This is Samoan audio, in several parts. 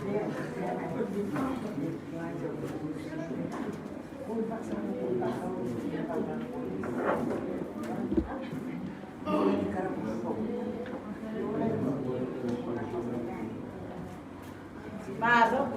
Yeah. Malo.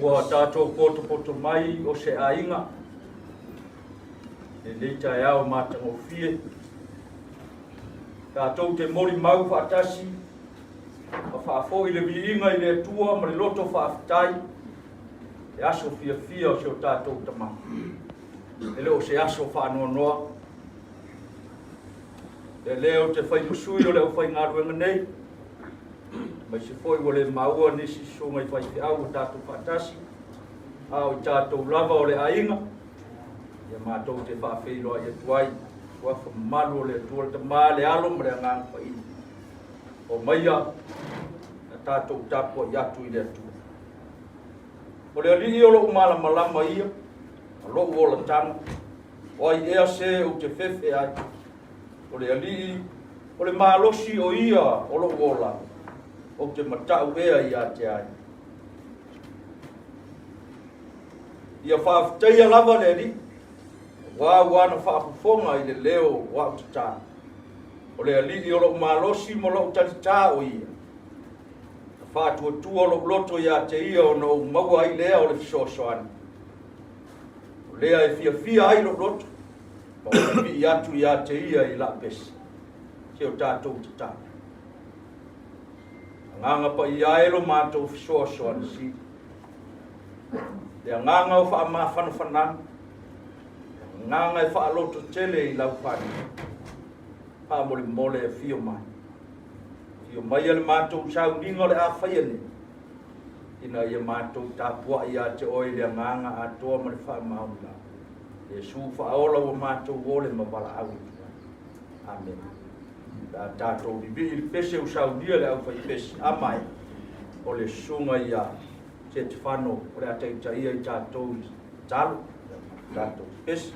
Ua tatou potopoto mai o se aiga i lenei taeao matagofie. Tatou te molimau faatasi ma faafoi le viiga i le Atua ma le loto faafetai le aso fiafia o si o tatou Tama. E le o se aso faanoanoa. E lea ou te fai ma sui o le aufaigaluega nei, aemaise foi ua le maua nisi susuga i faifeau ua tatou faatasi, a o i tatou lava o le aiga, ia matou te faafeiloai atu ai, suafa mamalu o le Atua le Tama, le Alo ma le Agaga Paia. O maia na tatou tapuai atu i le Atua. O le Alii o lou malamalama ia, ma lou olataga, o ai ea se ou te fefe ai. O le Alii, o le malosi o ia o lou ola, ou te matau ea ia te ai. Ia faafetaia lava le Alii, aua ua ana faafofoga i le leo o au tatalo. O le Alii o lou malosi ma lou talitā o ia. Na faatuatua lou loto ia te ia ona ou maua ai lea o le fesoasoani. O lea e fiafia ai lou loto, ma ou pipii atu ia te ia i la'u pese. Se o tatou tatalo. Agaga Paia e lo matou fesoasoani sili. Le agaga o faamafanafanaga, le agaga e faalototele i lau fanau. Faamolemole afio mai. Afio maia le matou sauniga o le a faia nei, ina ia matou tapuai ia te oe i le agaga atoa ma le faamaoni lava. Iesu faaola ua matou ole ma valaau atu ai. Amene. Pe a tatou vivii i le pese ua saunia le aufaipese, a mai, o le susuga ia Setefano o le a taitaia i tatou i tatalo, tatou pese.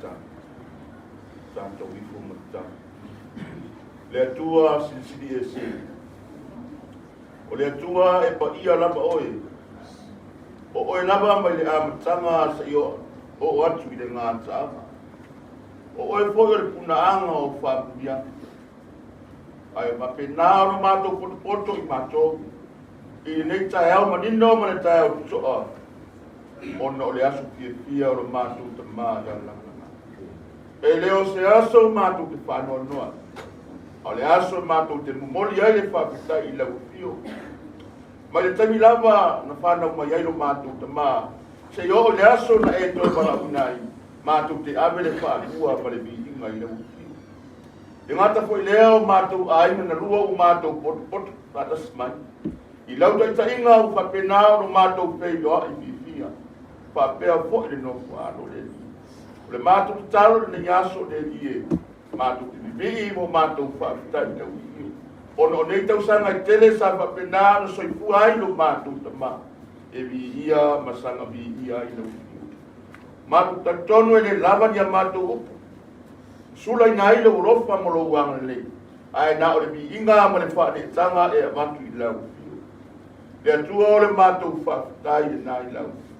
tatalo. Tatou ifo ma tatalo. Le Atua silisili ese. O le Atua e paia lava oe. O oe lava mai le amataga seia oo atu i le gataaga. O oe foi o le punaaga o faamanuiaga. Ae faapena ona matou potopoto i matou i lenei taeao manino ma le taeao totoa, ona o le aso fiafia o le matou tama ia Lagalaga. E le o se aso matou te faanoanoa, a o le aso matou te momoli ai le faafetai i lau afio. Mai le taimi lava na fanau mai ai lo matou tama, seia oo i le aso na e toe valaauina ai, matou te ave le faalua ma le viiga i lau afio. E gata foi lea o matou aiga na lua ua matou potopoto faatasi mai. I lau taitaiga ua faapena ona matou feiloai fiafia, faapea foi le nofo alo le Alii. O le matou tatalo i lenei aso le Alii e, matou te vivii mo matou faafetai i lau afio. Ona o nei tausaga e tele sa faapena ona soifua ai lo matou tama, e viia ma saga viia ai lau afio. Matou talitonu e le lava ni a matou upu, sulaina ai lou alofa ma lou agalelei, ae na o le viiga ma le faaneetaga e avatu i lau afio. Le Atua o le matou faafetai lena i lau afio.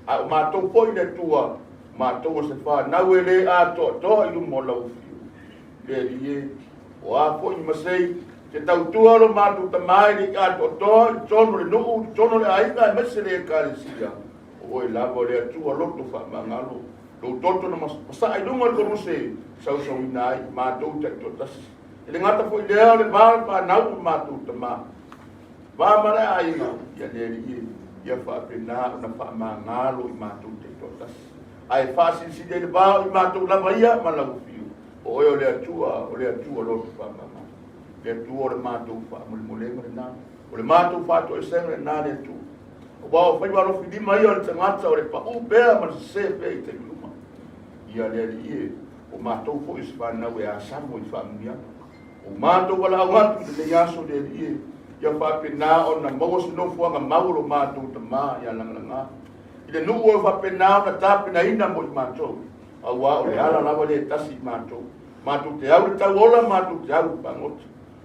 A o matou foi le Atua, matou o se fanau e le atoatoa i luma o lau afio. Le Alii e, o a foi ni masei, te tautua lo matou tama e le i atoatoa i totonu o le nuu, i totonu o le aiga, aemaise le ekalesia. O oe lava o le Atua loto faamagalo, lou toto na masaa i luga o le koluse, sausauina ai matou taitoatasi. E le gata foi lea o le va o le fanau ma matou tama, va ma le aiga, ia le Alii e, ia faapena ona faamagalo i matou taitoatasi. Ae faasilisili ai le va o i matou lava ia ma lau afio. O oe o le Atua, o le Atua loto faamagalo. Le Atua o le matou faamolemolega lena. O le matou faatoesega lena le Atua. Aua o faiva alofilima ia o le tagata o le pau pea ma le sese pea i taimi uma. Ia le Alii e, o matou foi o se fanau e asamo i faamanuiaga. O matou valaau atu i lenei aso le Alii e, ia faapena ona maua se nofoaga mau o lo matou tama ia Lagalaga. I le nuu o faapena ona tapenaina mo i matou, aua o le ala lava lea e tasi i matou. Matou te au le tauola, matou te au le pagota.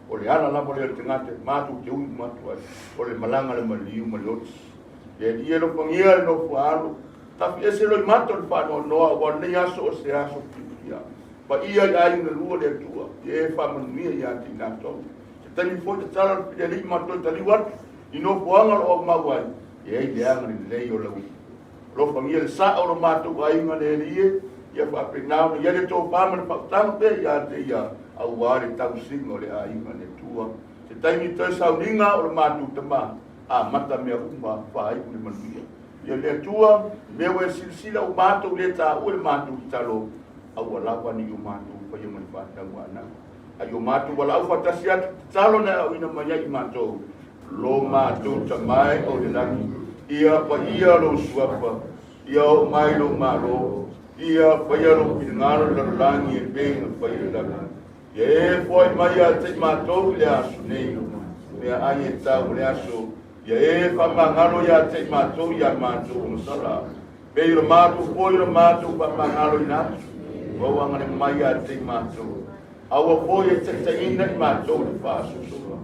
O le ala lava lea o le tagata matou te ui uma atu ai, o le malaga le maliu ma le oti. Le Alii e alofagia le nofo alo, tafi ese loi mata o le faanoanoa, aua o lenei aso o se aso fiafia. Paia i aiga na lua le Atua, ia e faamanuia ia te i latou. Se taimi foi tatala le filialii ma toe taliu atu i nofoaga o lo o aumau ai, e ai le agalelei o lau alofagia le sao o lo matou aiga le Alii e, ia faapena ona i ai le tofa ma le faautaga pea ia te ia, aua le tausiga o le aiga le Atua. Se taimi toe sauniga o le matou tama, amata mea uma faaiu le manuia. Ia le Atua, mea ua e silasila ua matou le taua le matou tatalo, aua lava ne i o matou faia ma le fanau anau. Ai o matou valaau faatasi atu tatalo na auina mai ai i matou, lo matou tama e o le lagi, ia paia lou suafa, ia oo mai lou malo, ia faia lou finagalo i le lalolagi e pei ona faia i le lagi. Ia e foai mai ia te i matou i le aso nei, mea ai e tau o le aso, ia e faamagalo ia te i matou ia matou ogasala, pei o le matou foi o le matou faamagaloina atu, ua agalelei mai ia te i matou. Aua foi e taitaiina i matou i le faasoasoa,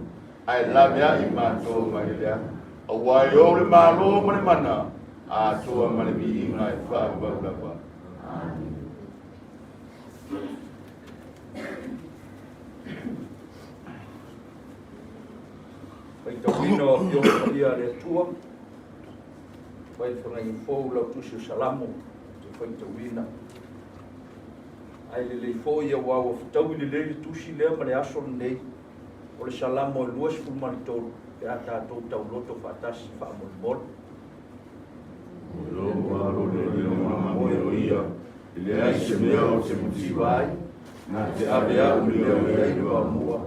ae laveai i matou mai le leaga. Aua e ou le malo ma le mana, atoa ma le viiga e faavavau lava. Amene. Faitauina o Afioga Paia a le Atua, fai le fagaiga fou lau tusi o Salamo, te faitauina. Ae lelei foi aua ua fetaui lelei le tusi lea ma le aso lenei, o le Salamo e 23, pe a tatou tauloto faatasi faamolemole. O lou alo le mamoe o ia, e leai se mea o te mativa ai, na te ave au i mea o i ai le vaomua,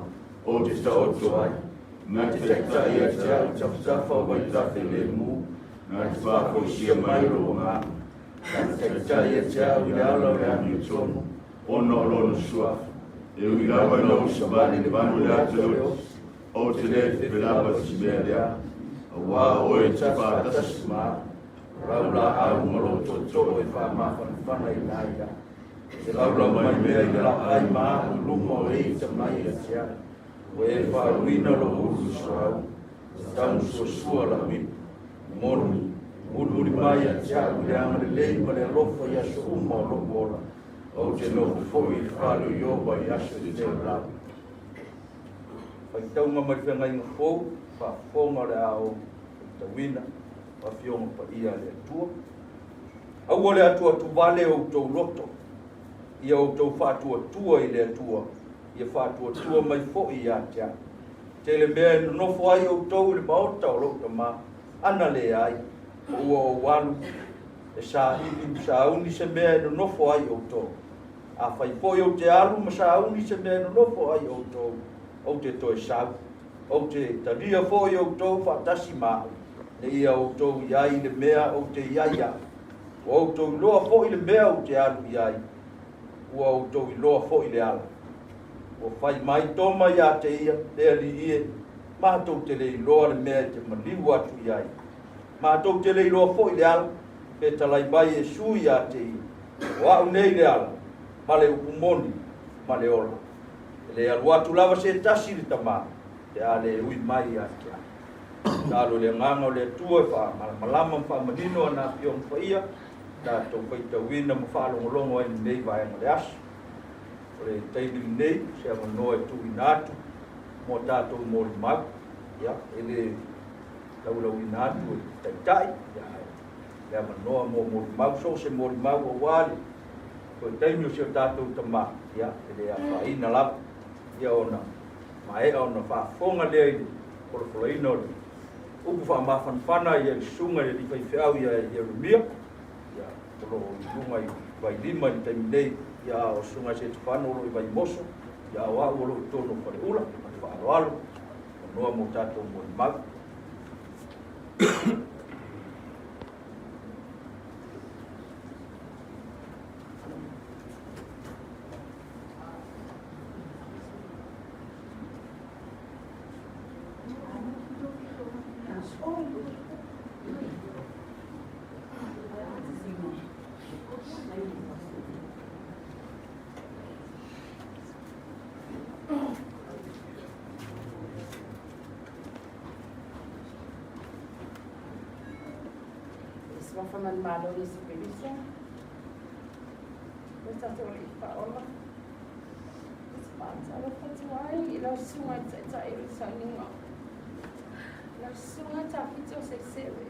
o te taoto ai, na te taitai ia te au i tafatafa o vaitafe lemu, na te faafoisia mai lou agaga, na te taitai ia te au i le ala o le amiotonu, ona o lona suafa. E ui lava ina ou savali le vanu i le ata o le oti, ou te le fefe lava i se mea leaga, aua o oe e te faatasi ma au, o lau laau ma lou tootoo e faamafanafana ina ai au. E te laulau mai pea i le lapaai ma ahu i luma o e ita mai ia te au. Ua e faaluina lou ulu i suauu, ua tagusuasua lau ipu. E moni, e mulimuli mai ia te au i le agalelei ma le alofa i aso uma o lou ola, ou te nofo foi i le fale o Ieova i aso e tele lava. Faitauga mai le Feagaiga Fou, faafofoga o le a ou faitauina, o Afioga Paia a le Atua. Aua le atuatuvale o outou loto, ia outou faatuatua i le Atua, ia faatuatua mai foi ia te au. Tele mea e nonofo ai outou i le maota o lou tama, ana leai, o ua ou alu e saili ma sauni se mea e nonofo ai outou. Afai foi ou te alu ma sauni se mea e nonofo ai outou, ou te toe sau. Ou te talia foi outou faatasi ma au, ina ia outou i ai i le mea ou te i ai au. Ua outou iloa foi le mea ou te alu i ai, ua outou iloa foi le ala. Ua fai mai Toma ia te ia, Le Alii e, matou te le iloa le mea e te maliu atu i ai. Matou te le iloa foi le ala, fetalai mai Iesu ia te ia, O au nei le ala, ma le upu moni, ma le ola. E le alu atu lava se tasi i le Tama, pe a le ui mai ia te au. Tatalo i le Agaga o le Atua e faamalamalama ma faamanino ana Afioga Paia, tatou faitauina ma faalogologo ai i lenei vaega o le aso. O le taimi lenei, se avanoa e tuuina atu mo a tatou molimau, ia, e le laulauina atu e taitai, ia, ae le avanoa mo molimau, so o se molimau aua le toe taimi o si o tatou tama, ia, e le afaina lava, ia ona maea ona faafofoga lea i le folafolaina o le upu faamafanafana ia le susuga i le alii faifeau ia Ieremia, ia, o lo o i luga i Vailima i le taimi nei, ia, a o susuga ia Setefano o lo o i Vaimoso, ia, a o au o lo o i totonu o Faleula, ma le faaaloalo, avanoa mo tatou molimau. Suafa Manumalo Iesu Keriso. Lo tatou Alii Faaola. Ou te faatalofa atu ai i lau susuga i le Taitai o le Sauniga. Lau susuga Tafito Selesele.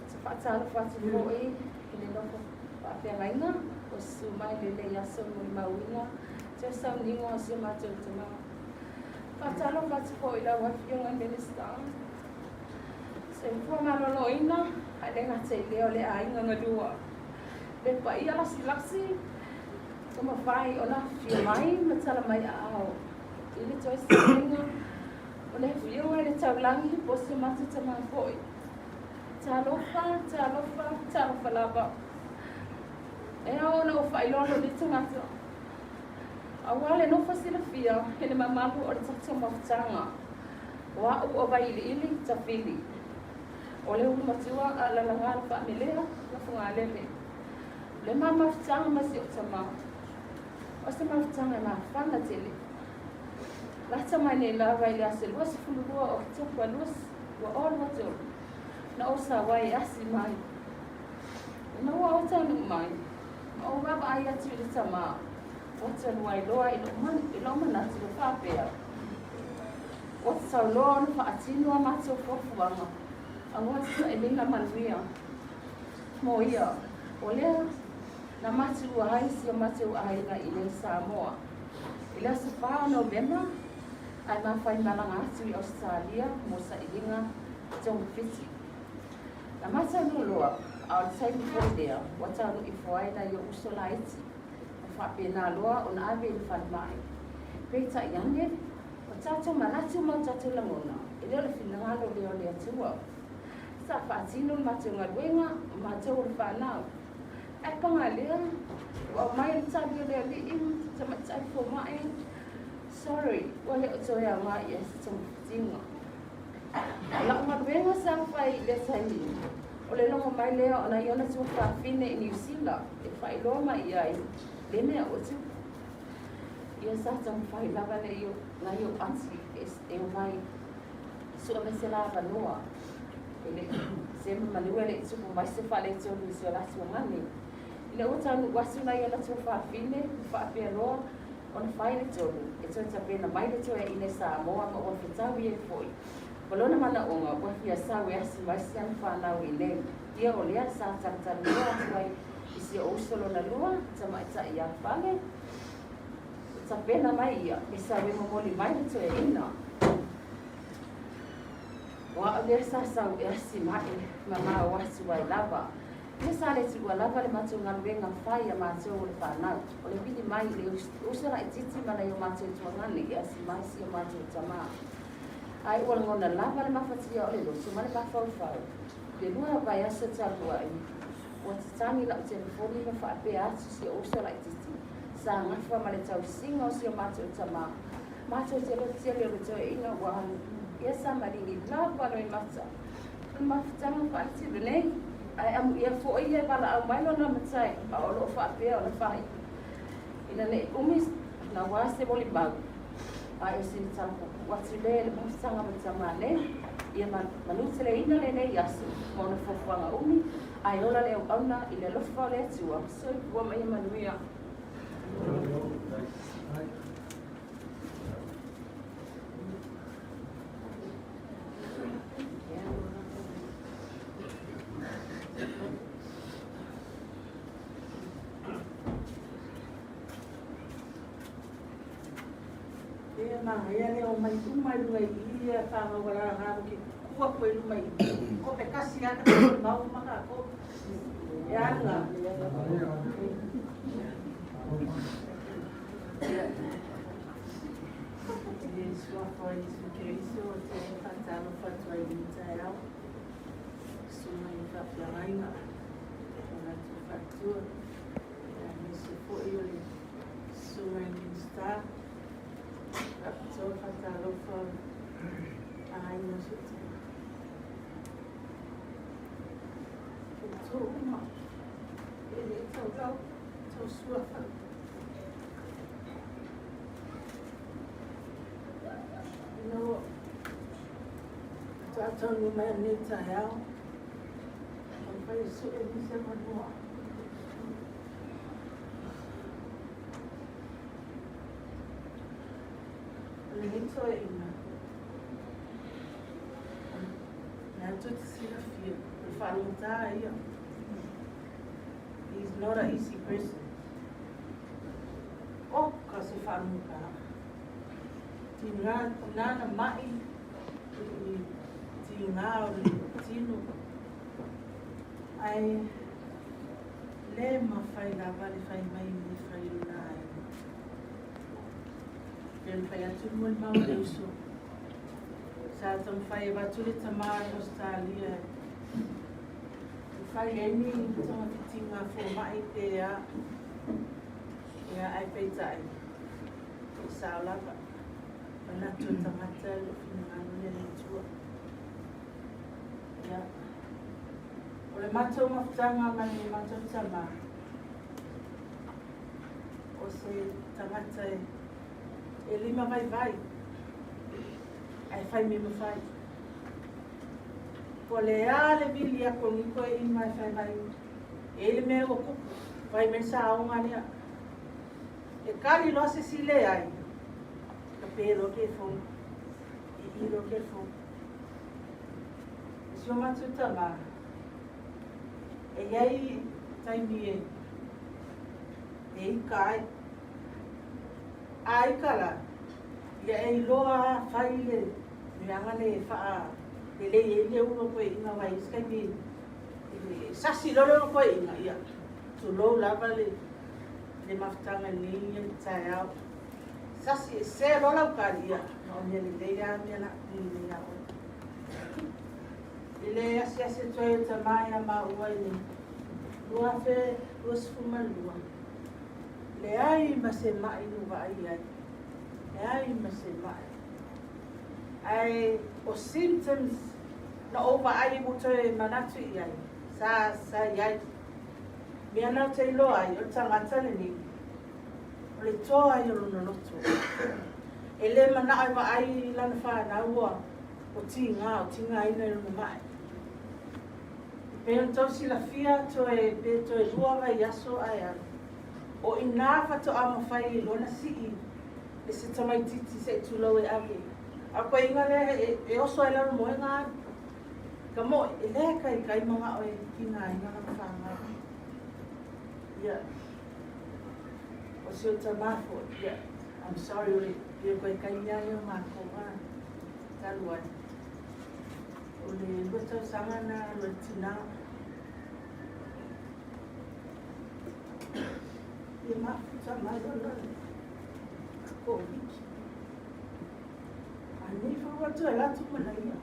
Ou te faatalofa atu foi i le nofo faafeagaiga ua susu mai i lenei aso e molimauina toe sauniga o si o matou tama. Faatalofa atu foi i lau Afioga i le Minisita Soifua Maloloina, ae le gata i lea o le aiga galua. Le paia lasilasi ua mafai ona afifio mai ma tala mai aao i le toe sauniga o le Afioga i le Taulagi po o si o matou tama foi. Talofa, talofa, talofa lava. E ao ona ou faailoa lou nei tagata, aua le nofo silafia i le mamalu o le tatou mafutaga. O au o Vaiiliili Tafili. O le ulu matua a lalaga le faamelea ma Fogalele. O le ma mafutaga ma si ou tama, o se mafutaga e mafana tele. Lata mai nei lava i le aso 22 o Oketopa 2023, na ou sau ai e asi mai. Ina ua ou taunuu mai, ma ou vaavaai atu i le tama, ua talu ai loa i lou manatu e faapea, Ua tatau loa ona faatino a matou fuafuaga aua se sailiga manuia mo ia, o lea na matuua ai si o matou aiga i inei Samoa i le aso 4 o Novema ae mafaimalaga atu i Ausetalia mo sailiga togafiti. Na mataunuu loa, a o le taimi foi lea ua taunuu ifo ai nai ou uso laiti ma faapena loa ona ave i le falemai. Peitai ane, o tatou manatu ma o tatou lagona, e le o le finagalo lea o le Atua. Sa faatino le matou galuega, o matou o le fanau. Ae paga lea, ua aumai le tali a le alii tamaitai fomai, Sorry, ua le o toe aoga i ai se togafitiga. O lau galuega sa fai i lea taimi, O le logo mai lea o nai ona tuafafine i Niu Sila e faailoa mai i ai le mea ua tupu. Ia sa taumafai lava nai ou ati e omai sue mai se la avanoa e le se manu e le i tupu mai se faaletonu i si o latou agani. Ina ua taunuu atu nai ona tuafafine ma faapea loa ona fai le tonu e toe tapena mai le toeaina i Samoa ma ua fetaui ai foi ma lona manaoga ua fia sau e asi mai si ana fanau iinei. Ia o lea sa talatalanoa atu ai i si ou uso lona lua, tamaitai ia Fale, e tapena mai ia e sau e momoli mai le toeaina. O a'u lea sa sau e asi mai ma mao atu ai lava. Ia sa le tuua lava le matou galuega fai a matou o le fanau, o le vili mai i le uso laitiiti ma nai o matou tuagane e asi mai si o matou tama. Ae ua lagona lava le mafatia o le loto ma le mafaufau. I le lua vaiaso talu ai, ua tatagi lau telefoni ma faapea atu si ou uso laitiiti sa gafa ma le tausiga o si o matou tama. Matou te loto tele o le toeaina ua alu. Ia sa maligi lava Loimata. O le mafutaga faaletino nei, ae amuia foi ia e valaau mai lona matai, a o lo o faapea ona fai. Ina ne i umi naua se molimau, ae o sina tala puupuu atu lea i le mafutaga ma tamā nei, ia manuteleina lenei aso ma ona fuafuaga umi, ae ola le auauna i le alofa o le Atua. Soifua ma ia manuia. E manaia le omai uma i luga i i ia whanau a rā ke kua koe luma i ko pe kasi a ka mau uma ka ko e anga. I le Suafa o Iesu Keriso ou te faatalofa atu ai i lenei taeao, susuga i le faafeagaiga, o latou faletua, aemaise foi o le susuga i le Minisita, faapitoa faatalofa a aiga o si ou tama. Outou uma, e le taulau, tau suafa. Ina ua faatoa taunuu mai ananei taeao, taumafai e sue nisi avanoa. O lenei toeaina, o lea tou te silafia, o le faalogotā ia. He is not an easy person. Oka se faamuta. Tigā na ma'i i tigā o le tino. Ae le mafai lava le fai mai le fai o lona aiga. Pei ona fai atu le molimau a le uso. Sa taumafai e avatu le tama i Ausetalia e fai ai ni togafitiga fomai pe a. Ia, ae peitai, e sao lava, manatu o tagata e le o finagalo le Atua. Ia, o le matou mafutaga ma le matou tama, o se tagata e, e lima vaivai, ae fai mea mafai. Po o le a le vili atu o ni toeaina e fai mai, e i ai le mea ua tupu, fai mai le saoga lea. E kali loa se isi leai, ka pe loa ke phone, i i loa ke phone. E si o matou tama, e i ai taimi e, e ika ai. A ika la, ia e iloa fai le meaga le faa lelei ai le ulo toeaina aua e i ai se taimi e sasi loa le ulo toeaina, ia tulou lava le le mafutaga i lenei taeao. Sasi e se loa lau kali, ia, na o mea lelei lava mea la pili nei ia oe. I le asiasi atu ai o tama ia maua i le 2022, leai ma se ma'i na vaai ai, leai ma se ma'i. Ae o symptoms na ou vaai ua toe manatu i ai, Sa, sa i ai. Mea na ou te iloa ai, o le tagata lenei, o le toa ai o lona loto. E le manao e vaai i lana fanau ua o tiga, o tigaina i lona mae. E pei ona tou silafia, toe, pe toe lua vaiaso ae alu. O i ina faatoa mafai ai loa ona sii e se tamaitiiti se i tulou e ave. A o le koiga lea e, e oso ai lalo moega alu. Ka moe, e le kaikai magao e tigaina lana fanau. Ia, o si ou tamā foi, ia, I'm sorry, o le pei o koe taimi lava lea o matou a, talu ai. O le lua tausaga na alu ai le tinā. Ia mafuta mai ona o le Koviti. A nei foi ua toe alu atu ma naia.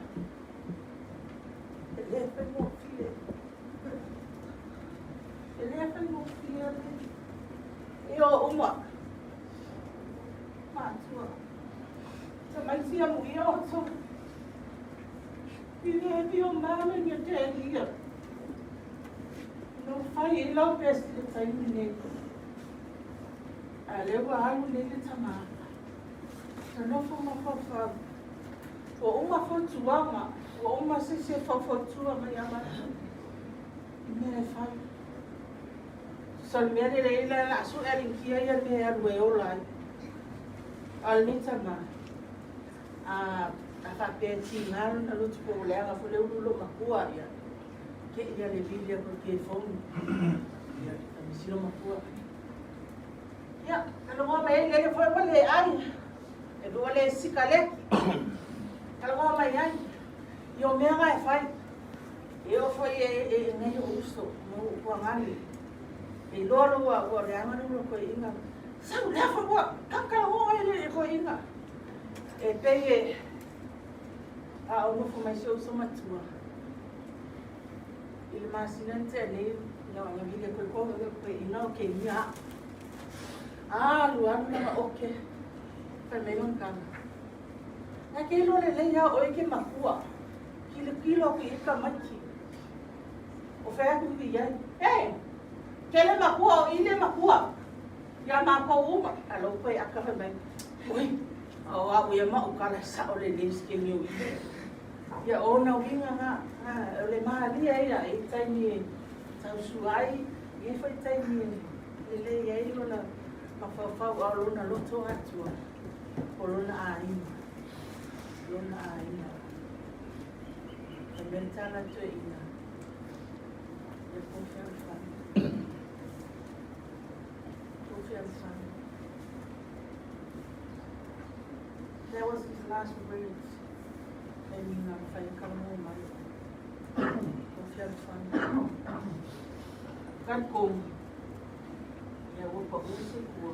E le faigofie. E le faigofie le e o uma. Matua. Tamaiti amuia outou. I le have your mom and your dad here. Na ua fai i lau best i le taimi nei. A lea ua alu nei le tama. Ta nofo mafaufau. Ua uma fautuaga, ua uma se isi e faufautua mai ia matou i mea e fai. So le mea lelei la la su'e a linikia ia mea e alu e ola ai. A o lenei tama, a, a faapea e tiga lona loto po o leaga foi le ulu lou matua, ia, ke ia le vili aku i ke phone. Ia, kamisi lou matua. Ia, kalogoa mai ai lele foi ua le ai. E ua le sikaleki. Kalogoa mai ai. I o mea ga e fai. E oo foi e, e, e nei o uso, no u kuangani. E iloa lo ua, ua leaga le ula koe inga. Sau lea foi ua kakalagoa ai le koe inga. E pei e, a o nofo mai si o uso matua. I le masina na tea nei, na na vili koe ko koe inga o ke inga. Alu alu lana oke. Fai mai lona kala. Na ke iloa lelei a oe ke makua. Kilokilo aku i ka maiki. O fea aku i ai. Hey! Ke le makua o i le makua. Ia mākou uma. A lou koe aka fai mai. Ui, o au ia ma u kala sao lelei si ke niu i. Ia o na uiga nga, nga, o le malia ia i taimi e tausua ai, i foi taimi e lelei ai lona mafaufau a o lona loto atua, o lona aiga, lona aiga. Fai mai le tala toeaina, ia po fealofani. Po fealofani. That was his last words. Taimi na whai kamo mai. Po fealofani. Talikou, ia ua pau se kua,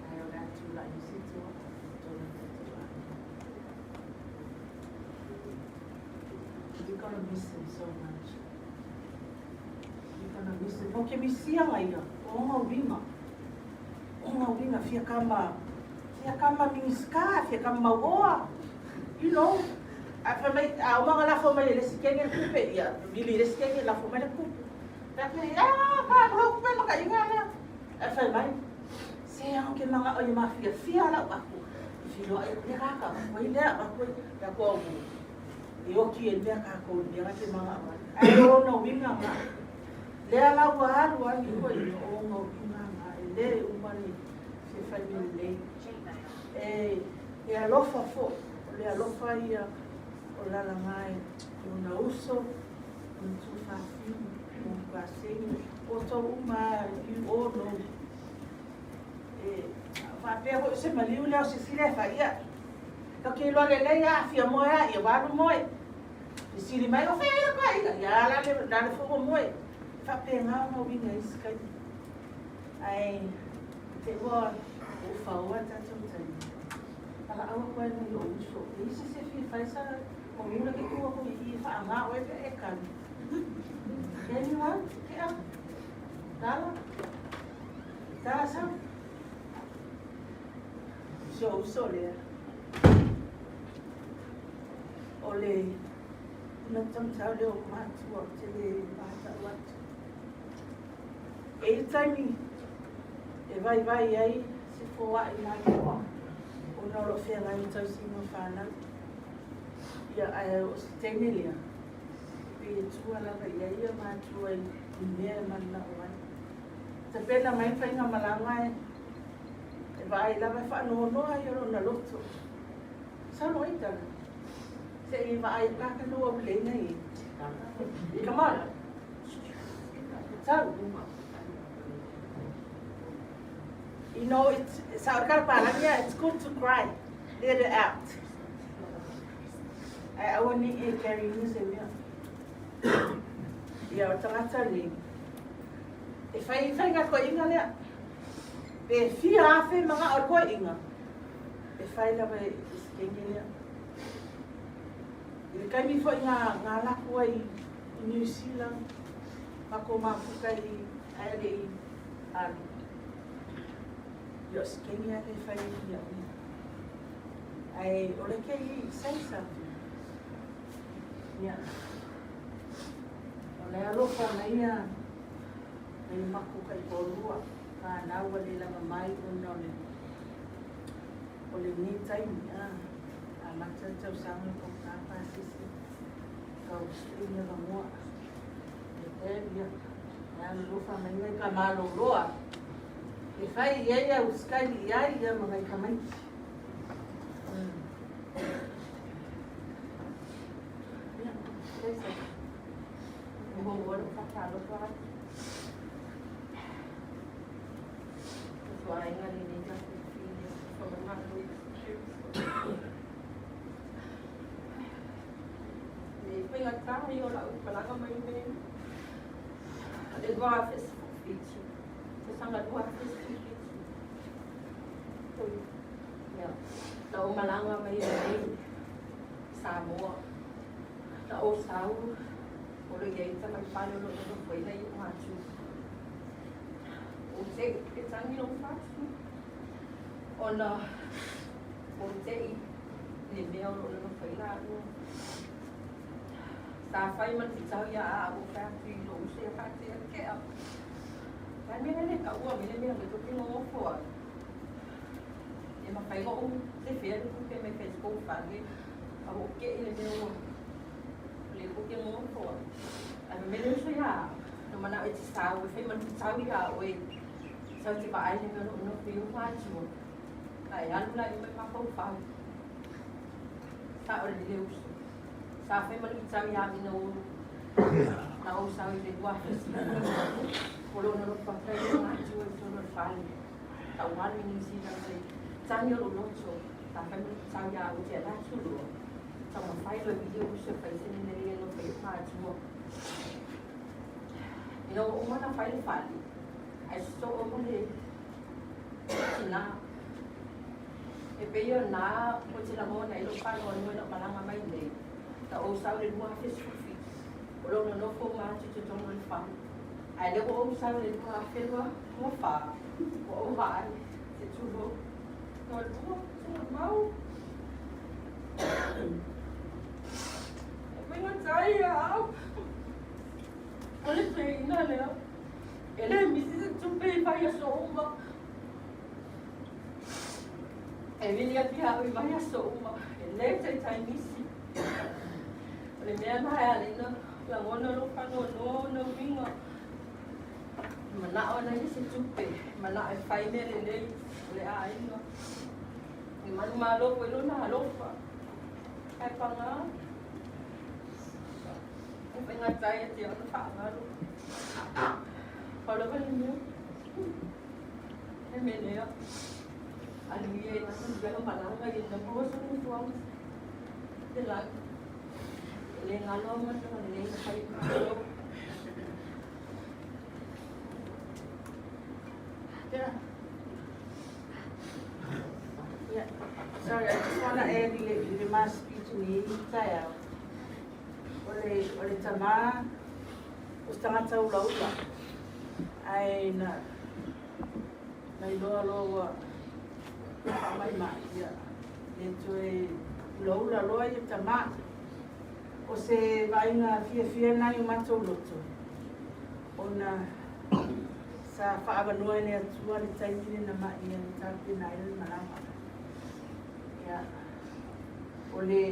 ae o le a tulai i se toa tonu tatou aiga. We're gonna miss him so much. We're gonna miss him. Mo ke misia nga ia, o nga uiga. O nga uiga, fia kama, fia kama miniska, fia kama mauoa. You know, a fai mai, a uma nga lafo mai e le isi kenge le kupe, ia, vili i le isi kenge, lafo mai le kupe. Fai atu, ah, ka lou kupe ma ka iga lea. Ae fai mai, se ao ke magao ia mafiafia lau aku. Filoai aku lea kaka, aku ai lea, aku ai, lea aku au e oki e le mea kākou, le mea ke magao ai. Ae o ona uiga nga. Lea la ua alu ai i koe, o ona uiga nga, e le uma le fia fai mea lelei. E, e alofa foi, o le alofa ia o lalaga e ona uso, ona tuufafine, ona tuasegi, outou uma you all know. E faapea foi o se maliu lea o se isi lea e fai, ia, tatou te iloa lelei a fia moe a, ia ua alu moe. Fesili mai, o fea ai le toeaina? Ia, la le, la le foi ua moe. E faapena ona uiga i isi taimi. Ae te ua ua faoa tatou taimi. Valaau atu ai nai ou uso. E isi se fia fai sa manu le ke tu aku i i whaanga oe pe e kali. Anyone? Ke au? Tala? Tala sau? Si ou uso lea. O le Na taumatau lea o matua ou te le matau atu. E i ai taimi e vaivai ai se foai maliua ona o lo o feagai ma tausiga o fanau. Ia, ae o se teine lea, e pei e tua lava i ai ia matua i mea e mananao ai. Tapena mai le faigamalaga e vaai lava e faanoanoa ia lona loto. Saunoa ai tala. Se i vaai ka ka lua ule nei. Come on. Tau. You know, it's, sa o it's good to cry. Let it out. Ae aua ne i e carry ina se mea. Ia, o tagata nei, e fai faiga toeaina lea. Pe fia afe manao o le toeaina, e fai lava i se teine lea. I le taimi foi na na alu atu ai i New Zealand, matou mafuta i ae le i alu. Ia o se taimi lava lea e fai ai ia mea. Ae o le ke i say something. Ia. O le alofa mai ia nai o matou taitoalua, fanau ua le lava mai ona o le o lenei taimi a amata le tausaga le paugā pasese tau sui ni avanoa e ia e alolofa mai nai tamaloloa e fai i ai au usikai i ai ia ma nai tamaiti. Ia, Muamua aloha faatalofa atu. Fuafuaina lenei tatou fili Le faigata ia o lau malaga mai nei. Le 2017. Tausaga 2017. Ia, na ou malaga mai nei Samoa. Na ou sau o lo o i ai tamaifale o lo o nofonofoina i Uatuu. Ou te e tagi lou fatu ona ou te i le mea o lo o nonofo ai laua. Sa fai ma le fitau ia a ou fai atu i lou uso ia faateatea. Le a le mea lea e taua mai le mea lea tou te nonofo ai. E mafai ona ou sefea le tupe mai Facebook fale a ua ou te'i le mea ua lea tou te nonofo ai. Ae fai mai le uso ia au, na manao e te sau e fai ma le fitau ia oe. Sau e te vaai le mea o lo o nonofo ai ou matua. Ae alu la i mai mafaufau. Sa'o le uso. Sa fai ma le fitau ia au ina ua na ou sau i le 2019. O lo o nonofo atu ai ou matua i totonu o le fale. Tau alu i New Zealand i tagi o lou loto. Sa fai ma le fitau ia au e te alu atu loa. Taumafai loa e vili ou uso e fai se mea lelei e nonofo ai ou matua. Ina ua uma ona fai le fale, ae sosoo ma le tinā. E pei o na ou te lagona ai lou faanoanoa i lau malaga mai nei, na ou sau i le 2017, o lo o nonofo uma atu i totonu o le fale. Ae lea ua ou sau i le 2024, ua ou vaai, se tulou, toalua, tulimau. E faigata ai ia au. O le toeaina lea, e le misi se tupe i vaiaso uma. E vili atu ia au i vaiaso uma, e le taitai misi. O le mea lena e ala ai ona lagona lou faanoanoa ona uiga. E manao ana ia se tupe, e manao e fai mea lelei o le aiga. E manumalo foi lona alofa. Ae paga, e faigata ia te au ona faagalo. Pau lava le mea, le mea lea, alu ia i lana ia malaga ia na maua sona nofoaga i le lagi. E le galo mana lelei na fai i Malo. Yeah. Yeah. Sorry, I just want to add i le, i le ma speech nei taeao. O le, o le tamā, o se tagata ulaula, ae na, na iloa loa ua faamaimai, ia, le toe ulaula loa ia tamā. O se vaaiga fiafia lena i o matou loto, ona sa faaavanoa e le Atua le taimi lea na mai ai tapena ai le malaga. Ia, o le,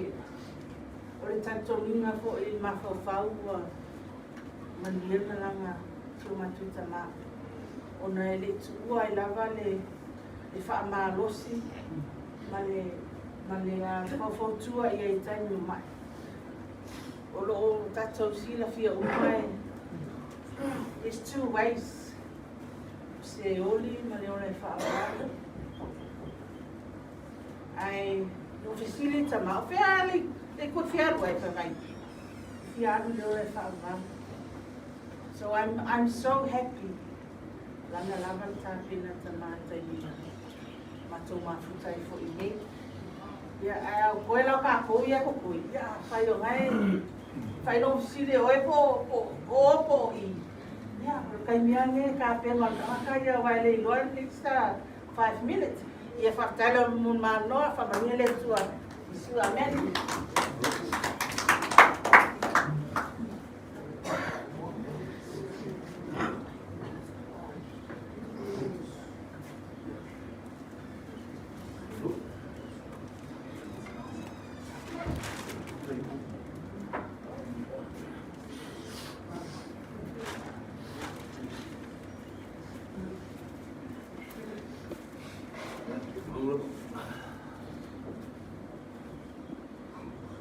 o le talitonuga foi i le mafaufau ua manuia le malaga a si o matou tama, ona e le i tuua ai lava le, le faamalosi ma le, ma le faufautua i ai i taimi o mai. O lo o tatou silafia uma e there's two ways, o se oli ma le ola e faavavau. Ae na ou fesili i le tama, o fea le le koe fia alu ai? Fai mai, fia alu i le ola e faavavau. So I'm, I'm so happy. Lana lava le tapena tama taimi na matou mafuta ai foi nei. Ia, ae au koe lau kākou ia ko koe. Ia, afai o ngai, fai lou fesili e oe po o o po o i. Ia, o le taimi lava lenei e tapena o le tagata ia aua e le iloa le next 5 minutes. Ia, faafetai lava mo le manoa, faamanuia le Atua. Iesu, amen.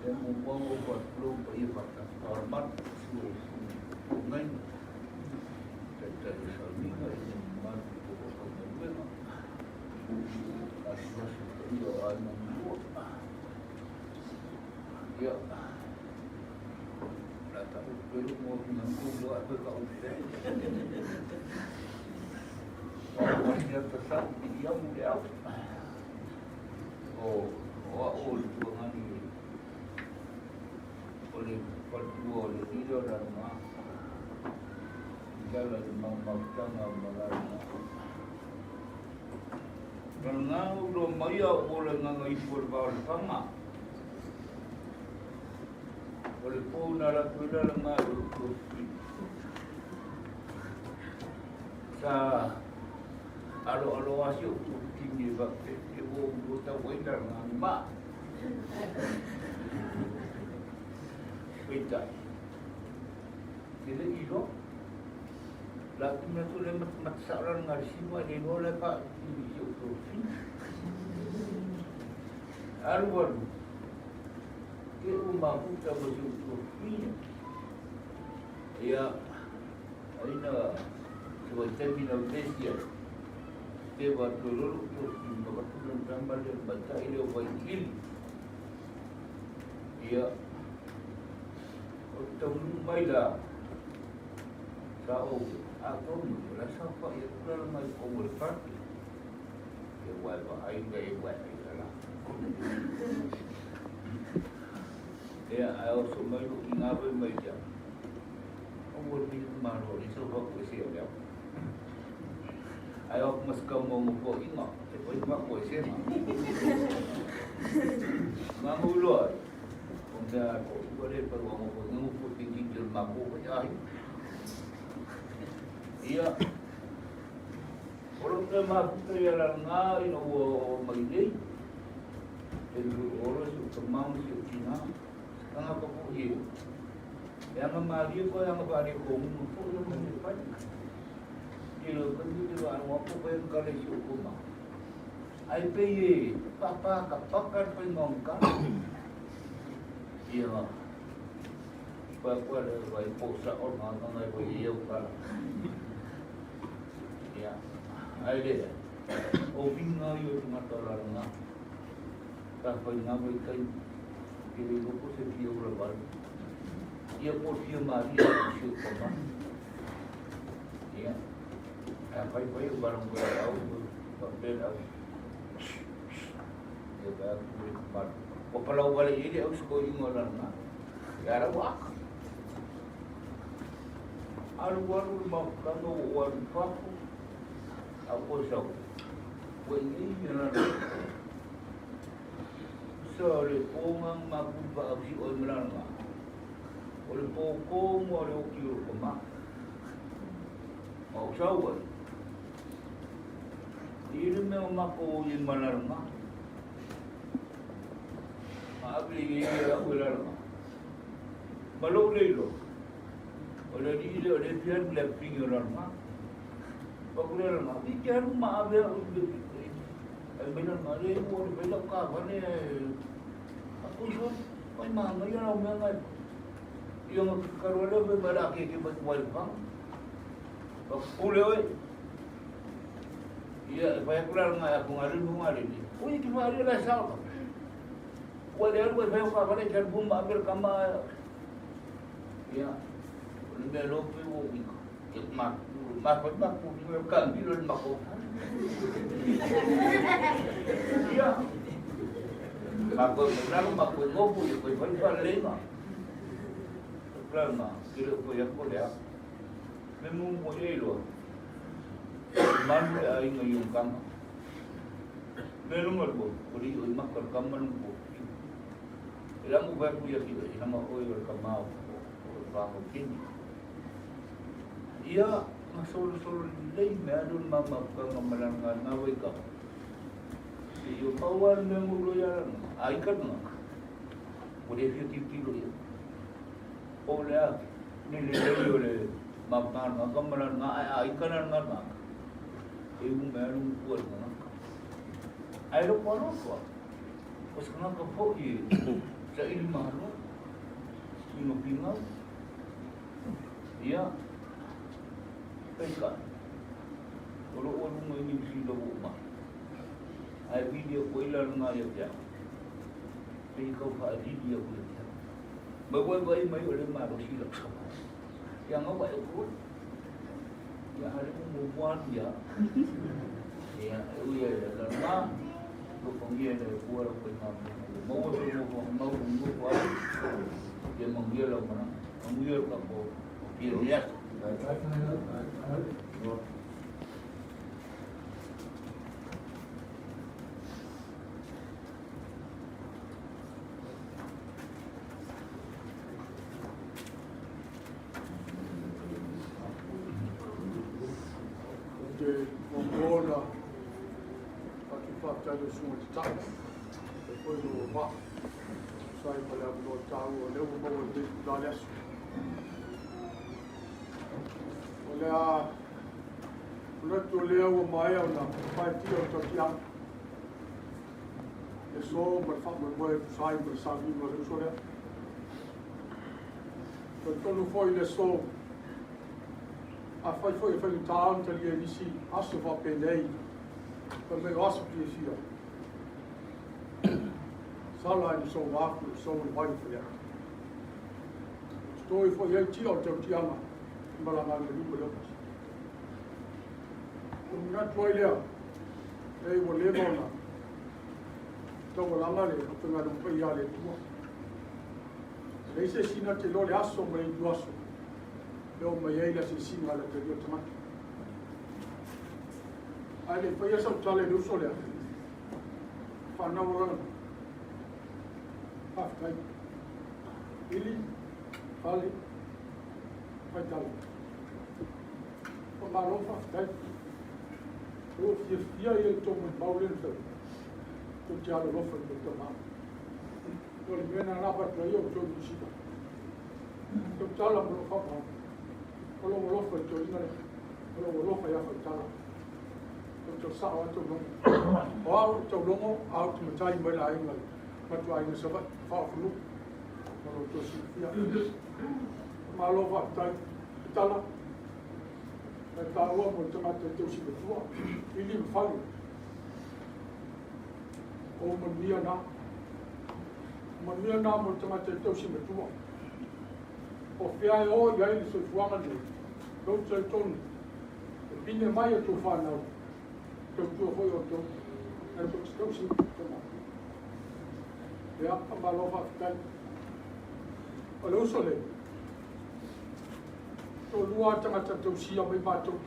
E muamua ona ou faatulou i paia faatafataolamanu o Susu o Feagaiga, Taitai o Sauniga, le mamalu i le aufaigaluega, gasegase i le paia o aiga ma lua. Ia, o le a taoto pea lou igoa Finagalo ua ae foi faaulufea. O au o Siata Sau Viliamu Leau. O au o le tuagani o le faletua o le lilo laloga i lala i le maumafutaga ma laloga. Laloga o ulo mai a o le gaga ifo le vao le fanga. O le pou na latu i laloga o le tofi. Sa aloaloa si ou tufutini e faapea e ua ou lua tau ai laloga ni ma. Peitai, e le i iloa. La tu manatu le matamata sao laloga le siva e le iloa la e faautini i si ou tofini. Alu alu, te ua mafuta ma si ou tofini. Ia, aina se vaitaimi na vevesi ai, te wa toe loa lou tofini ma avatu lana tama lea le tamaitai lea o Vaitili. Ia, o le taunuu mai la, sa ou atonu o la e saofai atu lala mai o le fale. E ua e vaai le e ua e ai la. Ia, ae oso mai lou ina fai mai ia, Aua le malo le sau faakoesea le au. Ae o atu ma se kaumauma toeaiina e fai le faakoesega. Magu loa ai, o mea a toalua lea e fai ua nofo ina nofo i titi o le matou foi aiga. Ia, o lou mea mafuta ia laloga ina ua oo mai nei, e olo si ou tama ma si ou tina, se tagata foi e e aga malie koe aga faaletonu foi le mea e fai. Tele o taimi ou te faalogo atu o fai ana tala i si ou tama. Ae pei e paapakapaka le faiga o ana tala. Ia, koe koe le vai po sao le gagana e fai ai au tala. Ia, ae lea, o uiga ia o tagata o laloga. Sa fai ngā wai kai e le iloa po o se fia ula vale. Ia po o le fia malie o si ou tama. Ia, a fai fai o faalogo mai au, faapea le au. Ia vae atu le malu. Ua palau wale i ai le au si toeaina o laloga. Ia la ua aka. Alu alu le mafutaga ua ou alu i fafo, a ua sau. Ua i nei ia laloga. Sa o le po nga maku faausi oi ma laloga. O le pōpō mua o le oti o le tama. Ma o sau ai. I le mea o makou i ma lalama. Ma ave i e au e lalama. Ma lou le iloa. O le alii lea o le fia alu le apingi o lalama. Paku le lalama. I te alu ma ave au i le ai mai lalama. Le ua le fai lau kavale Aku iso. Mai mahangaia lau mea ngai. Ia nga karo le me mai la ke ke mai wai fa. Pa pule oi. Ia e fai kula nga aku ngari lu ngari ni. Oi ki fa la sa ka. Ua le alu e fai o ka fale ke bumba abel kama. Ia. O le mea lo pe wo i ke ma ma ko ma ko ni ka ni lo ma ko. Ia. Ma ko ma ma ko ngo pu ko fai fa le ma. Problema, ki le ko ia ko lea. Me mu mo e loa. Manu le aiga i on kama. Me lunga lua, o li o i maka le kama lunga po. E la mu vai ku ia ki i nama oi o le kama o o le whango kini. Ia, nga solo solo lei me alu le mama kanga malanga ngā wai ka. I o pau alu me ngulo ia ranga, a i ka nga. O le fia titilo ia. O le a, ni le lei o le mama nga kama nga a i ka nga nga. E u me alu kua le nga. Ai lo kwa lo kwa. O se nga ka po i sa ili mahalo. Ino pingau. Ia. Peka. O lo o lunga i New Zealand o mai. Ai video ko ila nga ia te au. Pei kau wha alili au ia te au. Mai wai wai mai o le maro si lau sama. Ia ngau wai o kua. Ia hale mo mo moanu ia. Ia e ui e la la lo pangia le kua lau kai ngā mo. Maua te mo mo mau mo mo ai. Ia mangia lau mana. Mangia ka ko. Ia ia. O te muamua ona atu faafetai lau susuga i le Tatau, e foi lo vaa, tusa ai ma le avanoa taua o lea ua maua i lenei itula le aso. O le a manatu o lea ua maea ona paetia o tautiaga le aso ma le faamoemoe e tusa ai ma le sauniga o le uso lea. Talitonu foi i le aso, afai foi e faigata ona talia i nisi aso faapenei, fai mai o aso fiafia, sala ai ma soga atu le sou i le vai o Faleata. Toto foi ai tia o le tautiaga i malaga ai manu ma le oti. Ona manatu ai lea, e ua leva ona taualaga le aufaigaluega paia a le Atua. E leai se isi na te iloa le aso ma le itu aso e oo mai ai le asiasiga a le Atalia o tagata. Ae le i faia sau tala i le uso lea, whanau o lana. Faafetai. Ili, fale, faitala. Faamalo faafetai. O lou fiafia ia i tou molimau lea na fai. Tou te alolofa i tou tama. O le mea na na avatu ai outou i Niu Sila. Tautala ma lou faamalo. O lou alofa i toeaiina lea. O lou alofa ia Faitala. Tautala sao lava Taulogo. O au o Taulogo, a ou te matai mai le aiga i Matuaiga Savaii, Faaofanuu, ma lo outou silafia. Malo faafetai. Faitala, e taua mo le tagata e tausi matua, ili ma fale. O manuia na. Manuia na mo le tagata e tausi matua. O fea e o i ai le soifuaga lenei, tou talitonu, e pine mai a tou whanau, tautua foi outou, ae tou te tausi tama. Ia, faamalo faafetai. O le uso lea, toalua lava tagata na tausia mai matou.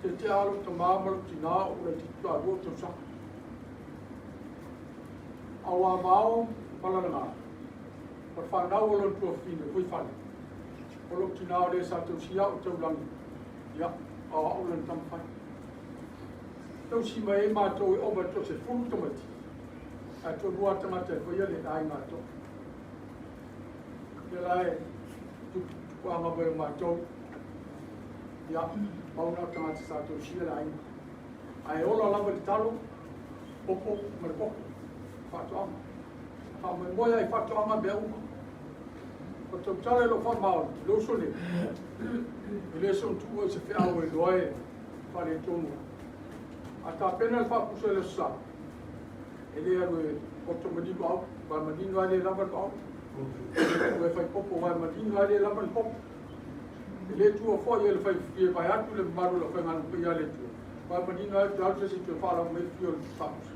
Tetea lou tamā ma lou tinā o ou laitiiti toalua o tausaga. A ua vao ma lalaga. O le fanau o lona tuafafine, Fuaifale, o lou tinā o le sa tausia au i taulagi, ia, a o au lana tama fai. Tausi mai ai matou e ova i le toasefulu tamaiti, ae toalua lava tagata e faia le aiga atoa. Ia la e tupuaga mai o matou, ia, pau na o tagata sa tausia le aiga. Ae ola lava i le talo, popo ma le koko, faatoaga. Faamoemoe ai i faatoaga mea uma. O tautala i lou faamaoni, le uso nei, e le soona tuua i se feau e iloa e faaletonu ai. A tapena le faapusa i le Aso Sa, e le alu e oto manino au, aua e manino lava e le lava le paolo. E le tuua e fai popo, aua e manino lava e le lava ni popo. E le tuua foi e le fai fia vaeatu le mamalu o le aufaigaluega paia a le Atua, aua e manino lava e toe alu se isi e toe faalava mai le fia o le faapusa.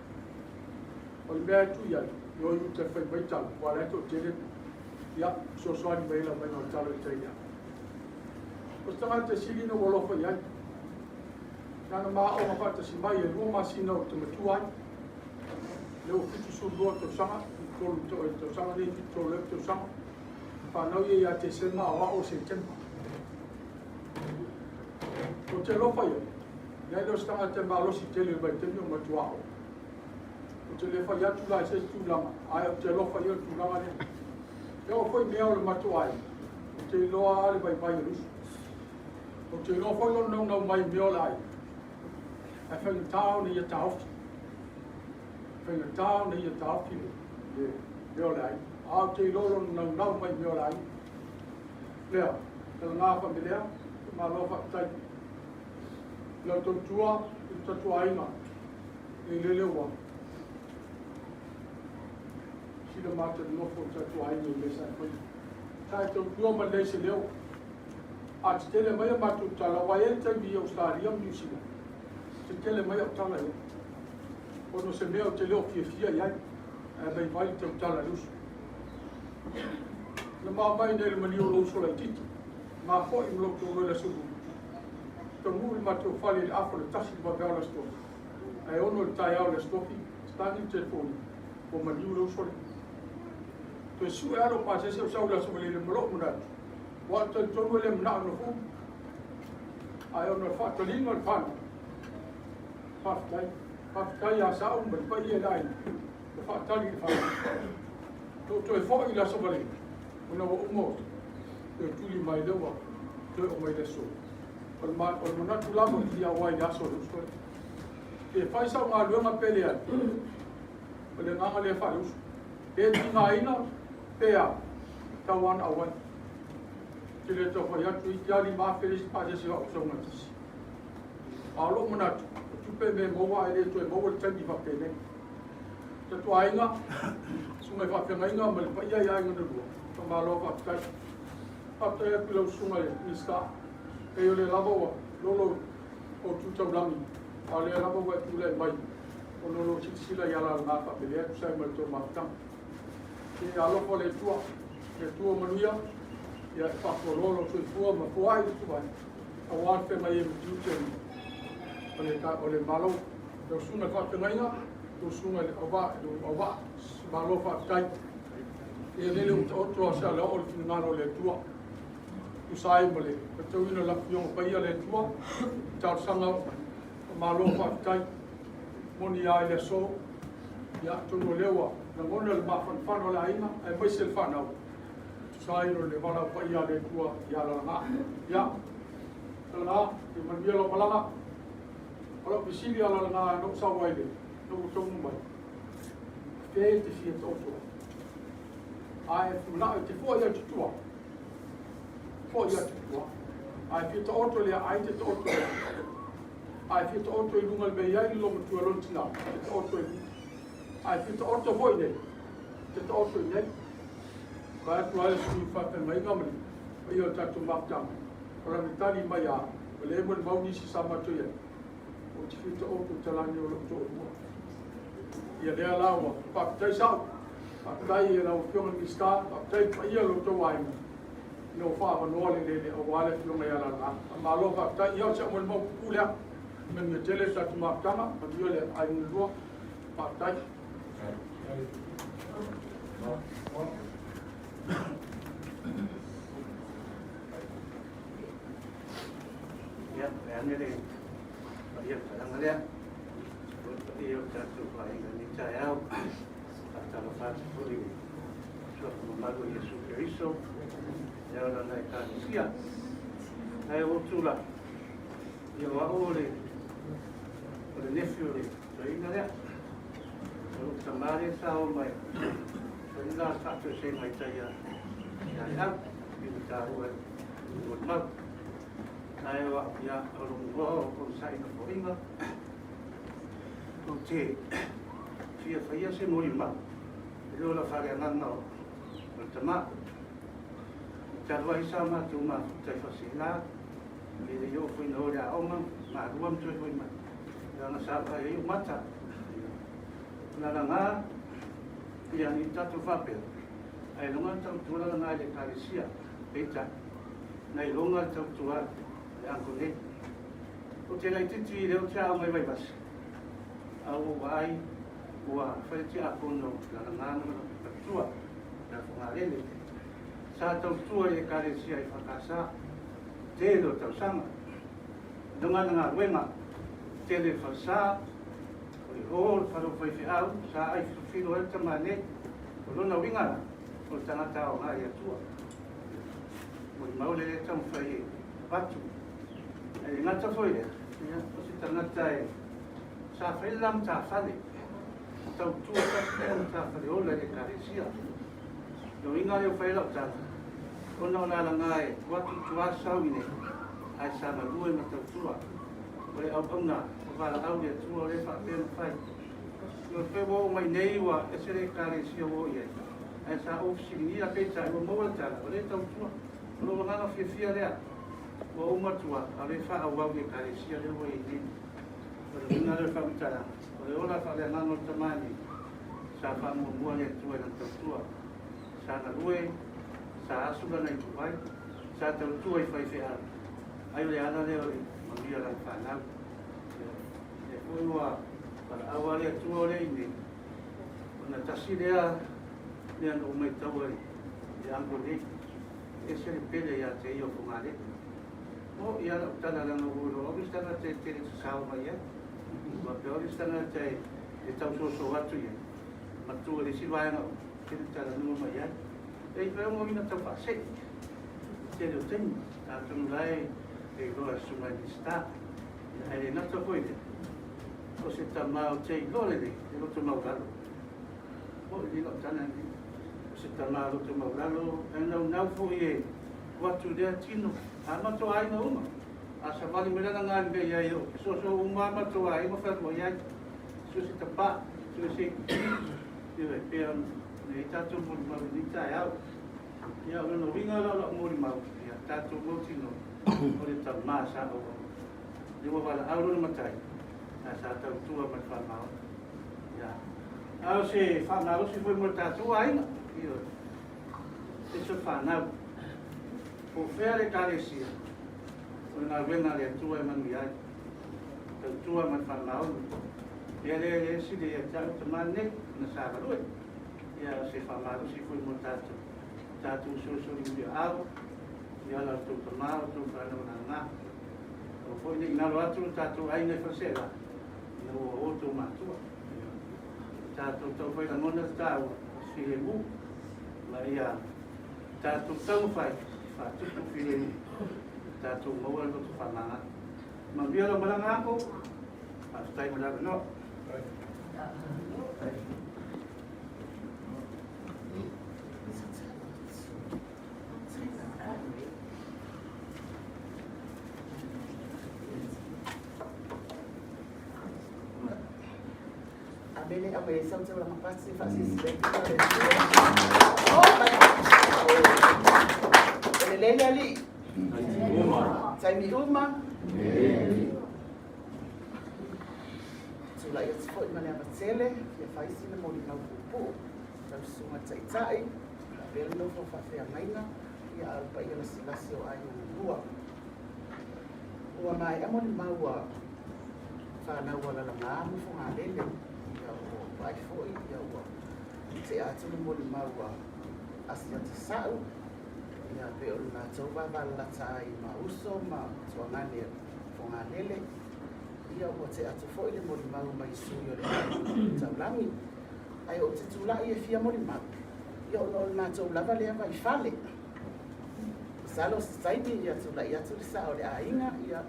O le mea e tui ai, e o i uta e fai mai talo, aua o la e toatele, ia, fesoasoani mai ai le aumaiga o talo i tai lea. O se tagata e sili ona ou alofa i ai, na ona ma aoga faatasi mai e 2 masina ou te matua ai, lea ua 72 tausaga, 73 i le tausaga nei, 73 ea tausaga, fanau ia ia Tesema a o a'u o Setema. Ou te alofa i ai, leai lea o se tagata e malosi tele i le vaitaimi o matua aoga. Ou te le fai atu la i se isi tulaga, ae ou te alofa ia i le tulaga lea. E oo foi i mea o le matou aiga, ou te iloa lava le vaivai o le uso. Ou te iloa foi lona naunau mai i mea o le aiga, ae faigata ona ia taofi. Faigata ona ia taofi le mea o le aiga. A ou te iloa lona naunau mai i mea o le aiga. Lea, lalaga faamelea, malo faafetai. I lau tautua i le tatou aiga, e lele ua sila mata nofo le tatou aiga i mea sa e faia. Sa e tautua ma leai se leo. A tetele mai a matou tala, aua e i ai le taimi i Ausetalia ma Niu Sila, tetele mai au tala ia. Ona o se mea ou te le o fiafia i ai, ae vaivai le tautala a le uso. Na mao mai nei le maliu o lou uso laitiiti, ma foi ma lou toalua i le aso Lua. Taunuu i le matou fale i le afa o le 1 i le vaveao o le aso Tofi, ae 6 i le taeao o le aso Tofi, tatagi le telefoni, ua maliu le uso lea. Toe sue lava lou pasese ou sau i le aso Faraile ma lou manatu, aua ou te talitonu e le manao e nofo umi. Ae ona o le faataliga o le fanau, faafetai. Faafetai ia Sa'u ma le paia i le aiga ua faatali i le fanau. Lou toe foi i le aso Faraile, ona ua uma ona toe tuli mai lea ua toe oo mai le aso. O le manatu lava e fia auai i le aso o le uso lea. Pe fai sau galuega pe leai, o le agaga lea faale-uso. Pe tigaina pe a, tau lava ona auai. Ou te le tau fai atu, toeitiiti lava 5,000 le isi pasese o au saugatasi. A o lou manatu, o tupe e mea maua ae le toe maua le taimi faapenei. Tatou aiga, susuga i faafeagaiga ma le paia i aiga na lua, faamalo faafetai. Faafetai atu i lau susuga i le Minisita, pei o lea lava ua lolo ou tu taulagi, a o lea lava ua e tulai mai ona o lou silasila i ala o le gafaapelea e tusa ai ma le tou mafutaga. Ia alofa le Atua, le Atua manuia, ia e faafualoa lou soifua ma foai le tuai, aua le feagai ai ma tiute o le Malo. Lau susuga i le faafeagaiga, lau susuga i le auvaa, le auvaa, malo faafetai. Ia lele ua taoto a se alaoo le finagalo o le Atua. Tusa ai ma le faitauina o le Afioga Paia a le Atua, talosaga oo mai. Malo faafetai. Moni lava i le aso, ia atonu o lea ua lagona le mafanafana o le aiga aemaise le fanau. Tusa ai o le valaau paia a le Atua ia lalaga. Ia, lalaga, ia manuia lau malaga. O lau fesili a lalaga na ou sau ai le, na ua taunuu mai. Fe e te fia taoto ai. Ae manao e te foi atu tua. Foi atu tua. Ae fia taoto lea, ai te taoto lea. Ae fia taoto i luga le mea i ai le lomatua lona tina, te taoto i luga. Ae fia taoto foi nei, te taoto i nei. Vae atu ai le sui faafeagaiga ma le paia o le tatou mafutaga. O lana tali mai a, o lea e molimau nisi sa matou i ai. Ou te fia taoto i talani o lou toalua. Ia lea la ua faafetai Sa'u, faafetai i lau Afioga i le Minisita, faafetai i le paia o lo outou aiga ina ua faaavanoa le eleele aua le afioga ia Lala. Faamalo faafetai. Ia o si au molimau pupuu lea. Manuia tele le tatou mafutaga, manuia le aiga na lua. Faafetai. Ia, e ane le paia o talaga lea. O le paia o tatou aiga i lenei taeao. Faatalofa atu foi i le suafa mamalu o Iesu Keriso, lea o lana Ekalesia. Ae ua ou tulai, ia o au o le o le nefi o le toeaina lea. O lou tama lea sa o mai, fai le la faatoesega i tai ia Leau, i Mataua e molimau. Ae o au, ia, o lou igoa o Konosai Nofoaiga, ou te fia faia se molimau i le ola faaleagaga o le tama. Talu ai sa matou mafuta i Faleaseela, e le i oo foi ina o i le aoga, malua ma toe foi mai, leaga sa vaai ai ou mata. O lalaga, ia, ne i tatou faapea, ailoga le tautua lalaga i le Ekalesia, peitai, na iloga le tautua a le uncle nei. Ou te laitiiti i lea ou te aoga i Vaivase, a ua ou vaai ua fai le tiakono lalaga ma lona faletua ia Fogalele. Sa tautua i Ekalesia EFKS tele o tausaga. I luga ana galuega, tele le falesa, o le o le fale o faifeau sa ai filofilo ai le tama nei. O lona uiga la, o le tagata aoga i le Atua. Molimau le lea taumafai e avatu. Ae le gata foi lea, ia, o se tagata e sa fai le la matafale, tautua tasi lea matafale ola i le Ekalesia. Le uiga lea ua fai ai lau tala, ona o lalaga e tuu atu i tua sau i nei, ae sa galue ma tautua. O le auauna o valaau i le Atua o lea e faapea ona fai. Ioe, pei ua oo mai nei ua ese le Ekalesia ua oo i ai, ae sa ou fesiligia peitai ua maua le tala, o lea e tautua. O lou agaga fiafia lea, ua ou matua, a o lea e faaauau i le Ekalesia lea ua i ai nei. O le uiga lea o le faamatalaga, o le ola faaleagaga o le tama nei, sa faamuamua le Atua i lana tautua. Sa galue, sa asu lana ipuvai, sa tautua i faifeau, ai o le ala lea o le manuia o lana fanau. Lea foi ua valaau lava le Atua o lea i inei, ona tasi lea mea na ou maitaua i le uncle nei, e ese le pele ia te ia o Fogalele. Oh, ia lau tala leaga ua ou iloa o au le isi tagata e tele sasao mai ai. Faapea o au le isi tagata e tausoso atu i ai, matua i le isi vaega uma, tele talanoa mai ai. E fai o ina tau faasee, tele o taimi, atonu la e iloa e susuga i Minisita. Ae le gata foi i lea, o se tama ou te iloa lelei e loto maualalo. Oi, le lau tala nei. O se tama loto maualalo, e naunau foi e tuu atu i lea tino. A matou aiga uma, a savali mai lana ga i le mea i ai o soso uma a matou aiga fealuai ai. So se tapaa, so se ioe, pei ona i ai tatou molimau i lenei taeao. Ia, o lona uiga la o lau molimau, ia tatou mautinoa, o le tama sa auauna. Lea ua valaau lona matai, ae sa tautua ma le faamaoni. Ia, a o se faamalosi foi mo le tatou aiga, ioe, ese o le fanau. Po o fea le Ekalesia, o le galuega a le Atua e manuia ai. Tautua ma le faamaoni. Ia lea e le sili ia te au tama lenei, ona sa galue. Ia, o se faamalosi foi mo tatou, tatou solisoli muliaau, ia la outou tama, outou fanau lagalaga. Aua foi ne i galo atu lo tatou aiga i Faleaseela, ina ua o outou matua. Tatou taufai lagona le taua o le filemu, ma ia tatou taumafai e faatupu filemu, tatou maua le loto faamagalo. Manuia lau malaga ako, faafetai mo le avanoa. Amene a mai sau tau langa pasi fa si si Le le le ali. Taimi uma. Tulai atu foi ma le avatele, fia fai sina molimau puupuu, lau susuga taitai, faapea le nofo faafeagaiga, ia a o le paia lasilasi o aiga na lua. Ua maea molimau a fanau a lalaga ma Fogalele, ia ua vaai foi, ia ua tea atu le molimau a Asiata Sa'u, ia pei o le latou vavalalata ai ma uso ma tuagane Fogalele, ia ua tea atu foi le molimau mai sui o le taulagi. Ae ou te tulai e fia molimau, ia ona o le matou lava lea vaifale. Masalo se taimi ia tulai atu le sao o le aiga, ia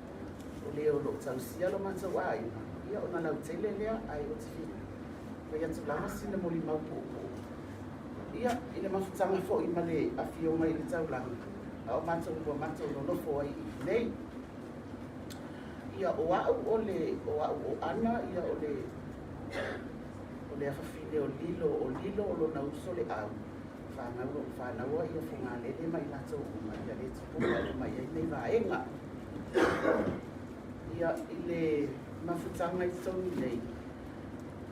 o le o lo o tausia lo matou aiga, ia ona lautele lea, ae ou te fia fai atu lava sina molimau puupuu. Ia, i le mafutaga foi ma le afio mai i le taulaga, a o matou ua matou nonofo ai i inei. Ia, o au o le, o au o Ana, ia o le, o le afafine o Lilo, o Lilo o lona uso le au, fanau lo fanaua ia Fogalele ma i latou uma, ia le tupuga uma i ai nei vaega. Ia, i le mafutaga i totonu nei,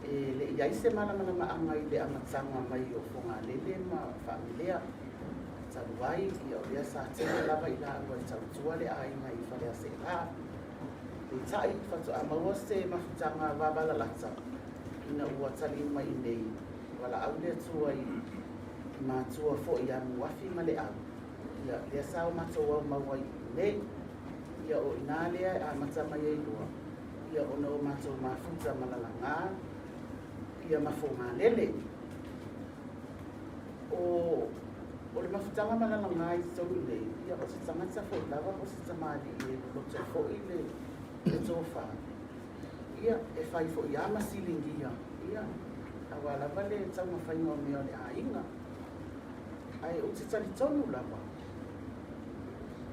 e le i ai se malamalamaaga i le amataga mai o Fogalele ma Faamelea. Talu ai, ia o lea sa tele lava i laua e tautua le aiga i Faleaseela. Peitai, faatoa maua se mafutaga vavalalata ina ua taliu mai i nei, valaau le Atua i matua foi ia Muafi ma Leau, ia lea sa o matou aumau ai i nei. Ia o ina lea e amata mai ai loa, ia ona o matou mafuta ma Lalagā, ia ma Fogalele. O, o le mafutaga ma Lalagā i totonu nei, ia o se tagata foi lava po o se tamalii e loloto foi le, le tofa. Ia, e fai foi lava ma siligia, ia, aua lava le taumafaiga o mea o le aiga. Ae ou te talitonu lava,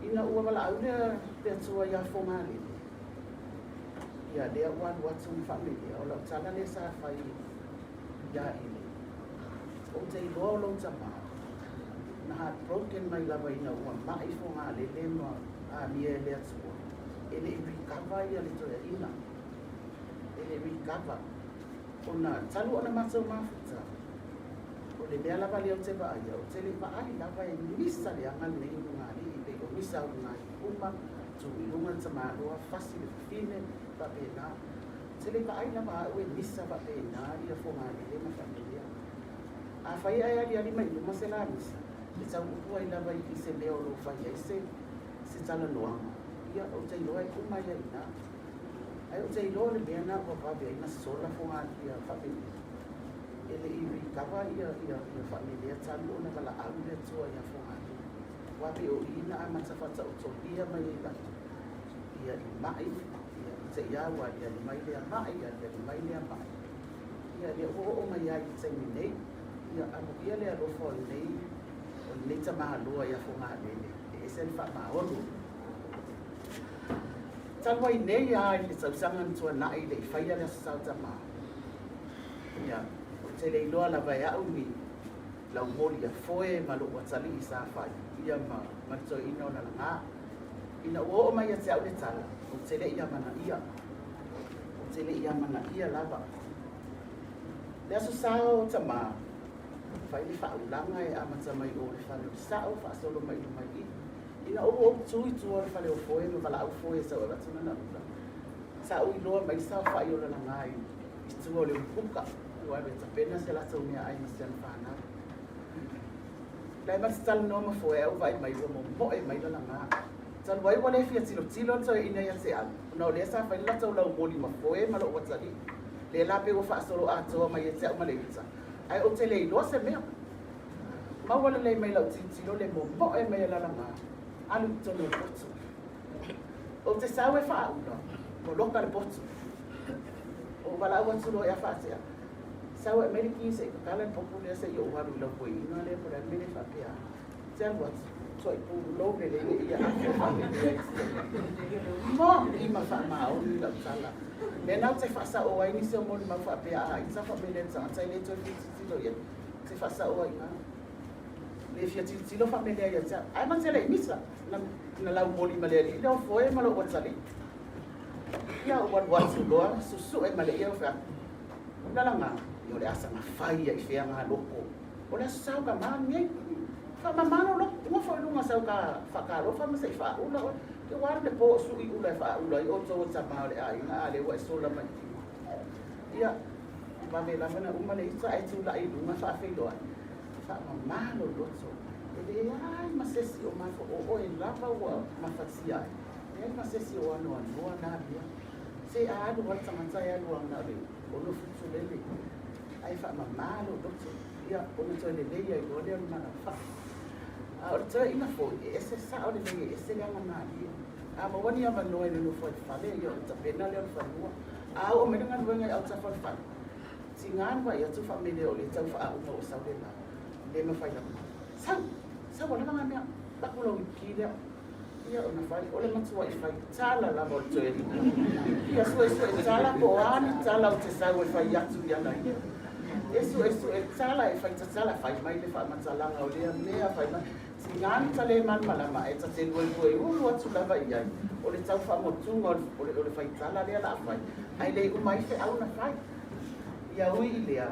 ina ua valaau lea le Atua ia Fogalele, ia lea ua alu atu ma Faamelea, o lau tala lea sa fai ia Ele, ou te iloa o lou tamā, na heartbroken mai lava ina ua mai Fogalele ma amia e le Atua, e le i recover ia le toeaina, e le i recover. Ona talu ona matou mafuta, o le mea lava lea ou te vaaia, ou te le vaai lava e misa le aga lenei o lugalii, pei o misa a ulugalii uma, tu i luga le tamaloa, fasi le fafine, faapena. Ou te le vaai lava au e misa faapena ia Fogalele ma Faamelea. Afai ae aliali mai luma se la misa, e tau upu ai lava i se mea o lo o fai ai se se talanoaga, ia ou te iloa e uma ia i ina. Ae ou te iloa o le mea lena ua vave ai ona sola Fogalia Faamelea. E le i recover ia ia ia Faamelea talu ona valaau le Atua ia Fogalia. Aua pei o i na amata faataotolia mai ai lava ia i mai, ia te i a ua aliali mai lea mai, aliali mai lea mai. Ia lea ua oo mai ai i le taimi nei, ia amuia le alofa o lenei o lenei tamaloa ia Fogalele e ese le faamaoni. Talu ai nei lava i le tausaga na tuanai le i faia le Aso Sa o Tamā, ia, ou te le iloa lava e au ni laumoli a foe ma lou atalii sa fai, ia ma, ma le toeaina o Lalagā. Ina ua oo mai ia te au le tala, ou te le i amanaia. Ou te le i amanaia lava. Le Aso Sa o Tamā, fai le faaulaga e amata mai o le fale o le sao faasolo mai luma i i. Ina ua ou tu i tua o le fale o Foe ma valaau Foe e sau e avatu lana ula, sa ou iloa mai le saofai o Lalagā i tua o le umukuka, ua alu e tapena se latou meaai ma si ana fanau. La e ma te talanoa ma Foe ae ou vaai mai ua momoe mai Lalagā. Talu ai ua le fia tilotilo le toeaina ia te au, ona o lea sa fai le latou laumoli ma Foe ma lou atalii. Lea la pei ua faasolo atoa mai ia te au ma le uta, ae ou te le iloa se mea. Maua lelei mai lau tilotilo le momoe mai a Lalagā, alu i totonu o le potu. Ou te sau e faaula, poloka le potu. Ou valaau atu loa ia Faatea, sau e aumai le ki se i tatala le potu lea se i ou alu i lau toeaina lea po o le a le mea lea e faapea ai. Ou te alu atu, tuai pulou lelei le ia afe faapea i totonu. Moni ma faamaoni lau tala. Lea la ou te faasao ai nisi o molimau faapea a ita faapea le tagata e le toe fia tilotilo i ai. Ou te faasao ai i le fia tilotilo faamelea ia te au. Ae ma te le i misa, na, na laumoli ma le alii lea o Foe ma lou atalii. Ia ou alu atu loa, susue ma le ia o fai atu, Lalaga, ia o le a saga fai ia i fea ngā loko. O le aso sau ka mā nei. Whaamama lo loko, ua fo i lunga sau ka whakalofa ma se i whaaula oe. Te wā le pō sui ula e whaaula i o tō tama o le āinga a le ua e sola mai. Ia, vave lava na uma le ita ae tulai i luga faafeiloai. Faamama lou loto, e leai ma se isi o mafa, o oe lava ua mafatia ai, leai ma se isi o anoanoa na mea. Se a alu lava le tagata e alu lava na o le 6 ft lele, ae faamama lou loto, ia, ona toe lelei ai loa lea o le malafai. A o le toeaina foi, e ese sao lelei, e ese le agamalie. A maua ni avanoa e nonofo ai i le fale, ia ona tapena lea o le fanua. A oo mai le galuega i autafa o le fale, tiga le vaai atu faamele o le tau faauga ua sau le la, le mafai lava. Sau, sau ua lava nga mea, lako lau ipuki lea. Ia ona fai, o le matuai fai tala lava o le toeaina. Ia suesue tala po o a ni tala ou te sau e fai atu ia na ia. E suesue tala e fai tatala, fai mai le faamatalaga o lea mea, fai mai. Tiga ni tale malamalama ae ta te luelue ulu atu lava i ai. O le tau faamotuga o le faitala lea la a fai, ae le uma ai feau na fai. Ia ui i lea,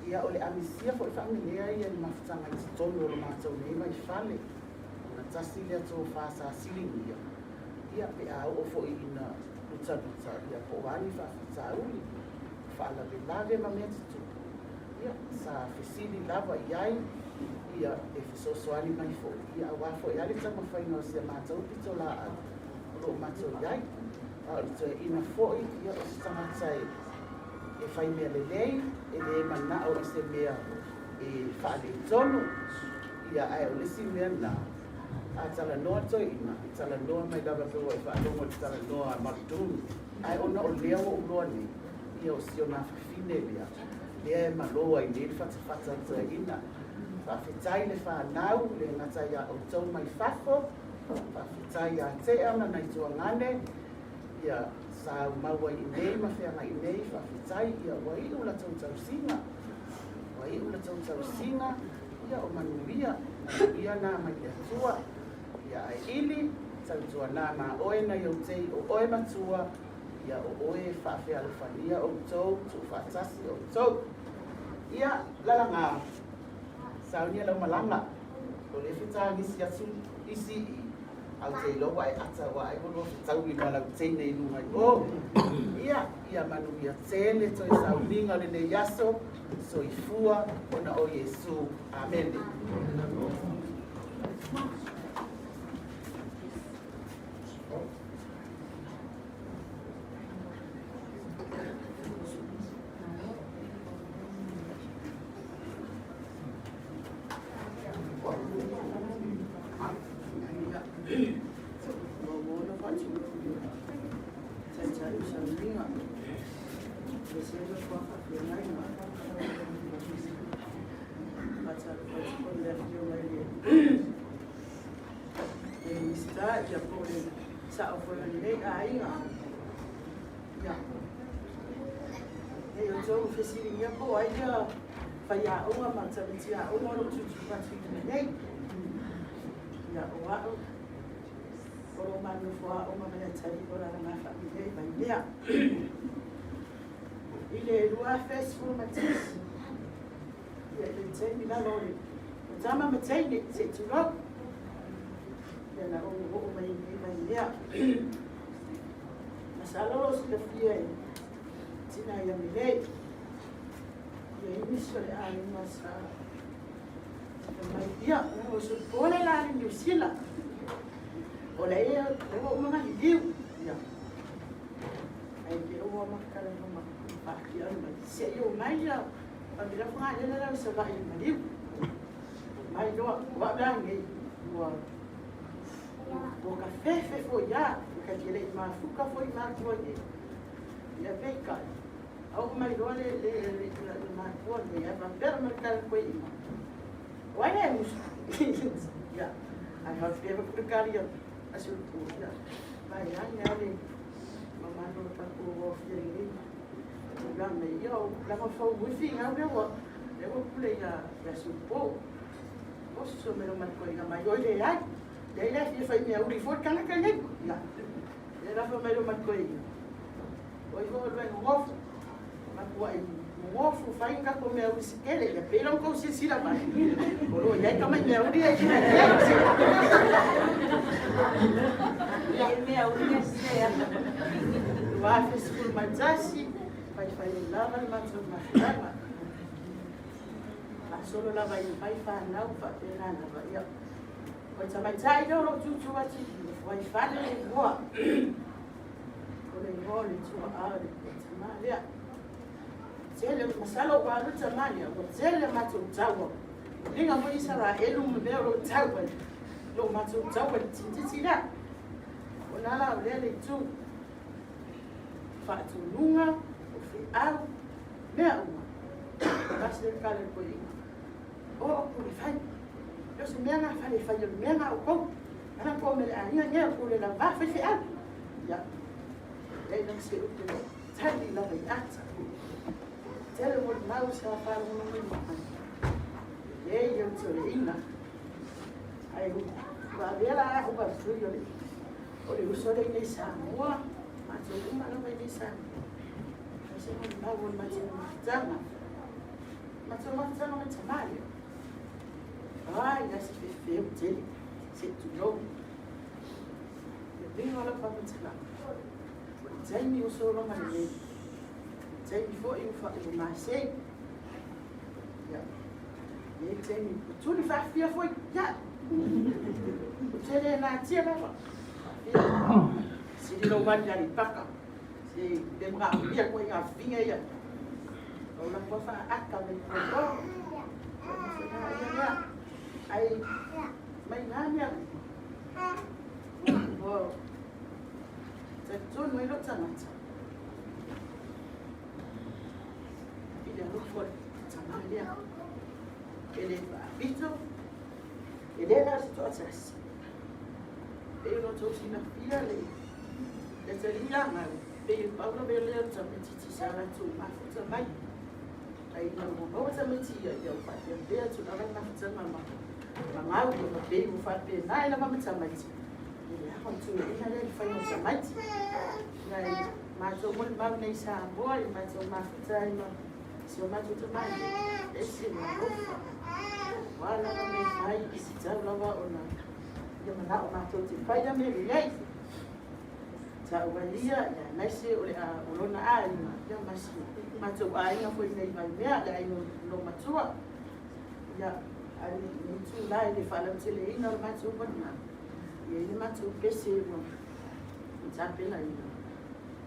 ia o le amisia foi faamelea ia i le mafutaga i totonu o lo matou nei vaifale. Ona tasi lea tofa sa siligia, ia pe a oo foi ina lutaluta, ia po o a ni faafitauli, faalavelave ma mea tutupu, ia sa fesili lava i ai, ia e fesoasoani mai foi, ia aua foi lava le taumafaiga o si a matou pitolaau o lo o matou i ai. A o le toeaina foi, ia o se tagata e fai mea lelei, e le manao i se mea e faaletonu, ia ae o le isi mea lena, a talanoa le toeaina, e talanoa mai lava pei ua e faalogo i le talanoa a Muldoon, ae ona o lea ua ou iloa nei, ia o si ona afafine lea, lea e malo ai nei le fatafata a le toeaina. Faafetai le fanau, le gata ia outou mai fafo, faafetai ia Tea ma nai tuagane, ia sa aumau ai i nei ma feagai nei, faafetai, ia ua iu la tou tausiga, ua iu la tou tausiga, ia o manuia, manuia na mai le Atua. Ia ae ili, tautuana ma oe nai ou tei o oe matua, ia o oe e faafealofania outou, tuufaatasi outou. Ia, lalaga, saunia lau malaga, o le fetagisi atu isi i, au te iloa ua e ata ua ai ua lua fetaui ma lau teine i luga i o. Ia, ia manuia tele toe sauniga o lenei aso, soifua ona o Iesu. Amene. Minista ia po o le sao foi o lenei aiga. Ia. Nei outou fesiligia po o ai ia faiaoga ma tamaiti aoga o lo o tuutuu atu i luma nei. Ia, o au, o lo o ma nofo aoga ma le atalii o Lalaga Faamilei Vaimea. I le 2011, ia i le taimi lava o le tama ma teine, se i tulou, ia na ou oo mai nei Vaimea. Masalo o lo o silafia e tina ia Milei, ia i nisi o le aiga sa mai, ia, o sulu le la le Niu Sila. O le ia, o o mga liliu. Ia. Ai ke o makala no ma pa ki ai mai. Se i o mai ia, pa mi la fanga le la sa vai maliu. Mai loa, wa la ngai, ua ua ka fefe foi ia, ka te le i mafuka foi matua i ia veika. Au mai loa le le le le matua le ia va pera ma kala koe i ma. Wai le musu. Ia, ai ha pera ku kali ia asu tu ia. Mai ia ia le mama no pa ku o fia i la me ia o la ma fau wifi ngau le wa le wa pule ia ia su po. O so me lo mai ko ina mai oi le ai. Le le fia fai mea uri foi kana ka nei. Ia. Le la fa mai lo mai ko ina. Oi ho le ngofu. Ma kua i ngofu fai ka ko mea uri sikele ia pe long ko sisila mai. O lo ia ka mai mea uri ai kina Ia mea uri se. 2011, fai fai lava le matou mafutaga. faasolo lava ina fai fanau faapena lava. Ia, o le tamaitai lea o lo o tutu atu i Fuaifale le igoa. O le igoa o le tuaa o le tamā lea. Tele, masalo ua alu le tamā lea, ua tele matou taua. Uliga foi Isaraelu ma mea o lo o tau ai, lo matou taua i le tamaitiiti lea. O lena la o lea le itu. Faatunuga, o feau, mea uma. Tasi le tala i le toeaina. O o pule fai. E o se mea na fale fai o le mea na o kou. Ana ko me le aiga nge o le la va fai feau. Ia. E na se u te tali lava i ata. Tele mo le mau sa whalongono mai mai. E ia o te ina. Ai, ua avea la au va sui o le uso le nei Samoa. Matou uma lava i nei Samoa. Ai se mo le mau o le matou mafutaga. Matou mafutaga ma tamā lea. Ai, la se fefeu tele. Se tulou. Le uiga o lau faamatalaga. O le taimi ua sologa lelei. O le taimi foi ua masei. Ia. E taimi ua tuli faafia foi. Ia. Ua tele natia lava. Faafia. Sili lou vali i Aleipaka. Se le manaomia koe i ngā whiwhinga ia. O la kua whaaka me koe o. Ia lea. Ai, mai ngā mea. O, talitonu ai lou tagata. I le alofa o le tamā lea. E le faapito, e le na o se toatasi. Pei ona outou silafia le le taliaga, pei e pau lava lea o le tamaitiiti sa latou mafuta mai. Ai ina ua maua tamaiti ia, ia ua faapeapea tulaga le mafutaga ma magau ia ma pei ua faapena ai lava ma tamaiti. E leaga o le tuuaiga lea i le faiga o tamaiti. Nai matou molimau nei i Samoa i matou mafuta ai ma si o matou tamalii, e ese le alofa. Ua lava mea fai, e tatau lava ona ia manao matou te fai a mea lelei. Tau ai ia, ia naise o le a o lona aiga, ia ma si matou aiga foi nei Vaimea, le aiga o lo matua. Ia, ai nei tū la i le faalauteleina o le matou molimau. Ia i le matou pese ua tapenaina.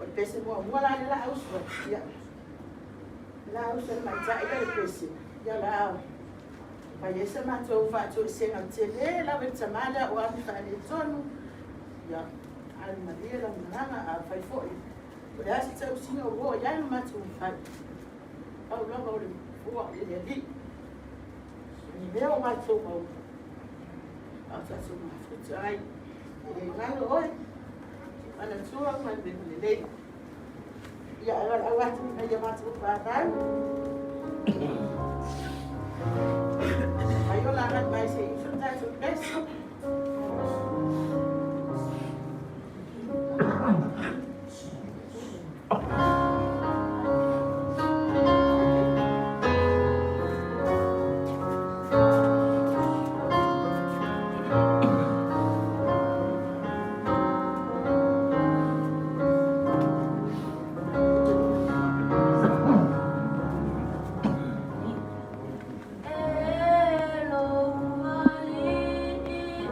O le pese muamua la le la ausu ai. Ia, la ausu ai maitai ia le pese. Ia la fai ai se matou faatoesega tele lava i le tamā lea o ave faaletonu. Ia, alu malie lau malaga a fai foi. O le a se tausiga ua oo i ai le matou fai. Pau lava o le fua i le Alii. Ni mea o matou maua. A o tatou mafuta ai. E le galo oe. Manatua ma le mea lelei. Ia, e valaau atu ina ia matou fanau. Ai o la mai se i uso tatou pese. E lou alii.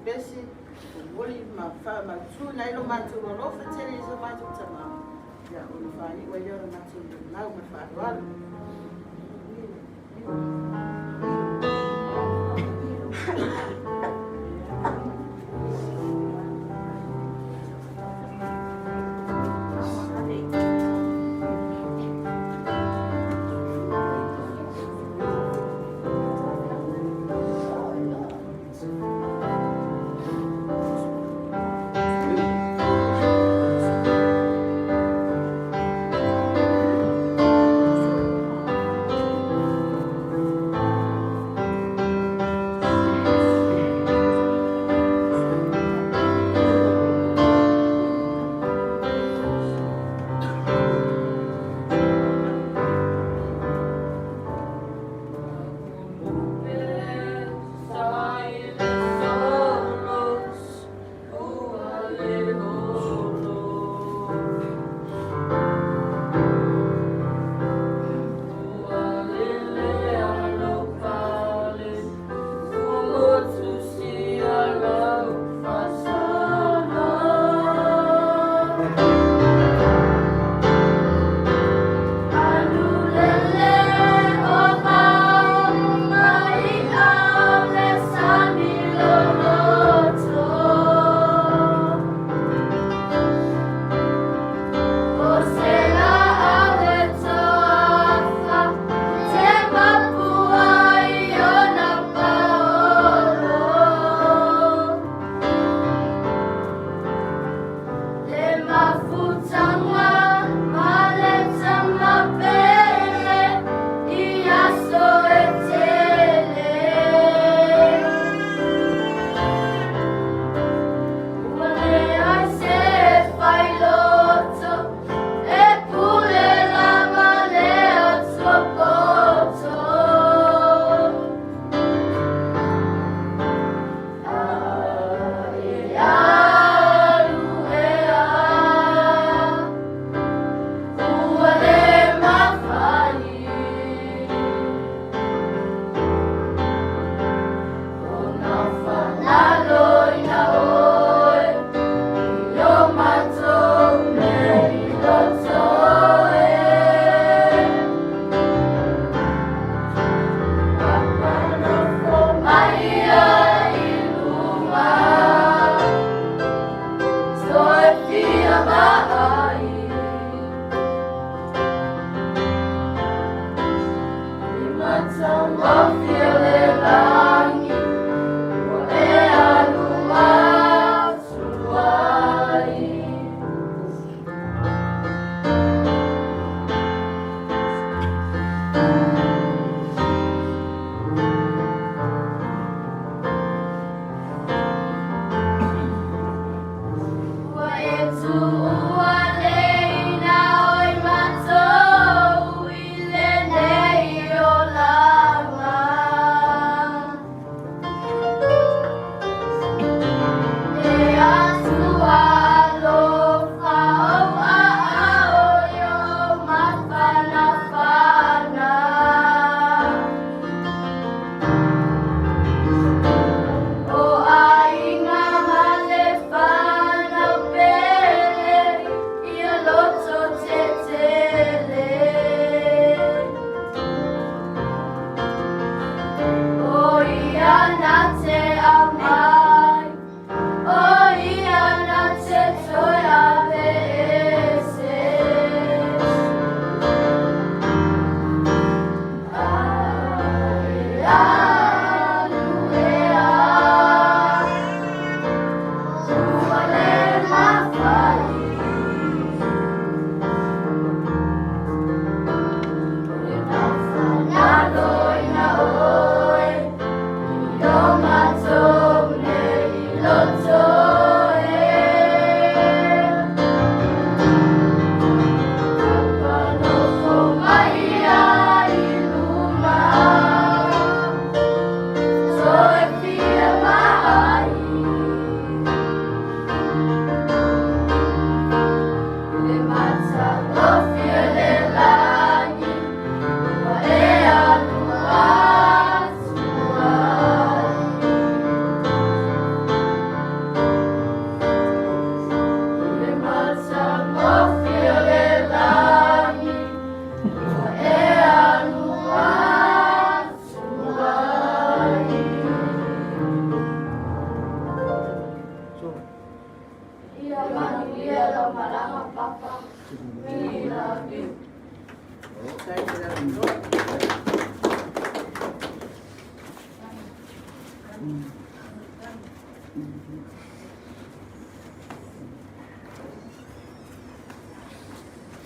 pepesi, momoli ma faamautuina ai lo matou alofa tele i so matou tamā, ia ona faaiu ai lea o le matou molimau ma le faaaloalo.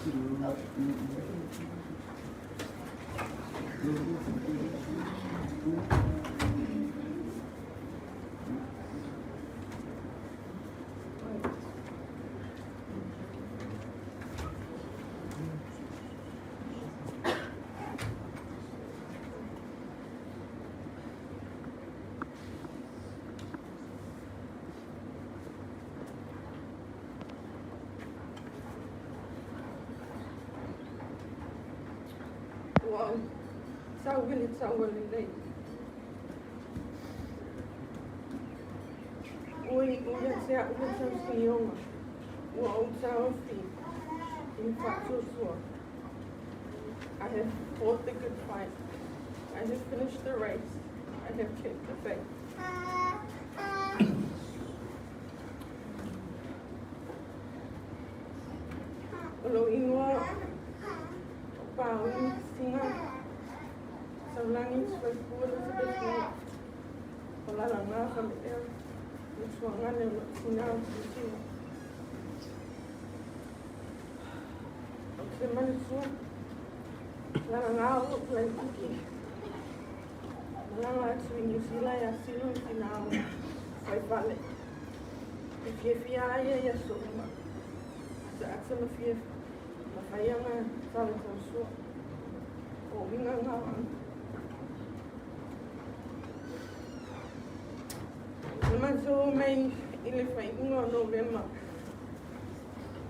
Ua ou sau i le taua lelei. Ua iu ia te a'u le tausioga, ua ou taofi i le faatuatua. I have fought the good fight. I have finished the race. I have kept the faith. O lou igoa o Pauli Singa Saulagi Soifua Elizabeth Nei. O Lalaga Famelea Lutuagane o lou tina o Tusiga. Ou te manatua lalaga o lou laititi malaga atu i Niu Sila e asilo i tina o faifale. E fiafia ai ia i aso uma. Ataata ma fia ma faiaga tala tausua. O uiga na o aga. Na matou o mai i le faaiuga o Novema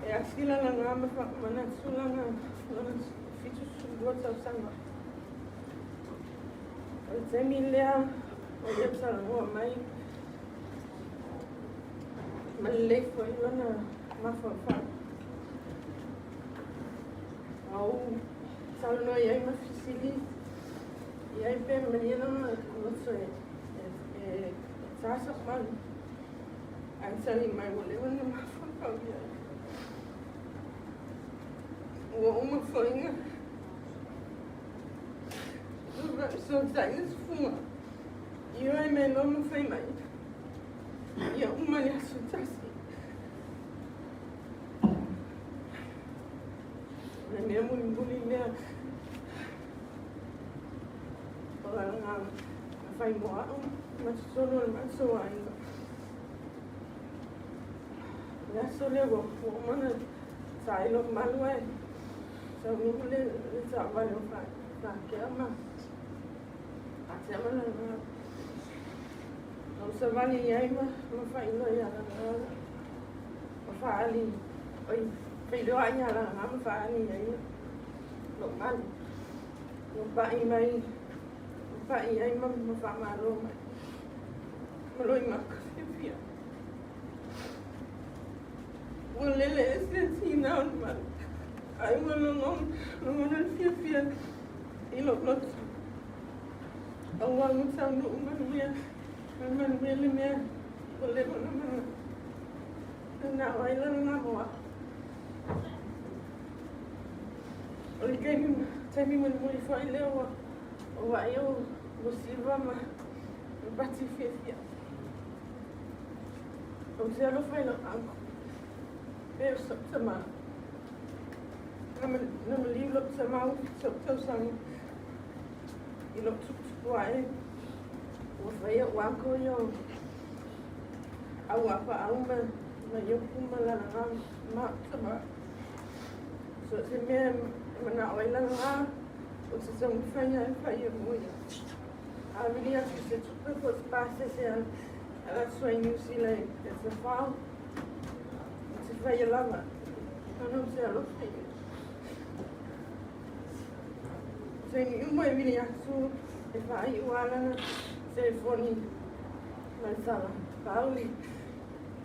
e asila lana ma faamanatu lana lona 72 tausaga. O le taimi lea o ia talanoa mai ma lelei foi lona mafaufau. A ou saunoa i ai ma fesili i ai pe malie lona loto e e ta sau malu. Ae tali mai ua leva ona mafaufau i ai. Ua uma foi na faafesootai sifuga. Ioe mai loa ma fai mai. Ia uma le aso tasi. O le mea mulimuli lea o lana fai mo a'u ma totonu o le matou aiga. O le aso lea ua uma ona tailo malu ae taunuu le taavale o Fakea ma atea ma lana. Na ou savali i ai ma faailoa ia Lalaga ma faaali, oi, feiloai ia Lalaga ma faaali i ai lou malu. Ua pai mai, ua pai i ai ma faamalo mai. Ma loimaka fiafia. Ua lele ese le tiga o le malu, ae ua logona le fiafia i lou loto. Aua ua taunuu manuia, ma manuia le mea ua leva ona manao ai lana mo a'u. O le taimi mulimuli foi lea ua ou vaai ua siva ma pati fiafia. Ou te alofa i lau uncle, pe o sou tamā. Na maliu lou tamā ua 7 ou tausaga i lou tuputupu ae ua faia ua uncle ia o au apaau ma Iopu ma Lalaga ma au tamā. So o se mea e manao ai Lalaga ou te taumafai lava e fai mo ia. A vili atu i se tupe po o se pasese e alu atu ai i Niu Sila e tafao, ou te faia lava ona ou te alofa i ai. Taimi uma e vili atu e faaiu lava lana telefoni ma le tala, Pauli,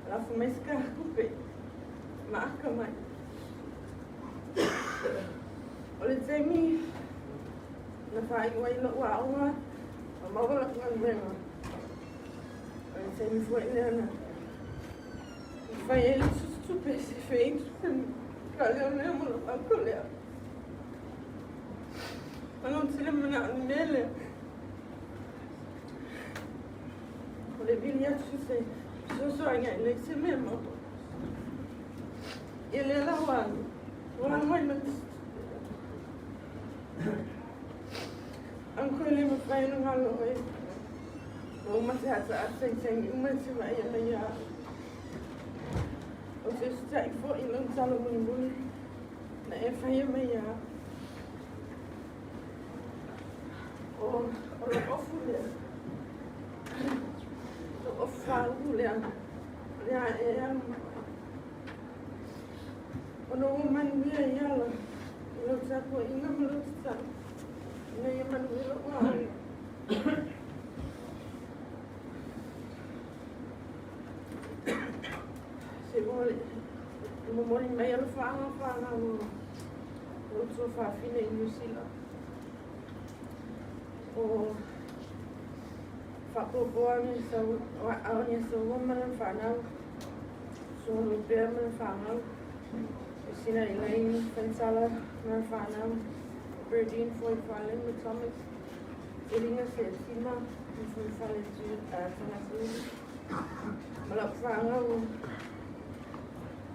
lafo mai se tupe ma aka mai. O le taimi na faaiu ai lou aoga ma maua lau galuega. O le taimi foi lea na fai ai le tupe se fei tupe faaleoleo mo lou uncle lea. Ona ou te le manao i le mea lea. O le vili atu se fesoasoani e leai se mea maua. Ia lea la ua alu. Uncle e le mafai ona galo oe. Ua uma se ataata i taimi uma e te vaai ana ia au. Ou te usitai foi i lau talo mulimuli na e faia mai ia au. O, o lou ofu lea, lou ofu faaulu lea, o le a e alu ma oe. Ona ua manuia i ala i lau tapuaiga ma lau tatalo, ina ia manuia lou aiga. Se momoli mai alofaaga fanau o lou tuafafine i Niu Sila. O faapuapua Oniasaua ma lana fanau, Sualupea ma lana fanau, Sina Elaine Faisala ma lana fanau, Berdine Foifale ma Thomas, Selina Seasima ma Foifale Tagasiuli, ma lau fanau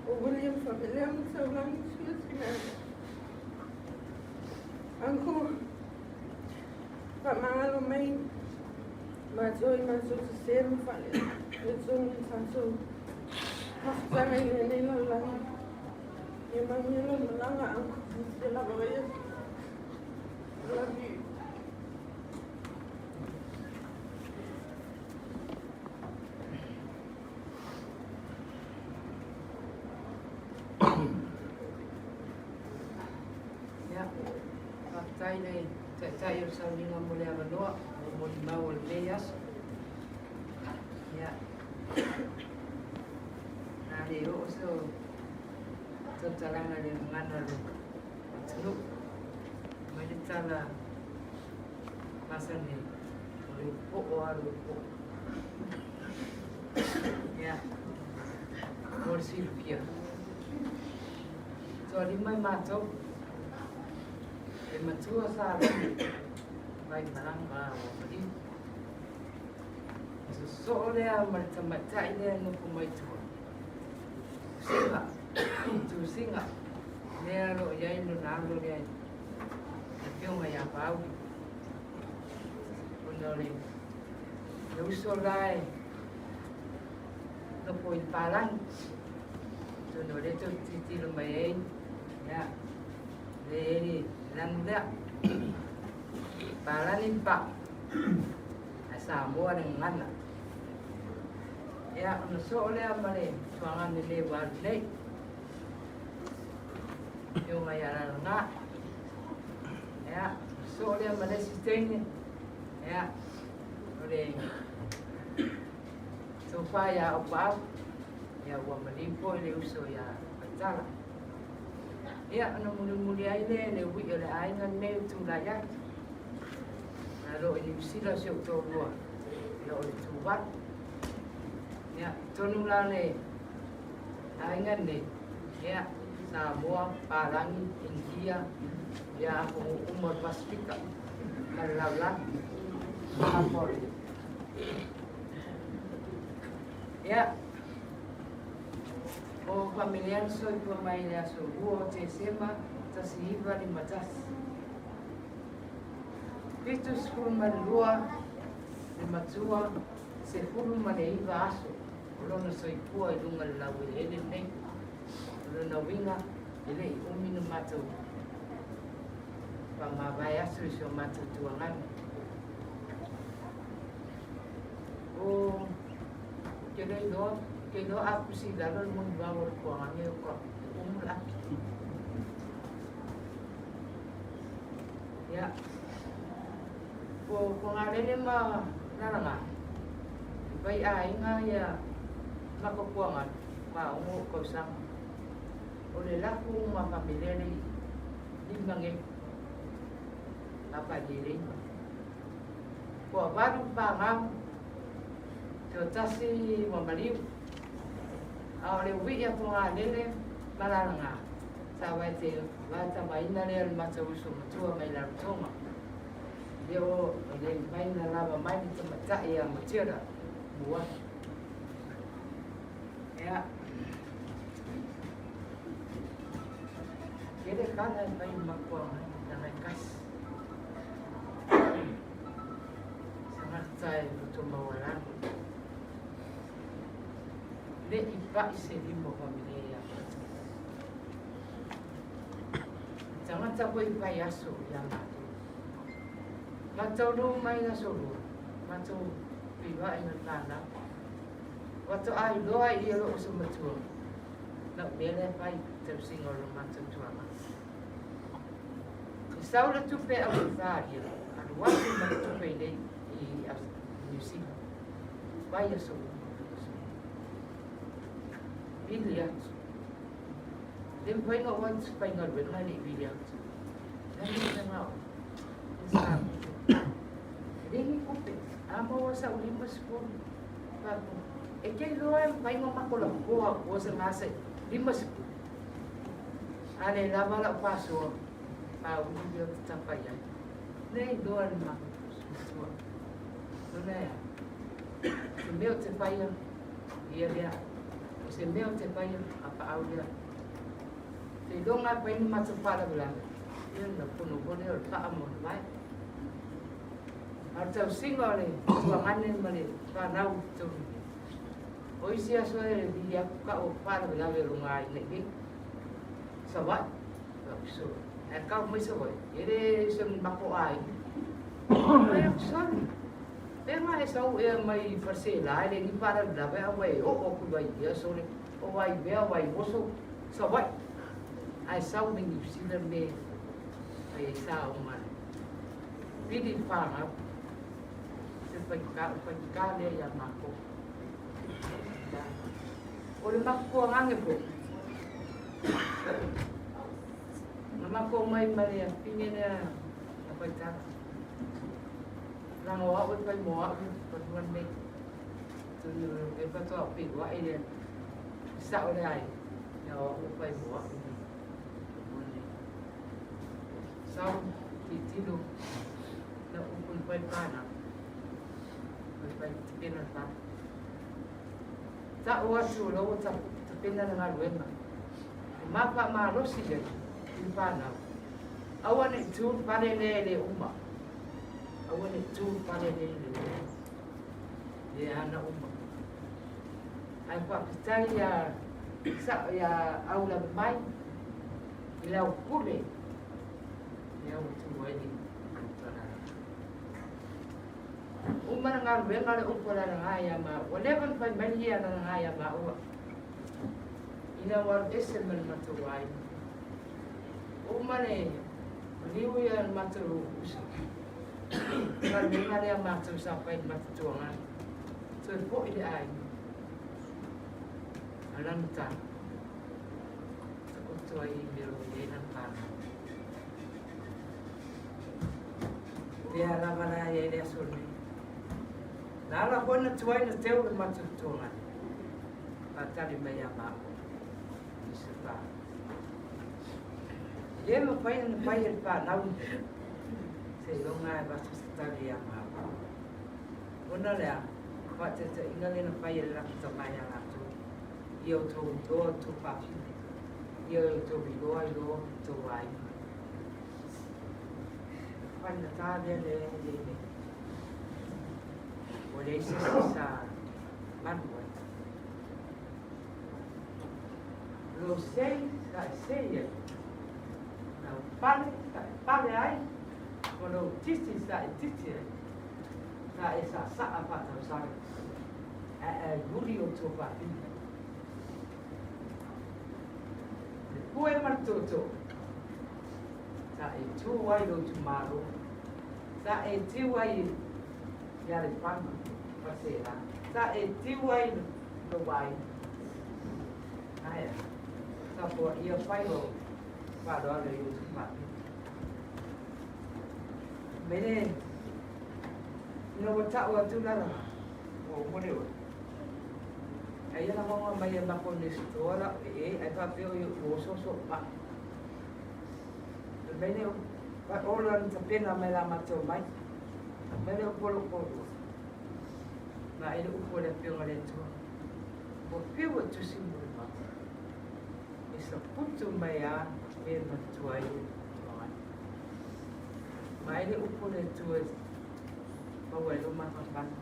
o William Favelea ma Taulagi Sulasinaga. Uncle, faamagalo mai matou i matou sesē ma faaletonu i tatou mafutaga i lenei lalolagi. Ia manuia lau malaga, Uncle. Ia lava oe. I love you. Ia, faafetai le Taitai o le sauniga mo le avanoa mo molimau o lenei aso. Ia, a le oo so tautalaga i le gagana o le atunuu, mai le tala masani o le po'o lava lou po'o. Ia, mo le silafia, toalima i matou, e matua sa logi mai malaga ua maliu. E sosoo lea ma le tamaitai lea e nofo mai tua. Tusiga, tusiga, lea o lo o i ai lona alo lea i le afioga ia Pauli. Ona o le uso la e nofo i le palagi. Atonu o lea tou te tilotilo mai ai, ia, lea e i ai le lanu lea. Palagi le paa, ae Samoa le gagana. Ia, ona soo lea ma le tuagane le ua alu nei. Afioga ia Lalaga. Ia, soo lea ma le isi teine. Ia, o le tofa ia Aupaau. Ia, ua maliu foi le uso ia Faitala. Ia, ona mulimuli ai lea i le ui'i o le aiga lenei ua tulai atu. Na lo i Niu Sila si ou toalua, ia o le Tuvalu. Ia, tonu la le aiga lenei, ia, Samoa, Palagi, Initia, ia atunuu uma o le Pasefika ma le lalolagi. Ia, o Familia na soifua mai i le aso 2 o Tesema 1951. 72 le matua, 19 aso o lona soifua i luga o le laueleele lenei. O lona uiga, e le i umi na matou faamavae aso i si o matou tuagana. O ke le iloa, ke iloa a pusi i lalo le molimau o le tuagana o ka umu le api. Ia, ko Fogalele ma Lalaga, i vai aiga ia matou tuagana, maogo o tausaga. O le lafu ma familia le lima nei, a faalelei. Toavalu pagau, toatasi ua maliu. A o le ui'i a Fogalele ma Lalaga, sa vaetamaina lea o le matou uso matua mai Rarotoga. E le o le mafai ona lava mai le tamaitai ia Matilda Muafi. Ia. kala e fai le mafuaaga leaga e tasi. Tagata e loto maualalo. Le i pai se lima o familia ia matou. Tagata foi fai aso ia matou. Matou lu mai le aso lua, matou feiloai ma le fanau. Faatoa iloa ai ia lou uso matua lau mea lea e fai i le tausiga o lo matou tuaga. E sau le tupe e Ausetalia, alu atu ma le tupe i nei i Niu Sila. Vaiaso uma, vaiaso uma. Vili atu. Le mafai ona oo atu se faigaluega e le i vili atu. Le a le mea o sa E le ni tupe. A maua sau 50. E te iloa e mafai ona matou lapoa ua se gasa 50. A le lava lau faasoa, auli lea ou te tapa i ai. Le iloa le matou Lona e a? Se mea ou te faia, ia lea. O se mea ou te faia, a paau lea. Seiloga e fai ni matou faalavelave, ia ona pono foi lea o le faa mo le vae. A o le tausiga o le tuagane ma le fanau i totonu nei. O isi aso e vili atu kau o faalavelave o luga ai nei nei. Savaii, so, ae kau mai Savaii, e le se mako aiga. Ai aku sole, pena e sau ea mai Faleseela e le ni faalavelave a ua e oo atu ai ia sole, o Waimea, Waimoso, Savaii. Ae sau mai Niu Sila me ai e sa o mai. Pili whanau. Se whaika lea ia mākou. O le mafukuaga foi. Na makou mai ma le afine lea na faitala. Leaga o au e fai mo au fanua lenei. Atonu o lea faatoa ou feiloai lea. E sao le aiga, ia o au e fai mo au nei fanua lenei. Sau, tilotilo, na upu na fai fanau. Fai fai tapena le fale. Ta'u atu o la ua tapena le galuega. E ma faamalosi ai i le fanau. Aua ne i tu le fale lea e le uma. Aua ne i tu le fale lea e le uma. Le ana uma. Ae faafetai ia ia aulave mai i lau pule lea ua tu ai le Uma le galuega le upu a le alaga ia maua. Ua leva ona fai mai le alalaga ia maua ina ua alu ese ma le matou aiga. Uma le maliu ia le matou uso. Galuega lea matou sa fai i le matou tuaga. Toe foi le aiga. A lana tala. Takoto ai i mea o lo o i ai lana fanau. Lea lava la i ai le aso lenei. Na ala foi na tuai na teu le matou tuagane. Faatali mai ia maua i se pa. E le mafai ona fai e le fanau lenei seiloga e avatu se tali ia maua. Ona lea, faataitaiga lea na fai e le latou tama ia latou, ia outou iloa outou faafine, ia outou iloa iloa outou aiga. Faigata lea le i ai nei. Ua leai se isi sa malu ai. Lo sei sa e sei ai. Lau pale sa e pale ai. Ma lou titi sa e titi ai. Sa e saasaa faatausaga. Ae e uli outou faafine. Le pue ma le tootoo. Sa e tu ai lou itumalo. Sa e tiu ai i Aleipata, Fasela. Sa e tiu ai lou aiga. Ae a? Sa poaia fai lou faaaloalo i outou faapito. Mele, ina ua ta'u atu le alaga, ua uma le oe. Aia na maua mai e makou nei stoa la'u ee ae faapea o io'u oso so'u ma'i. Fai mai le fai ola na tapena mai la matou mai. Fai mai le upu a lo'u toalua, Vaai le upu a le Afioga a le Atua, ua fiu e tusi mo le mau. E saputu mai a Mea e manatua ai le Tuagai. Ma ai le upu a le Atua e maua ai lou mafanafana.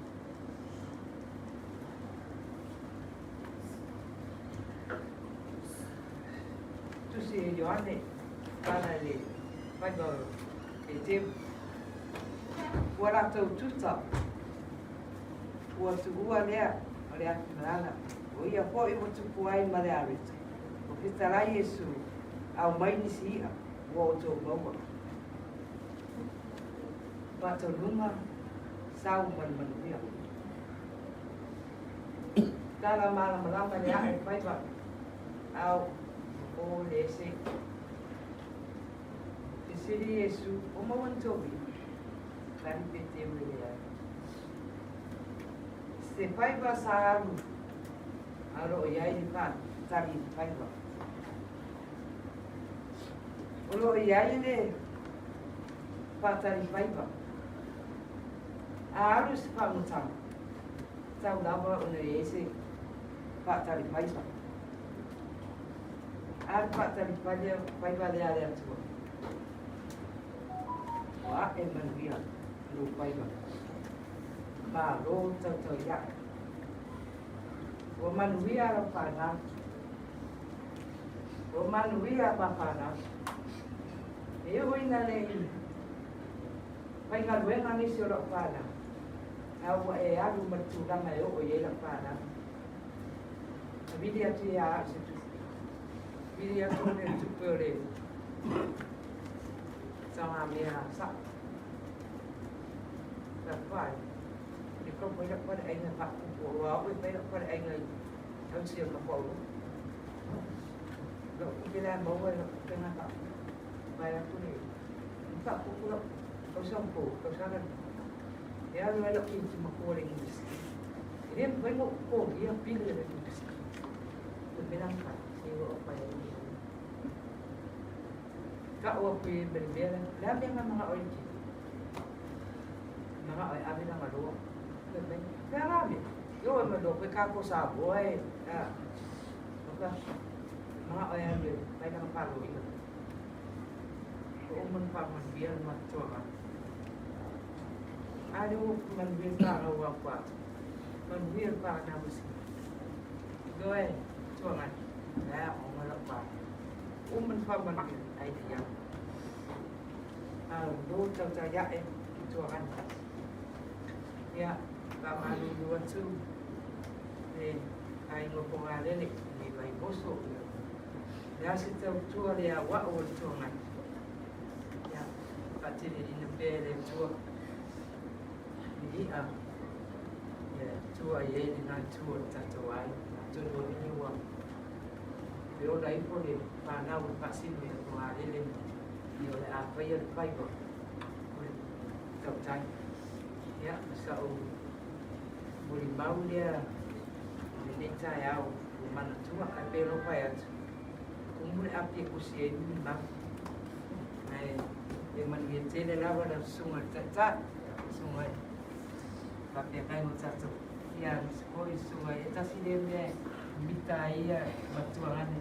Tusi e Ioane, pala i le faiva o Peteu. Ua latou tuta, ua tuua lea o le afimalala, o ia foi ua tupu ai ma le areta. Ua fetalai Iesu, Aumai nisi i'a ua outou maua. Faatonuga, Sau ma le manuia. Tala malamalama le ae faiva, ao, o le ese. Fesili Iesu, O maua ni tou i'a? Tali Peteu e leai. Se faiva sa alu, a o lo o i ai le tali i le faiva. O lo o i ai le faatali faiva. A alu se faamotaga, tau lava ona i ai se faatali faiva. A le faatali faiva lea a le Atua, ua ae manuia lou faiva. Malo tautauiaʻe. Ua manuia lau fanau. Ua manuia ma fanau. E oo ina le i faigaluega nisi o lau fanau, a ua e alu ma le tulaga e oo i ai lau fanau. Na vili atu ia au se tupe. Vili atu le tupe o le tagamea sao. Fai, le kau fai lau faleaiga faapupu aua o au e fai lau faleaiga i tausi o le Tapaulolo. Lou tupe la e maua e lau tupe lena faapupu. Vae atu le faapupu lau tausaga fou, tausaga e alu ai lau tamaiti matua i le Iunivesite. E le mafai ona ou totogia pili a le Iunivesite. O le mea la na fai, se ua ou fai ai le tau atu i ai ma le mea lea. O le a le mea na manao ai le tino? Manao e ave lana loa. Fai mai, le a la mea? Ioe mai loa koe tatou Samoa e, a. Manao e alu e fai lana paloina. Ua uma ona faamanuia le matuaga. A lea ua manuia le fanau a kwa. Manuia le fanau a sina. Ioe, tuaga, le a onga lau fanau. Uma ona faamanuia ai le iau. Malo tautai ae i tuaga. Ia, faamalulu atu le aiga o Fogalele i Vaimoso. Le a se tautua le auau o le tuagai. Ia, faateleina pea e le Atua le i'a ia tua i ai lena itu o le tatou aiga. Atonu o lenei ua e ola ifo le fanau e faasino ia Fogalele ia o le a faia le faiva o le tautai. Ia, ma sa'u molimau lea i lenei taeao ua manatua, ae pei ona ou fai atu, tumu le api e kusi ai le molimau. Ae e manuia tele lava lau susuga i le Taitai, susuga i faafeagai ma tatou. Ia, aemaise foi susuga e tasi lea mea e mita ai ia matua gane.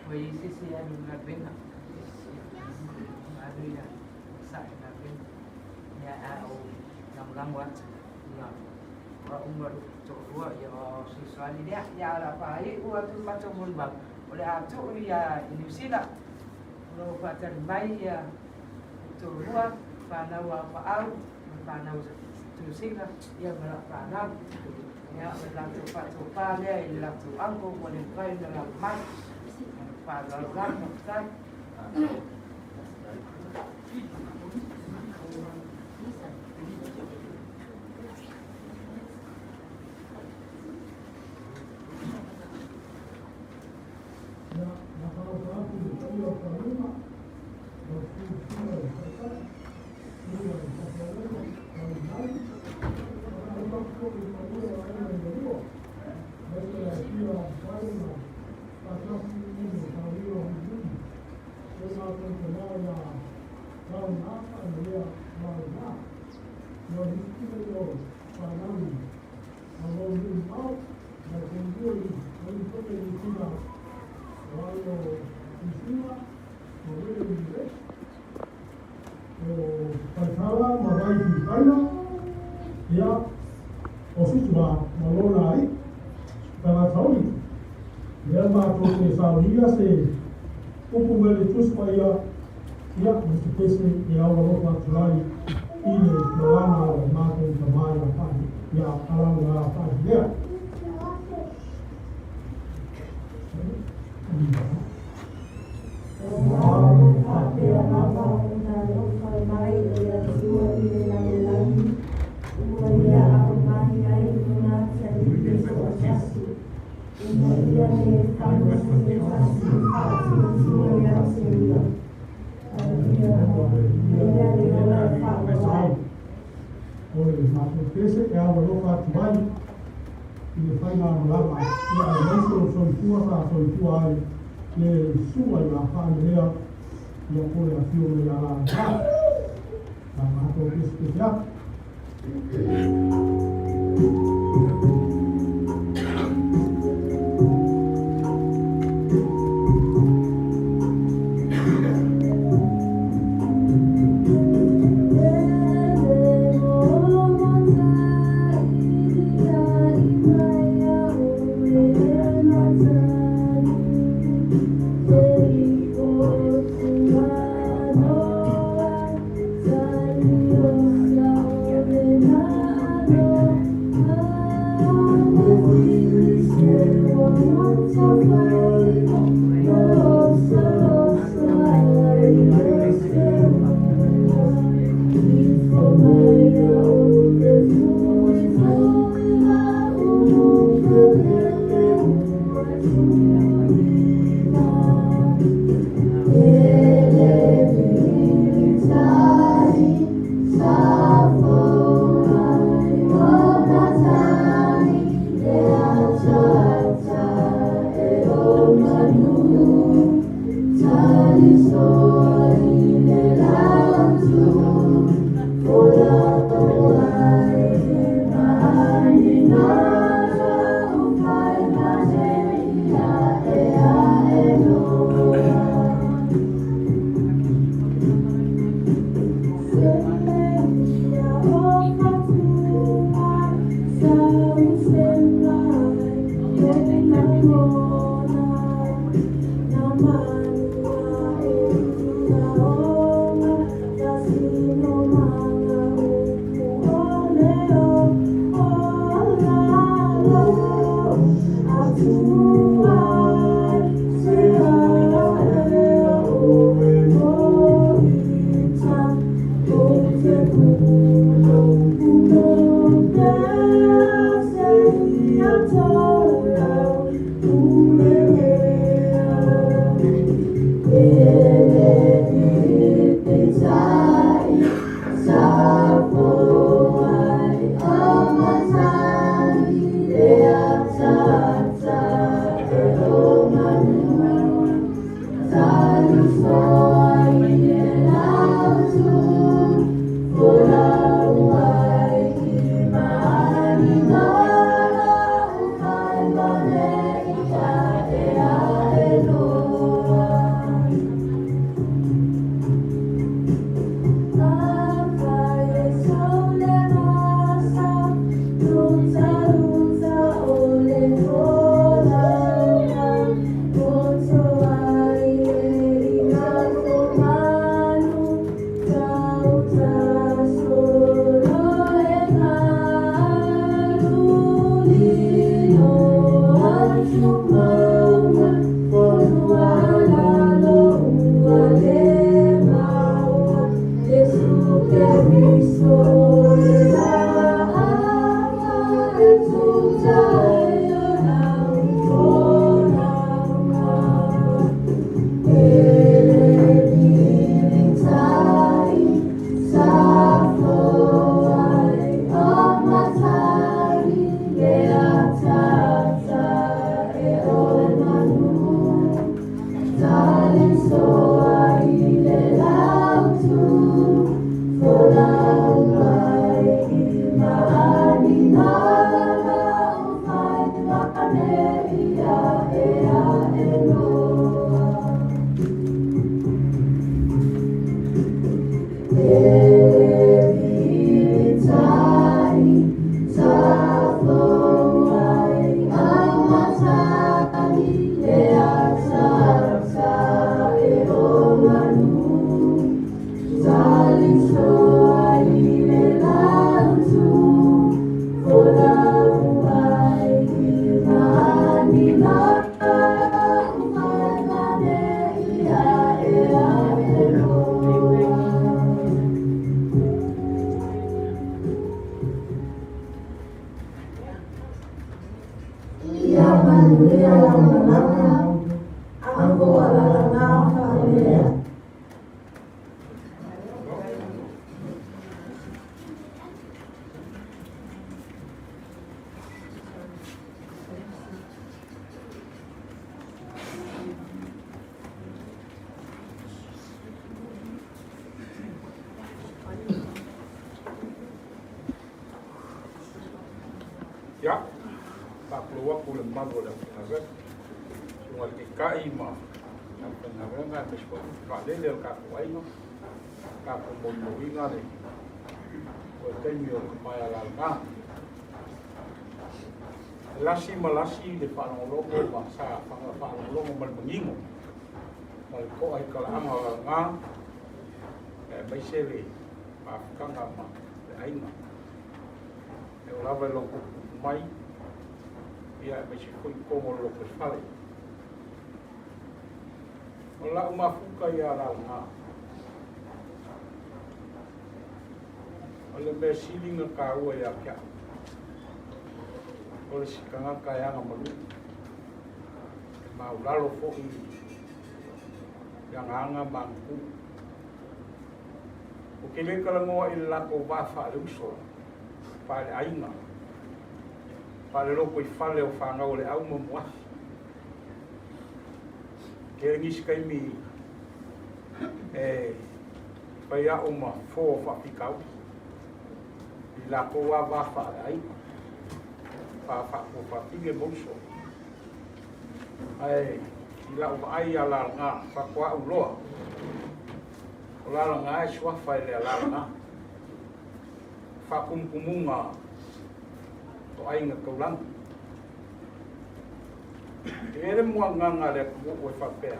Ua i ai se isi e alu i le galuega. Alu ia sa'i i le galuega. Ia, a ou lagolago atu, ia, o au ma lou toalua, ia, o fesoasoani lea. Ia, a o le a faaiu atu le matou molimau, o le a tuu ia i Niu Sila, o lo o faatali mai ia toalua, fanau a Faau ma fanau Tusila, ia ma lau fanau. Ia, o le latou faatopa lea i le latou uncle ua le mafai ona lava mai. Faaaloalo lava, faafetai. Ia, faatalofa atu i le paia o Paluga, lau susuga i le Taitai, susuga i le Faafeagaiga, Talimai. Faatalofa atu foi i le paia o aiga e lua, aemaise le afio o Abisai ma faatasi i le saolio mulimuli. O le matou tama ia Laonaata ma lea Laona. Ia hiki nei o fanau i Malo Nuu Mao, ma le fonua i Oli Pope i Sila, o ai o Tusila, matou te saunia se upu mai le Tusi Paia, ia, ma se pese e au alofa atu ai i le malaga a le matou tama ia Paʻi, ia Alaga Paʻilea. Ua faapea lava ona alofa mai o le Atua i le lalolagi, ua Ia aumai ai Lona Atalii e toatasi, ina ia le falo se tasi i faatuatua ia te Ia, a ia maua le ola e faavavau. O le matou pese e au alofa atu ai i le faigamalaga, ia aemaise o le soifua sa soifua ai le susuga ia Faalelea, ia po o le afioga ia Lagā. Sa matou pesepese atu. Ia manuia lau malaga, Uncle Alalaga Faalelea. Ia, faapulou atu le mamalu o le aufaigaluega, susuga i le Taitai ma le aufaigaluega aemaise foi le vaalele o le tatou aiga, tatou molimauina le taimi o le tama ia Laloga. E lasi ma lasi le faalogologo ma sa faalogologo ma le manino ma le to'a i talaaga o Laloga, aemaise le mafutaga ma le aiga. E oo lava i lona tuputupu mai, ia aemaise foi totonu o le lotoifale. O lau mafuta ia Laloga, o le mea sili na taua ia te au, o le isi tagata e agamalu, e maulalo foi i ana aga ma ana tu. Ou te le talanoa i le latou va faaleuso, faaleaiga, faalelotoifale o fanau a Leau ma Muafi. Tele nisi taimi e fai au ma fofo o faafitauli i latou lava va faaleaiga, faafaatuafafine ma uso. Ae i lau vaai ia Lalaga, faatoa ou iloa o Lalaga e suafa e le Alalaga. Faatumutumuga o aiga taulagi. E i ai le muagaga a le atunuu e faapea,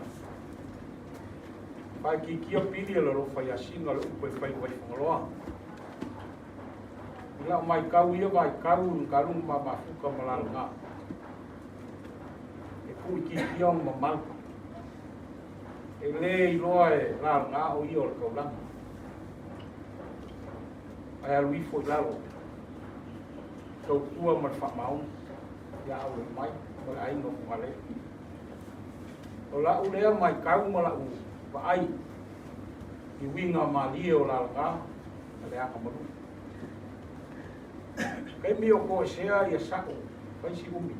Faaitiitia pili e le alofa ia Sina o le upu e fai i Vaifagaloa. I lau maitau ia vaitau i Galuga ma Mafuta ma Lalaga, e tuuitiitia ona mamalu. E le iloa e Lalaga o ia o le taulaga. Ae alu ifo i lalo, tautua ma le faamaoni ia aule mai ma le aiga o Fugalei. O lau lea maitau ma lau vaai i uiga malie o Lalaga ma le agamalu. Taimi o toesea ia sa'u faisi umi,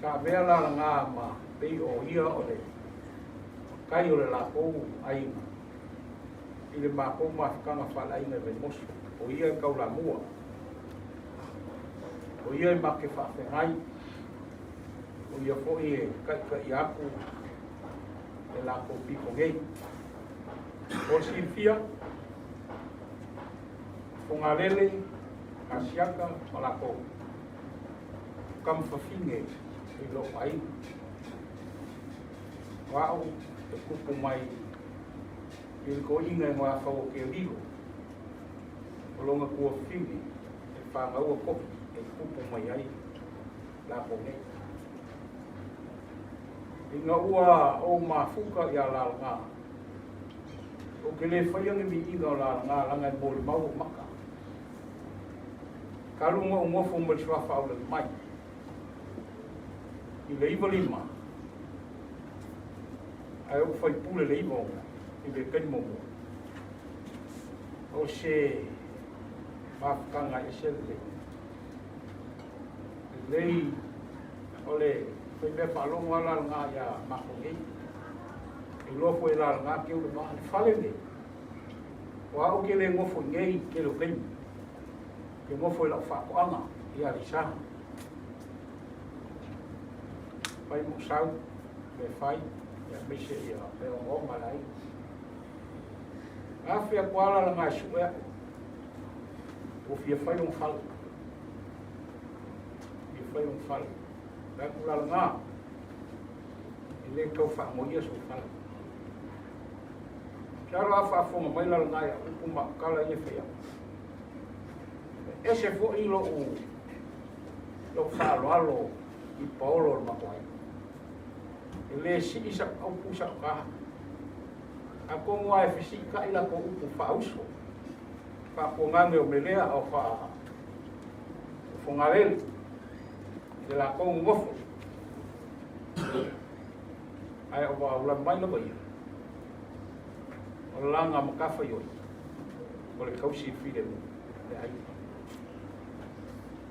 sa avea Lalaga ma pei o ia o le matai o le latou aiga i le matou mafutaga faaleaiga i Vaimoso. O ia e taulamua, o ia e ma te faafeagai, o ia foi e taitaia atu le latou pito nei. O le silafia, Fogalele, Asiata ma latou tama fafine i lou aiga. O au e tupu mai i le toeaina e Moeafau o Kealilo, o lona tuafafine e fanau to'i e tupu mai ai latou nei. Ina ua ou mafuta ia Lalaga, ou te le faia ni viiga o Lalaga laga e molimau ou maka. Talu ona ou nofo ma le suafa aulani mai i le 95, ae ou faipule le 96 i le taimi muamua. O se mafutaga ese lelei. Lelei o le faimea faalogo lava Lalaga ia matou nei. E iloa foi e Lalaga keu le va. Le fale lenei, o au ke le nofo i nei tele o taimi. Ke nofo i lau faatoaga i Aleisa. Fai mo sau, me fai, ia aemaise ia mea ogaoga le aiga. Afe atu lava Lalaga e sue au. Ua fia fai lona fale. Fia fai lona fale. Fai atu Lalaga, e le tau faamoia sou fale. Masalo a faafofoga mai Lalaga i au upu ma au tala ia e fai atu. E ese foi lou faaaloalo. i paolo o le matou aiga. E le sii sa'u aupu sa'u kaha. Atonu lava e fesiita'i latou upu faauso, faapuagage o melea o faa o fogalele i le latou nonofo. Ae o vaulama mai lava ia, o le laga matafaioi o le tausi i le filemu le aiga.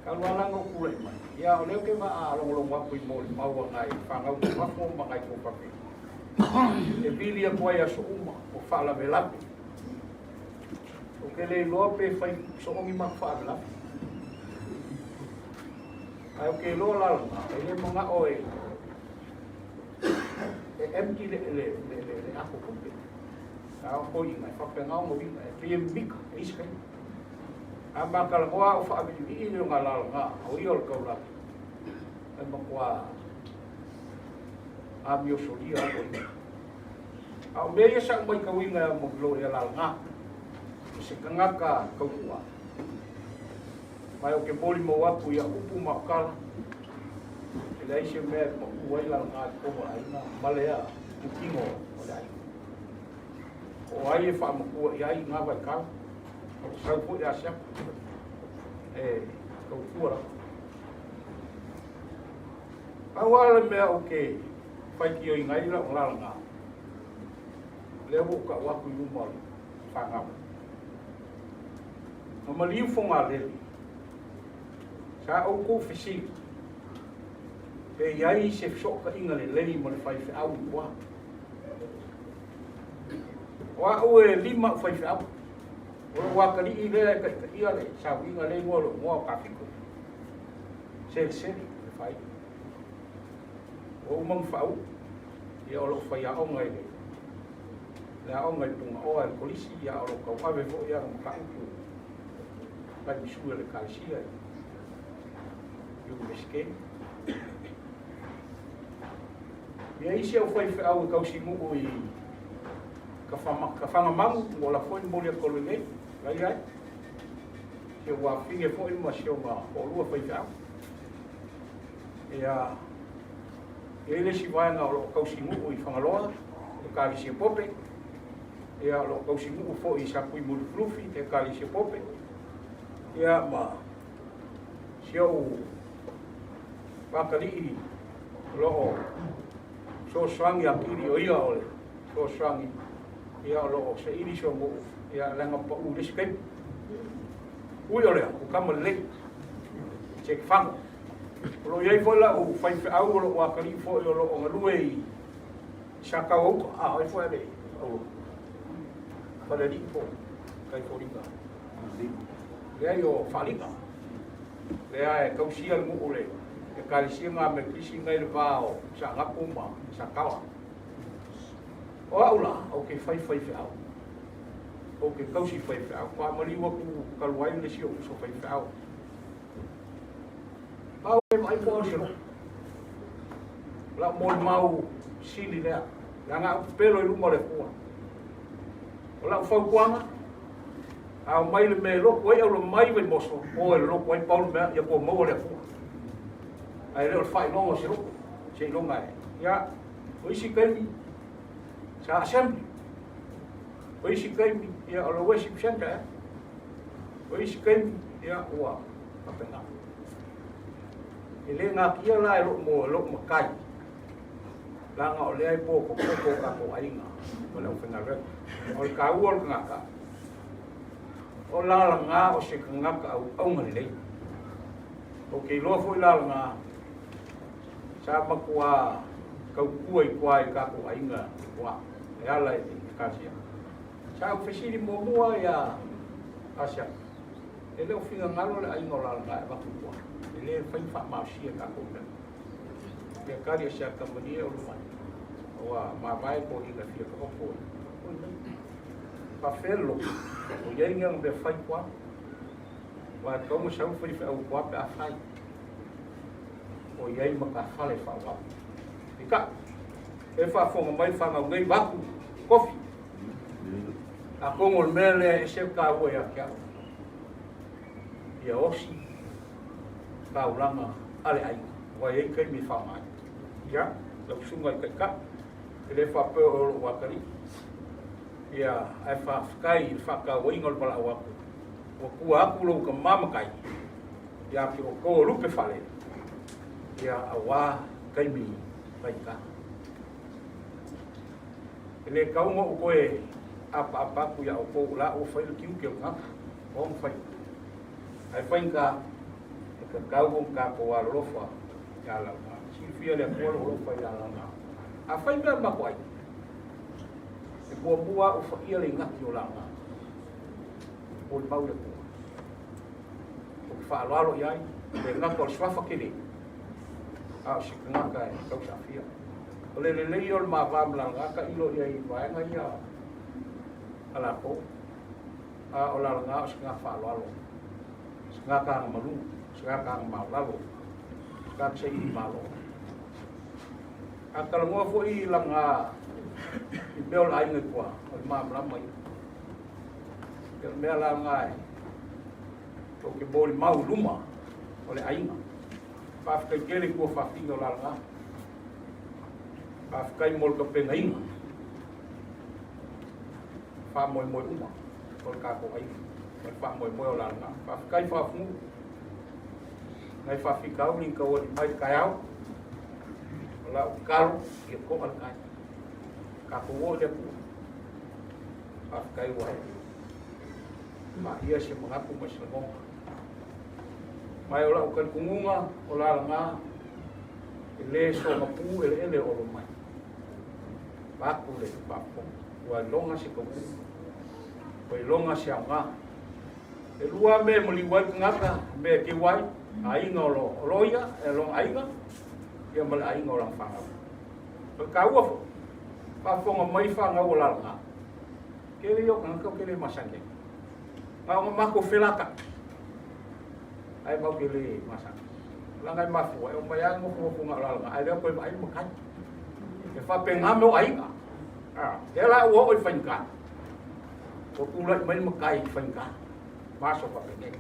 Talu lava la ona ou tulai mai, ia o lea ou te faalogologo atu i molimau a nai fanau mai fafo ma nai tuafafine e vili atu ai aso uma o faalavelave. Ou te le iloa pe fai soo ni matou faalavelave. Ae ou te iloa la lena, e le manao e e empty le, le, le, le, le ato tupe. A o toeaiina, e faapena ona uiga, e pei e mimita e isi taimi. A ma talanoa au faaviivii le ona lalaga, o ia o le taulagi, e matua amiosolia au ia. A o mea ia sa ou matauina e mo ia lalaga, o se tagata tautua. Ma ou te molimau atu ia upu ma au tala, e leai se mea e pau ai lalaga i totonu o le aiga ma lea itutino o le aiga. O ai e faamatua i ai i na vaitau, o le sau foi asiata, e tautua lava. Pau lava le mea ou te faitioina ai lau lalaga, lea ua ou tau atu i luma o le fanau. Na maliu Fogalele, sa outou fesili, pe i ai se fesootaiga lelei ma le faifeau i tua. O au e lima au faifeau. O lou atalii lea e taitaia le sauiga lea igoa o lou igoa o Kafiko. Selesele le faaiu. Ua uma ona faauu, ia o lou faiaoga i le le aoga i Punaoa i le Kolisi, ia o lou tauave foi ana mataupu faimisui a le Ekalesia i Iunivesite. Ia isi au faifeau e tausinuu i Tafagamanu, ua ola foi le momoli atu o lenei, la i ai. Si ou afafine foi ma si ona toalua faifeau. Ia, e i ai le isi vaega o lo o tausinuu i Fagaloa, Ekalesia Pope, ia, o lo o tausinuu foi i Sapuimulufulufi, Ekalesia Pope, ia, ma si ou atalii o lo o fesoasoani atili, o ia o le fesoasoani, ia, o lo o saili si ou nuu, ia, leaga pau i le isi taimi. Ui o lea, ua kama lelei, se te fago. O lo o i ai foi lau faifeau o lou atalii foi o lo o galue i Sataoauta, a o ai foi le au Falealii po o Kaifoliga. Leai o Faaliga. Lea e tausia le nuu le Ekalesia nga Metotisi ngai le va o Saanapu ma Sataoa. O au la, ou te fai faifeau. Ou te tausi faifeau. Faatoa maliu atu talu ai le isi ou uso faifeau. Au e vaai po o se loto. Lau molimau sili lea. Leaga au pepelo i luma o le Atua. O lau fautuaga, a omai le mea e lotu ai au mai Vaimoso, o e lotu ai pau le mea, ia tua maua le Atua. Ae le o le faailoga o se lotu, seiloga e. Ia, o isi taimi, sa assembly. O isi taimi, ia o le worship center, eh. O isi taimi, ia ua faapena. E le natia la e lou, mo, lou matai, leaga o lea e potopoto o tatou aiga ma le aufaigaluega. O le taua o le tagata, o lalaga o se tagata auauna lelei. Ou te iloa foi lalaga sa matua tautua i tua i tatou aiga i tua e ala i le Ekalesia. Sa ou fesili muamua ia Asia, e le o finagalo le aiga o lalaga e avatu i tua, e le mafai ona faamalosia e tatou mea. Ia tali Asia malie o lumai, ua mavae toeaiina e fia taoto i faafefea le lotu, o i ai ni ana mea fai i tua, aua e tatau ona sau le faifeau i tua pe a fai, o i ai matafale e faaauau. Peitai, e faafofoga mai fanau nei vaeatu kofi. Atonu o le mea lea e ese le taua ia te au, ia osi taulaga a le aiga. Aua e i ai taimi e faaaoga ai. Ia, lau susuga i Taitai, e le faapea o lou atalii, ia, ae faafetai i le faatauaina o le valaau atu, ua tua atu lou tama matai ia te outou o lupe faalele, ia, aua taimi faigata. E le tatau ona ou toe apaapa atu ia outou o la ua fai le tiute o le tagata, ua ona fai. Ae faigata, e tatau ona tatou alolofa ia Lalana. Silafia e le Atua lou alofa ia Lalana. A fai mea ma matou aiga, e muamua lava ou faia le igati o Lalana. Molimau le Atua. Ou te faaaloalo i ai, le gata o le suafa tele, a o se tagata e tausaafia. O le lelei o le ma va ma Lalana, tailo i ai i vaega ia a latou, a o Lalana o se tagata faaaloalo, se tagata agamalu, se tagata agamaualalo, se tagata saili malo. A talanoa foi lana i mea o le aiga i tua, o le malamalama ia. O le mea la lena e ou te molimau i luma o le aiga. Faafetai tele i tua faafiga o Lalana. Faafetai mo le tapenaina. Faamoemoe uma o le tatou aiga ma le faamoemoe o Lalana. Faafetai Faafugu. Nai faafitauli na tauali mai le taeao. O lau tatalo ia to'a le tai. Tatou o i le Atua. Faafetai ua e paia se manatu ma se lagona. Ma o lau talitonuga o Lalana e le sogapu eleele o lo mai. Vaeatu le faafofoga. Ua iloga se taunuuga. Ua iloga se aoga. E lua mea e maliu ai le tagata, mea e keu ai, aiga o loia, e lona aiga, ia ma le aiga o lana fanau. O le taua foi, faafofoga mai fanau o Lalana, tele ia o tagata ou te le masani ai. Na ona matou felataai, ae matou te le masani. Leaga e mafua, e omai lava nofonofo na o Lalana, ae le o toe vaai le matai. E faapena mea o aiga. Lea la ua oo i faigata, ua tulai mai le matai i faigata, ma aso faapenei.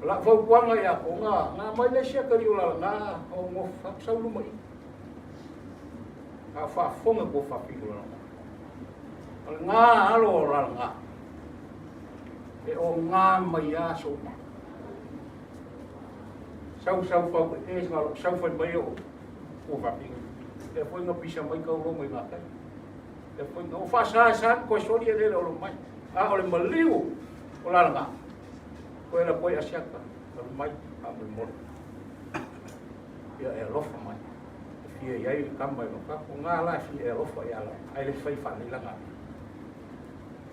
O lau fautuaga ia kou, na aumai le isi atalii o Lalana, o nofo atu sau luma i i. A o faafofoga kou faapito Lalana. O lena alo o Lalana, e oga mai lava aso uma. Sau sau fau e e sau fai mai o ua faapito. Lea foi na pisa mai taulogo i gatai. Lea foi na o faasa sa koe soli e lele o lo mai. A o le maliu o Lalana, koe la koe asiata, alu mai, faamolemole. Ia e alofa mai. E fia i ai le tama i lou o ngā la e fia e alofa i ala, ae le fai faalelei lana.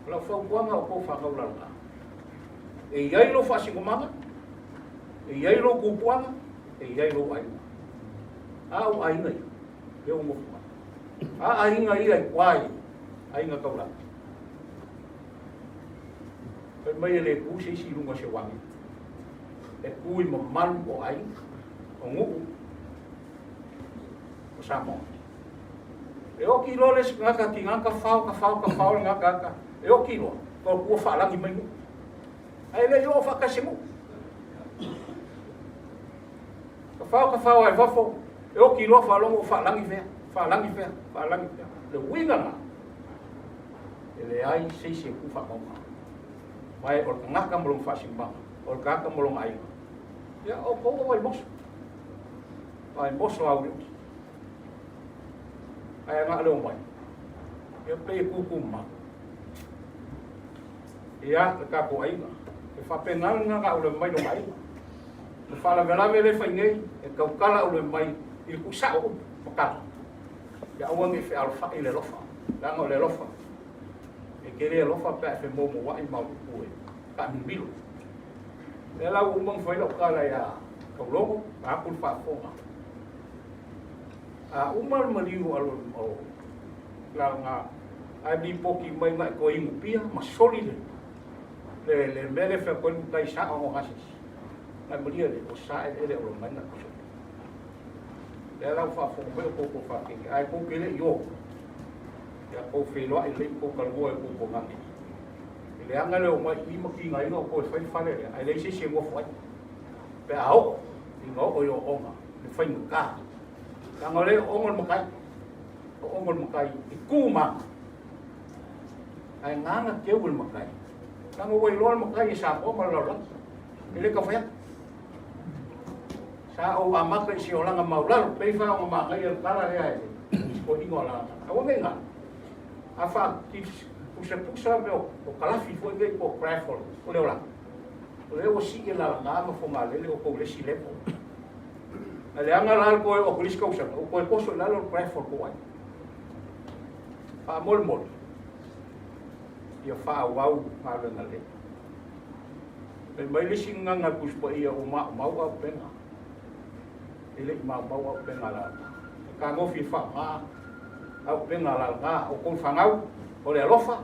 O lau fautuaga o kou fanau Lalana, e i ai lou faasinomaga, e i ai lou tupuaga, e i ai lou aiga. A o aiga ia, lea ua nofo mai. A aiga ia i tua i aiga taulagi. Fai mai e le tu se isi i luga o se uagi. E tu i mamalu o aiga, o nuu, o Samoa. E oki loa le isi tagata tiga ka fao, ka fao, ka fao lena tagata. E oki loa, ka ua faalagi mai nuu. Ae le i oo faatasi nuu. Ka fao, ka fao ai fafo, e oki loa faalogo ua faalagi fea, faalagi fea, faalagi fea. Le uiga lena, e leai se isi e tu faamauga. Ma e o le tagata ma lona faasinomaga, o le tagata ma lona aiga. Ia, o kou o Vaimoso. Vaimoso au le uki. Ae aga leo mai. Ia pei e kūkū ma. Ia, le tatou aiga. E faapena lena na ule mai lona aiga. Le faalavelave le fai nei, e tautala ule mai i le tuusao upu ma tala. Ia aua ne i fealofai le alofa. Leaga o le alofa, e te le alofa pe a e femoumouai ma upu e taamilomilo. Lea la ua uma ona fai lau tala ia Taulogo, vaeatu le faafofoga. A uma le maliu a o Lalana, ae lipoti mai na e toe inupia ma soli le mea lea e fai atu ai le matai sao o gasisi. Ae malie le o sa eleele o lo mai na soli. Lea la ua faafofoga mai o kou faakeke, ae kou te le i o. Ia kou feiloai lelei ma kou talanoa i kou pogane. E leaga le omai i i ma tigaina o kou e fai le fale lea, ae leai se isi e nofo ai. Pe a oo. Ina oo i ooga le faigata. Leaga o lea e ooga le matai, ooga le matai i tu ma aga. Ae gaga teu e le matai. Leaga ua iloa le matai e Samoa ma le lalolagi. E le tau fai atu. Sa ou amata i se olaga maulalo, pei fa ona manaia le tala lea e toeaina o Laaga. Aua ne i galo. A faapusapusa mea o kalafi foi nei po o graph o le olaga, o lea ua sii e Lalaga ma Fogalele o tou le isi level. Ae leaga la le toe oo atu i le isi tausaga, ua toe toso i lalo le graph o le tou aiga. Faamolemole, ia faaauau galuega lelei. Fai mai le isi gagana a le Tusi Paia, ua maumau auupega. E le i maumau auupega a Lalaga. E fetagofi e faaaoga auupega a Lalaga. O tou fanau, o le alofa.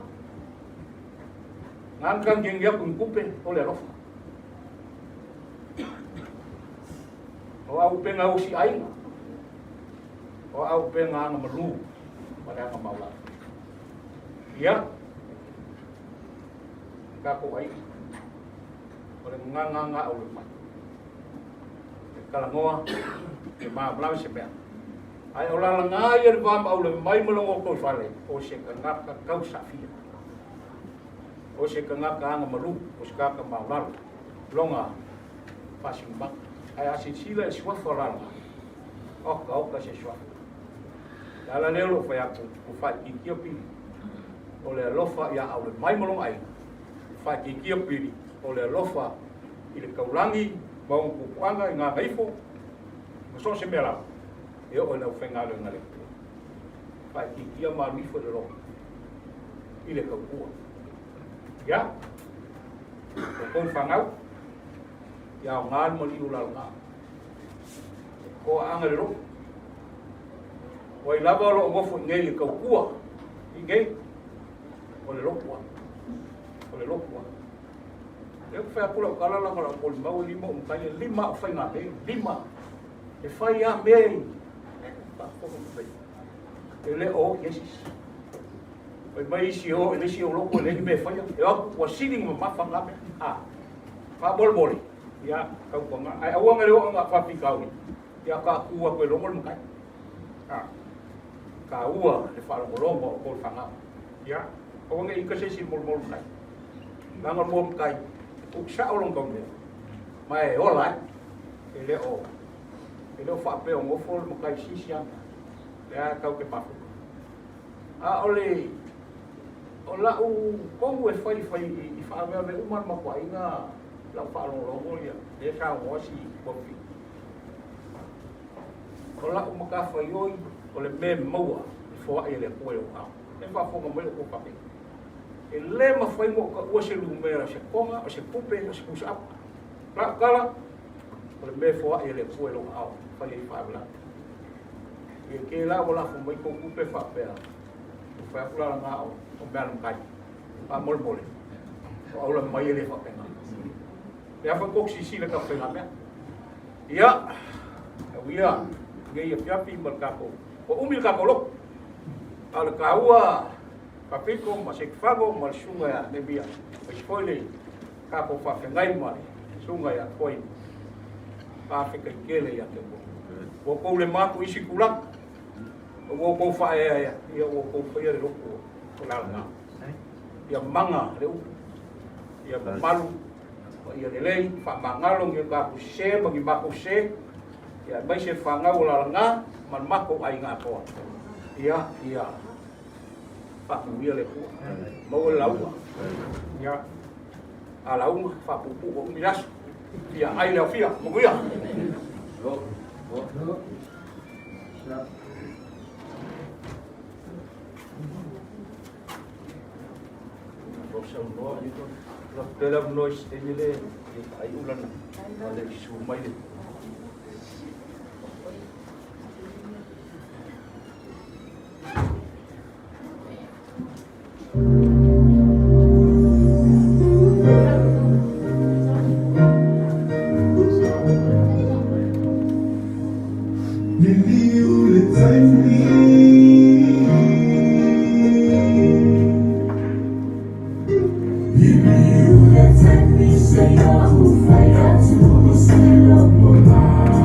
Na ona tagitagi atu i ni tupe, o le alofa. O auupega usi aiga. O auupega agamalu ma le agamaulalo. Ia, tatou aiga. O le gagana au le mai. E talanoa, e malamalama se mea. Ae o lalaga ia le va ma au le mai ma lona lotoifale, o se tagata tausaafia. O se tagata agamalu, o se tagata maulalo, lona faasinomaga. Ae a silasila i le suafa o lalaga, oka oka se suafa. Le ala lea o lou fai atu, ua faaitiitia pili o le alofa ia Aulemai ma lona aiga, ua faaitiitia pili o le alofa i le taulagi ma ona puapuaga i Gagaifo ma so o se mea lava e oo i le aufaigaluega a le Atua. Faaitiitia ma alu ifo i le loto i le tautua. Ia, o tou fanau, ia aoga le maliu o laloga. E toaaga le loto. O ai lava o lo o nofo i nei i le tautua, i nei, o le lotu lava. O le lotu lava. Lea ua fai atu lau tala leaga o lau molimau e lima ou matai, e lima au faiga mea, lima. E fai lava mea i faafofoga mai. E le o oti ai se isi. Fai mai isi e o i le isi lotu e leai ni mea e faia. E o atu ua sili ona mamafa na mea. A, faamolemole, ia, tautuana. Ae aua na le oo ina faafitauli, ia ka tu atu e logo le matai. A, taua le faalogologo o tou fanau. Ia, aua ne i ita se isi i le molimoli matai. Leaga o le moa matai, e uu sao lona taumea, ma e ola ai. E le o, e le o faapea o nofo le matai sisi lava mea. Lea e tau te mafuta. A o le, o lau tonu e fai fai i faaveave uma le matou aiga lau faalogologo ia, lea saunoa si Kofi. O lau matafaioi o le mea e maua e foai e le Atua i ou ao. E faafofoga mai outou faapea. E le mafai ona ou taua se lumera o se toga, o se pupe, o se pusaapa. Lau tala, o le mea e foai e le Atua i lou aao, fai ai faalavelave. Ia ke la ua lafo mai kou tupe faapea, ua fai atu la lana o mea a le matai. Faamolemole, o aula mai e le faapena. Le afa kou silasila i ka faiga mea. Ia, au ia, nei afiafi ma le tatou, ua umi le tatou lotu. A o le taua Papiko ma Sekifago ma le susuga ia Nemia, aemaise foi le tatou faafeagai ma le susuga ia Toi. Faafetai tele ia te outou. Ua outou lema atu i isi tulaga, ua outou faaeaea, ia ua outou faia le lotu o Lalaga. Ia maga le upu, ia mamalu, ia lelei, faamagalo ni o tatou sese ma ni matou sese, ia aemaise le fanau o Lalaga ma le matou aiga atoa. Ia, ia faamanuia le Atua. Maua le lauga. Ia, a lauga, faapuupuu ua umi le aso. Ia, ai le aofia, manuia. Pele avanoa i se taimi le faaiu lana ma le susu mai le Liliu le taimi. Liliu le taimi se i ou fai atu se lopo mai.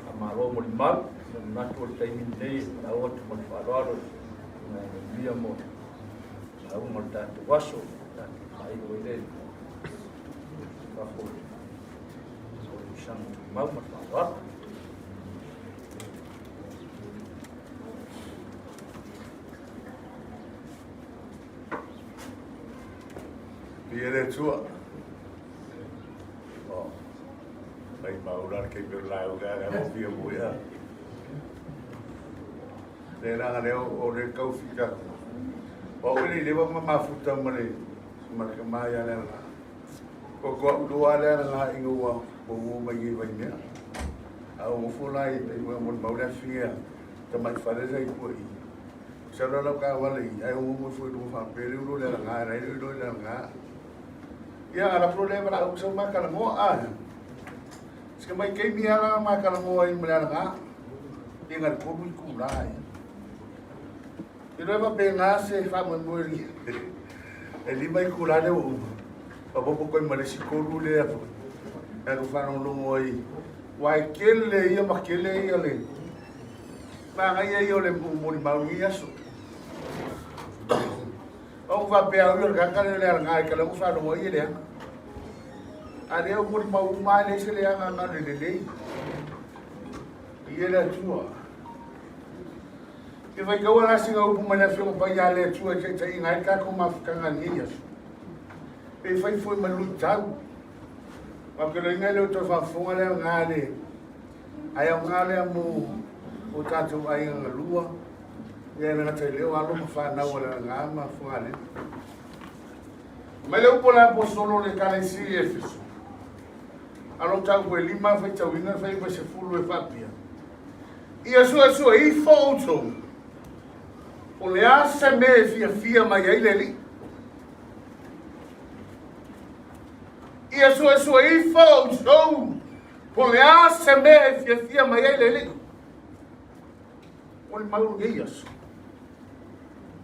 Faamalo mo le mau, na manatu o le taimi lenei e lau atu ma le faaaloalo i nai manuia mo le lauga o le tatou aso, tatou faaiu ai le fafo o le tausaga tumau ma le faaaloalo. Viia le Atua. Oh. Mai maura le keimi o lau ga ga mo fia mo ia. Le la le o le kau fika. O le le wa ma mafuta ma le ma le ma ya le la. Ko ko u lo ale la inga ua o mo mai i vai mea. A o fo la i mo mo maura fia. Ta mai fale sa i ko i. Sa lo lau ka wale i ai o mo fo i lo fa pele u lo le la nga ra i lo le la nga. Ia ala pro le mala u sa ma kala mo a. Sika mai kei mi ala ma kala mo ai mala nga. Ia ngal ko mu ku la ai. I lo va pe nga se fa mo mo ri. E li mai ku la le u. Pa bo ko ma le sikolu le a. E ko fa no mo ai. Wai kele ia ma kele ia le. Ma nga ia ia le mo ni mau ni aso. O va pe au le ka le le nga ka le fa no mo ia le. A le o mo ni mau ma le se le nga nga le le le. Ia le atua. E vai kaua la singa upu mai le afioga pai ia le atua e taitai inga ai kako mafukanga nei aso. Pe fai foi ma lui tau. Ma ke lo inga le o toi faafofoga lea nga le. Ai au nga lea mo o tātou aiga galua. Ia le ngata i leo alo ma whanau o le nga ma fuga le. Mai le upu la apostolo le kalesia i Efeso. Alo tau koe lima fai tauina fai koe se fulu e faapia. Ia suesue ifo outou, o le a se mea e fiafia mai ai le Alii? Ia suesue ifo outou, po o le a se mea e fiafia mai ai le Alii? O le mau lenei aso.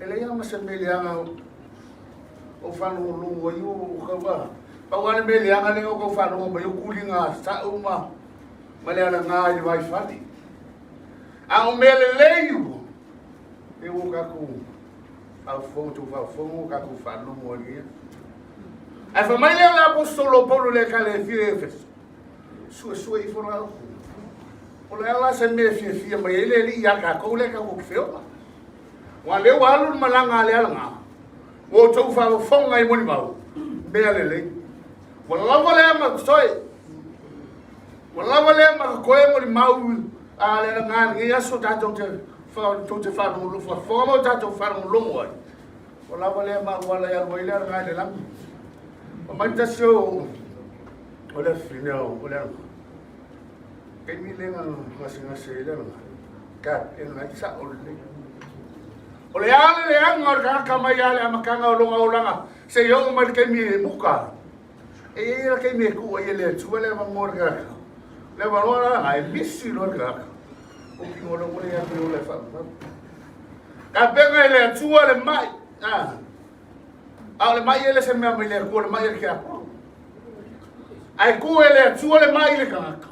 E leai lava ma se mea leaga o faalogologo ai o kau a. Pau lava le mea leaga lea o kau faalogo mai o kuliga sa'u ma ma le alaga i le vaifale. A o mea lelei ua, e ua kakou faafofoga, tou faafofoga ua kakou faalogo ai ia. Ae fai mai lea o le aposetolo o Paulo i le Ekalesia i Efeso, suesue ifo la outou. O le a la se mea e fiafia mai ai le Alii iā kakou lea kakou te feola. Ua lea ua alu le malaga a le alaga, ua outou faafofoga i molimau, mea lelei. Ua lava lea ma totoe. Ua lava lea ma totoe molimau a le alaga i lenei aso tatou te tou te faalogologo ma tatou faalogologo ai. Ua lava lea ma auala e alu ai le alaga i le lagi. O mai tasi o o le afine o le alaga. Kaimi le nga gasegase i le alaga. Ka e ngai sa o le. O le a le leaga o le tagata mai lava le amataga o lona olaga seia oo mai le taimi e muka ai. E i ai la taimi e tuu ai e le Atua le avanoa o le tagata. O le avanoa la lena e misi loa le tagata. O pino le ua le ia te ola e faamamalu. Tapena e le Atua le mai. A, a o le mai e le se mea mai le Atua, o le mai e le tiapolo. Ae tuu e le Atua le mai i le tagata.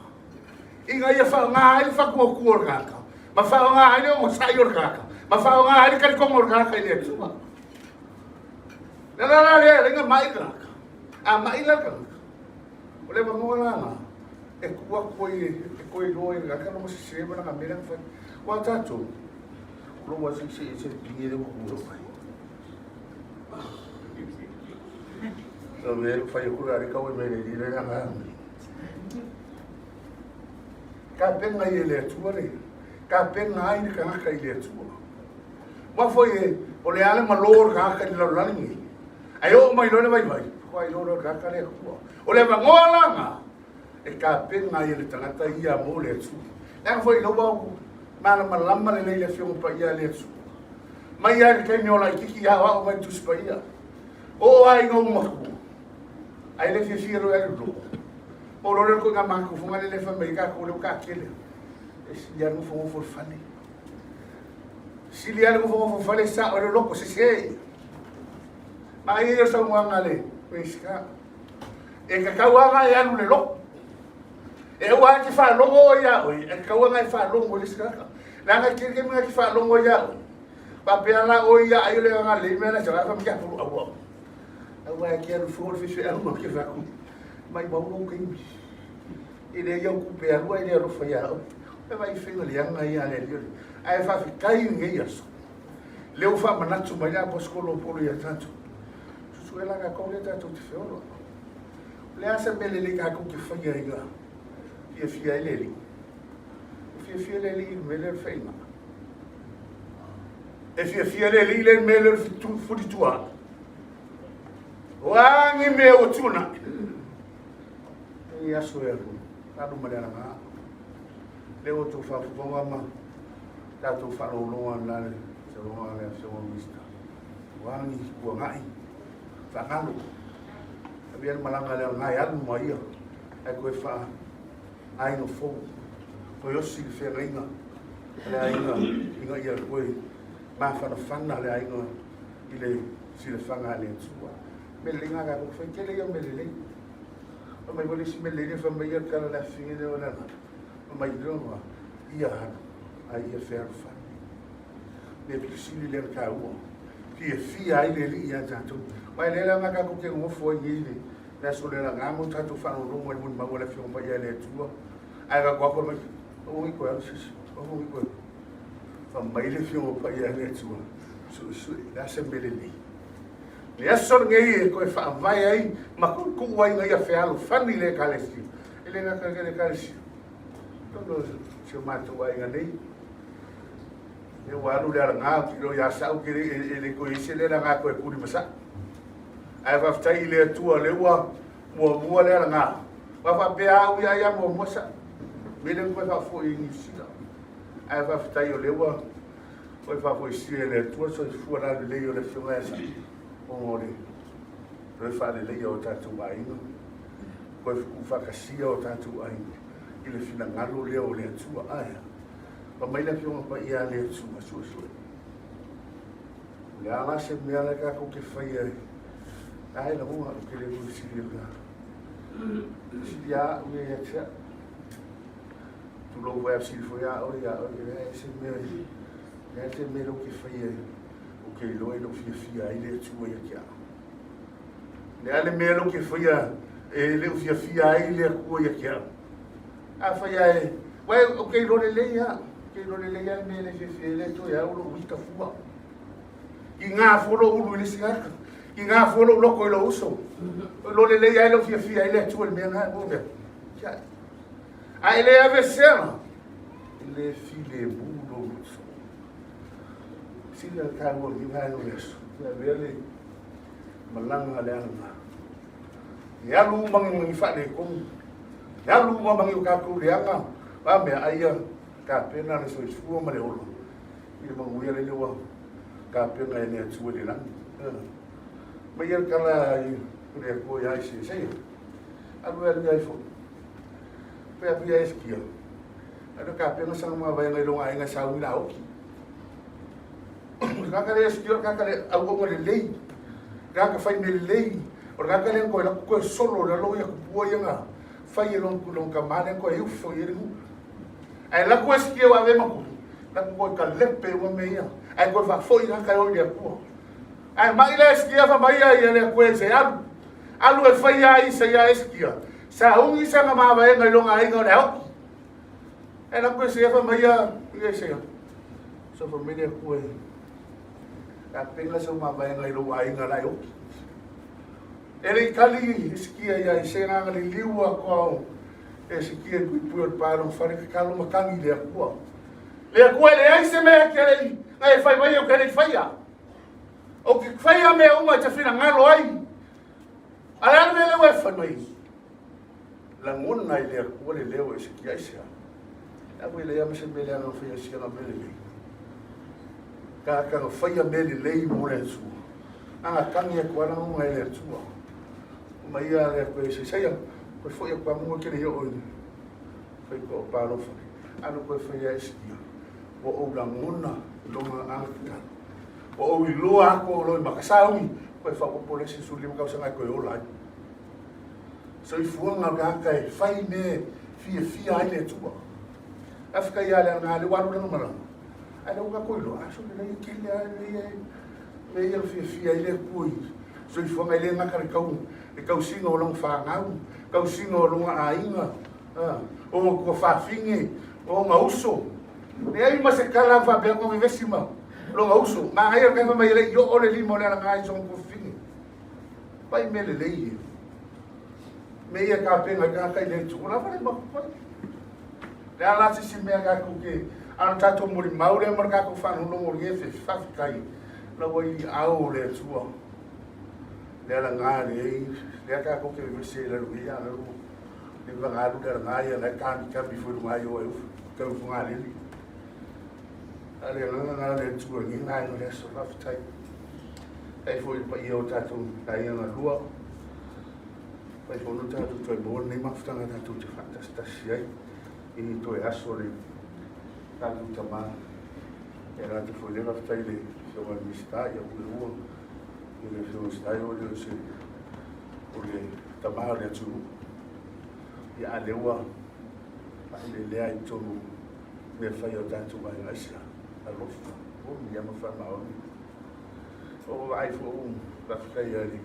Ina ia faaaoga ai le fatuatua o le tagata, ma faaaoga ai le onosai o le tagata, ma faaaoga ai le talitonga o le tagata i le Atua. Le ala la lea e ala ai ona mai le tagata. A maʻi la le tagata, o le avanoa lana e tuu atu ai e toe iloa ai e le tagata lona sese ma lana mea lea na fai. Aua o tatou, o lou lava se i ese le pine lea ua tu ai. O le fai atu la le tau e mele i le lana. Tapena i e le Atua le, tapena ai le tagata i le Atua. Aua foi e, o le a le malo o le tagata i le lalolagi nei, ae oo mai loa le vaivai, faatoa iloa loa e le tagata le Atua. O le avanoa la lena e tapena ai e le tagata ia mo le Atua. Leaga foi lea ua malamalama lelei le Afioga Paia a le Atua. Mai lava i le taimi o laitiiti i aoao mai le Tusi Paia, oo lava ina ou matua, ae le fiafia loa e alu i loko. Pau loa lea o le ituaiga mafaufauga lea e fai mai ai tatou lea ua taatele, e sili lava le nofonofo i le fale. Sili lava le nofonofo i le fale sao ai le loto sese. Manaia ia o le saunoaga a le Minisita. E tatau lava ona e alu i le loto. E aua lava e te faalogo oe ia oe, ae tatau lava ona e faalogo i le isi tagata. Leaga e tele taimi na te faalogo ai ia oe, faapea la oe ia ai o le agaga lelei mea na sau, fai mai, aua, aua e te alu fua le faifeau ma te fai atu, maumau lou taimi. E leai au tupe e alu ai le alofa ia oe. E vaai faiga leaga ia a le Alii. Ae faafetai i lenei aso. Lea ua faamanatu mai le Aposetolo o Paulo ia tatou. Susue la tatou lea tatou te feola. O le a se mea lelei tatou te faia ina fiafia ai le Alii? E fiafia le Alii i le mea lea o le faiga. E fiafia le Alii i le mea lea o le fulitua. O a ni mea ua tuanai? E aso e alu, alu ma le alaga. Lea ua outou faafofoga ma tatou faalogologo la le saunoaga a le Afioga Minisita. O a ni tuanai, faagalo. Avea le malaga le alaga e alu ma ia, ae toe faa aiga fou. Toe osi le feagaiga a le aiga ina ia toe mafanafana le aiga i le silafaga a le Atua. Mea lelei na tatou fai, tele ia o mea lelei. Fai mai foi le isi mea lelei, fai mai ia le tala le afifine lea o le ala. Fai mai lea ma ia alu, a ia fealofani. Mea pito sili lea na taua. Fiafia ai le Alii ia tatou. Aua e le leaga tatou te nonofo ai nei le le aso le laga mo tatou faalogologo ai molimau a le Afioga Paia a le Atua. Ae tatou apo mai, aua ne i toe alu se isi, aua ne i toe. Fai mai le Afioga Paia a le Atua, suesue, le a se mea lelei. Le aso lenei e toe faavae ai ma tuutuu ai ina ia fealofani le Ekalesia. E le gata i le Ekalesia, tonu o si o matou aiga nei, lea ua alu le alaga, ou te iloa ia Sa'u ke e le toe i ai se le alaga e toe kuli ma Sa'u. Ae faafetai i le Atua lea ua muamua le alaga. Aua faapea au ia ia muamua Sa'u. Me lea ua toe faafoi i Niu Sila. Ae faafetai o lea ua Toe faafoisia e le Atua le soifua lalelei o le Afioga ia Sa'u ona o le toe faaleleia o tatou aiga, toe tuufaatasia o tatou aiga i le finagalo lea o le Atua. Ae a? Fai mai le Afioga Paia a le Atua, suesue. O le a la se mea la tatou te faia e ae lagona ou te le fesili i le fesili a au ia ia te au. Tulou foi a fesili foi a oe ia oe, e leai se mea, leai se mea lou te faia ou te iloa i lou fiafia ai le Atua ia te au. Le a le mea lou te faia e le o fiafia ai le Atua ia te au. A fai ae, uai ou te iloa lelei a, ou te iloa lelei a le mea le fiafia ai le Atua ia au lou ita fua. I ngā fua lou ulu i le isi tagata. I ngā fua lou loko i lou uso. Iloa lelei ai lou fiafia ai le Atua i le mea na, o mea. Kia. A e le aveesea, e le filemu lou uso. Sili ona taua lenei vaega o le aso, e avea le malaga a le alaga. E alu uma ni mani faaletonu, e alu uma ma ni o tatou leaga, a mea, a ia tapena le soifua ma le ola i le manuia lele ua tapena e le Atua i le lagi. Mai ia le tala i le Atua ia Isaia, alu e alu ai foi. Pe atu ia Eskia, alu e tapena sana mavaega i lona aiga e sauni la oki. O le tagata lea Eskia, o le tagata le auauna lelei, tagata fai mea lelei, o le tagata lea na toe laku toe solo le alo ia tupua ia na fai e lona lona tama lea na toe ufo i ai le nuu. Ae laku Eskia ua ave ma tuli, laku toe kalepe uma mea ia, ae toe faafoi tagata e o i le Atua. Ae mai la Eskia fa mai ia le Atua e se alu. Alu e fai ia Isaia Esikia, sauni sana mavaega i lona aiga o le aoki. E la koe se fa mai ia Isaia. So fa mai le koe. Ka penga sa mavaega i lou aiga la e oki. E le i tali Esikia ia Isaia na nga liliu a koa Esikia i pui pui o le palo fale ka kalo matangi le akua. Le akua e leai se mea ke le na e fai mai o ke le faia. O ke faia mea uma e te finagalo ai. A le a le mea lea ua e fai mai? Lagona i le Atua le leo e sikia ai sea. E awe le ama se mea leaga faia siaga mea lelei. Ka ka faia mea lelei mo le Atua. Anga tangi atu ala ngonga e le Atua. O mai ia le Atua e se saia. Koe foi aku amunga ke le i o i fai ko o palofa. Ano koe faia e sikia. Ua ou lagona longa anga tatalo. Ua ou iloa aku o loi makasaui, koe faaopoopo le isi 15 tausaga e toe ola ai. Soifuaga o le tagata e fai mea e fiafia ai le Atua. Faafetai ia le Alga lea ua alu lana malaga. Ae lea ua tatou iloa, a sole lea e tele lava mea ia mea ia fiafia ai le Atua i soifuaga e le gata le tau le tausiga o lona fanau, tausiga o lona aiga, o ona tuafafine, o ona uso. Leai ma se tala faapea ona vevesi ma lona uso. Manaia le fai mai e le i oo le lima o le alaga i sona tuafafine. Pai mea lelei ia. Mea ia tapena i tagata i le Atua. La fale ma fai. Le ala se si mea tatou ke ano tatou molimau lea ma le tatou faalogologo i e faafetai la ua i ao o le Atua. Le alaga lea lea tatou ke vevesi ai lalo ia lalo le vagalu le alaga ia la kami kami foi lunga ai o e tau funga leli. A le agaga na le Atua ni ngai no le aso faafetai. Ai foi le paia o tatou aiga galua. Fai foi no tatou toe maua lenei mafutaga tatou te faatasitasi ai i ni toe aso le tatou tamā. E ala atu foi lea faafetai i le Afioga i le Minisita, ia ua ua i le Afioga i le Minisita o le se o le tamā o le atunuu. Ia a lea ua faaeleelea i totonu mea fai o tatou aiga aisa alofa o mea ma faamaoni. O vaai foi u faafetai ia le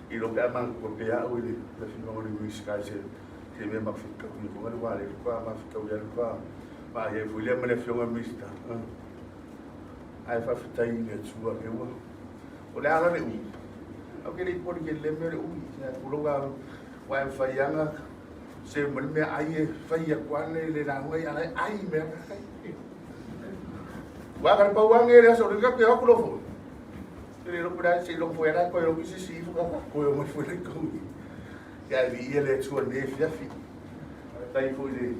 i lo pe a manatua pea au i le afioga i le Minisita i se se mea mafetau i luga le wale kwa mafetau ia le kwa ma ia foi lea ma le afioga i le Minisita. Ae faafetai i le Atua lea ua o le ala le umi. Au ke le i poli ke le mea le umi. Ia kuloga wa e whai anga se mo le mea ai e whai aku ane le lauga i ala ai mea ka kai. Wa ka pau ange le aso le ka ke aku lofo. Le lo pura se lo foi ala ko lo ki si fu ka ko yo mo foi le ko. Ya vi ia le tua ne fia fi. Tai foi le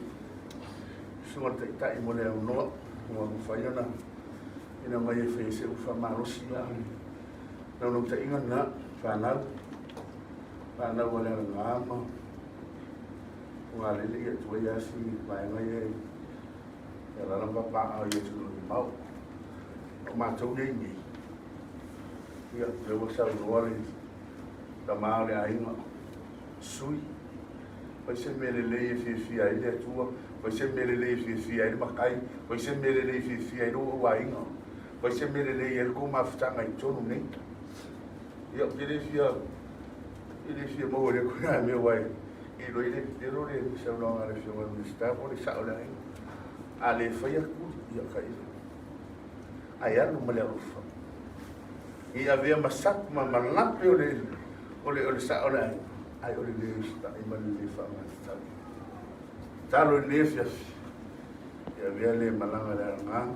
sua tai tai mo le no mo mo fai ona ina mai e fai se ufa malosi ia. Na no ta inga na whanau. Whanau o le ngama. Ngā lele ia tua ia si vaenga ia e lala papaa ia tunu i mau. O mātou nei nei. Ia, le ua saunoa le tamā o le aiga. Sui. Fai se mea lelei e fiafia ai le Atua. Fai se mea lelei e fiafia ai le matai. Fai se mea lelei e fiafia ai lou aiga. Fai se mea lelei ai le kou mafutaga i totonu nei. Ia, ou te le fia, e le fia maua le koe mea wai. I lo ile le lo le saunoaga a le Afioga i le Minisita po o le sao le aiga. A le fai atu, ia ka ile. Ai alu ma le alofa. I avea ma sapu ma malape o le o le o le sao le aiga. Ai o le le usitai ma le le faamatatau. Talo i le afiafi. I avea le malaga le alaga.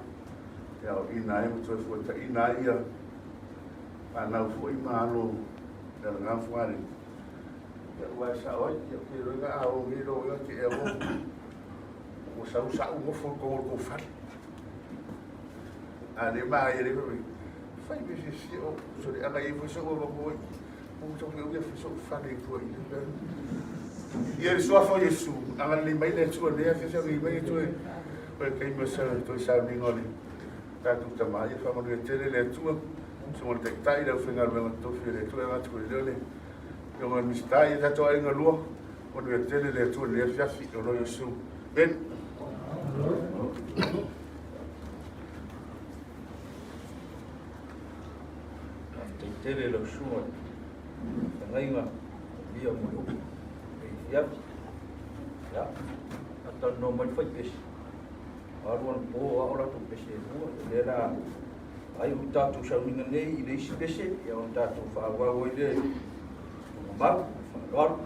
Ia o ina ai ma toe fuataina ai ia fanau foi ma alo le alaga fuale. Ia ua e sao ai, ia ke loiga a o ngi lo ia ke e o. Ua sau sau ngofo ko ko fale. A le ma ia le ko. Fai me fi fi o so le anga i fo so o mo i. Mo to ke o fi so fale ko i. Ia le suafa o Iesu, anga le mai le tua le fi fi mai tu e. O kai mo sa to sa ni ngole. Tatou tama ia whamanuia tele le Atua. So mo le taitai le aufaigaluega totofi a le Atua e aga atu ai lea le Afioga i le Minisita ia tatou aiga lua. Manuia tele le Atua i lenei afiafi ona o Iesu. Amen. Faafetai tele lau susuga i le feagaiga. manuia mo le upu i afiafi. Ia, fatalanoa mai le faipesi, alu anapo o ao latou pese e lua, o lea la ai o tatou sauniga nei i le isi pese, ia ona tatou faaauau ai lea i tuugamau, faaaloalo.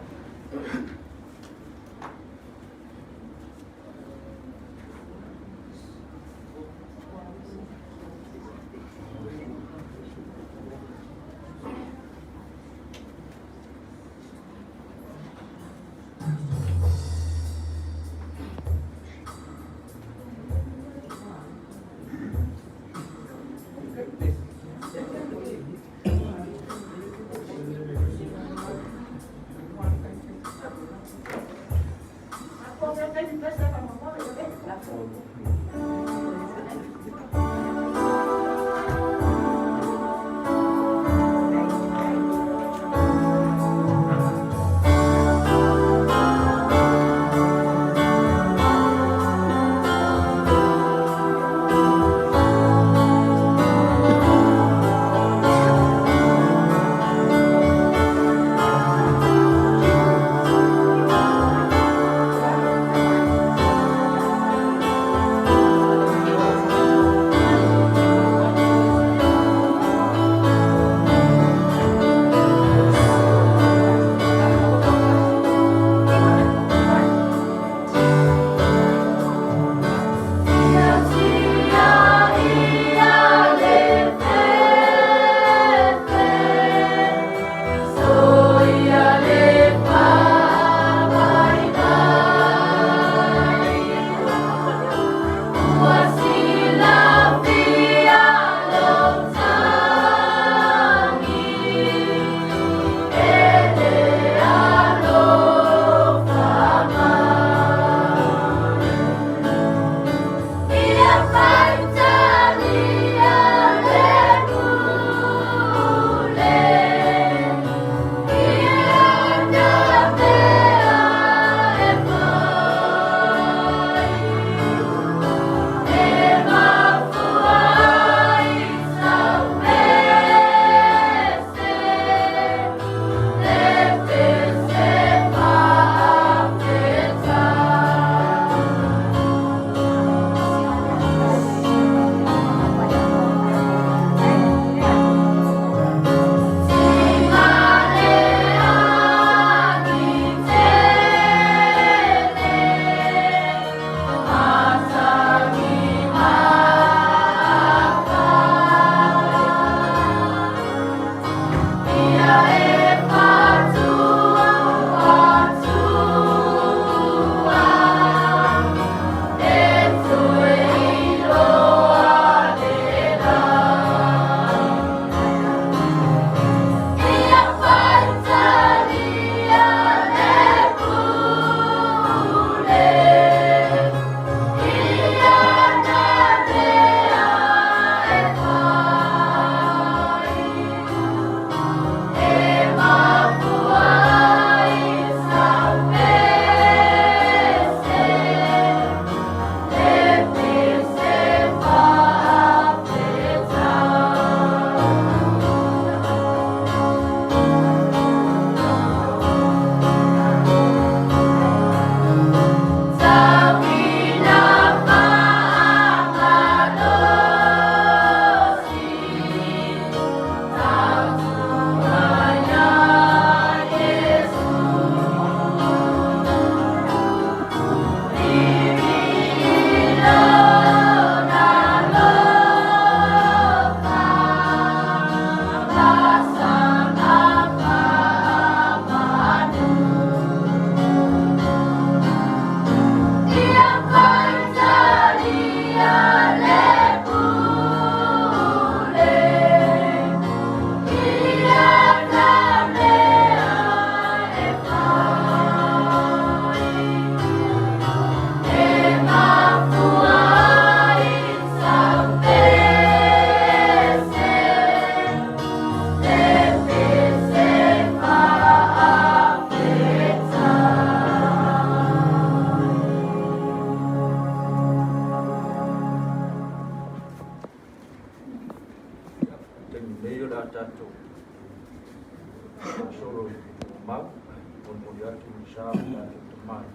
sa o tatou tamai.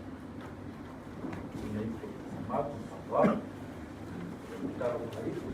Tuuina ifo i le mapu faaaloalo. Tatalo ifo.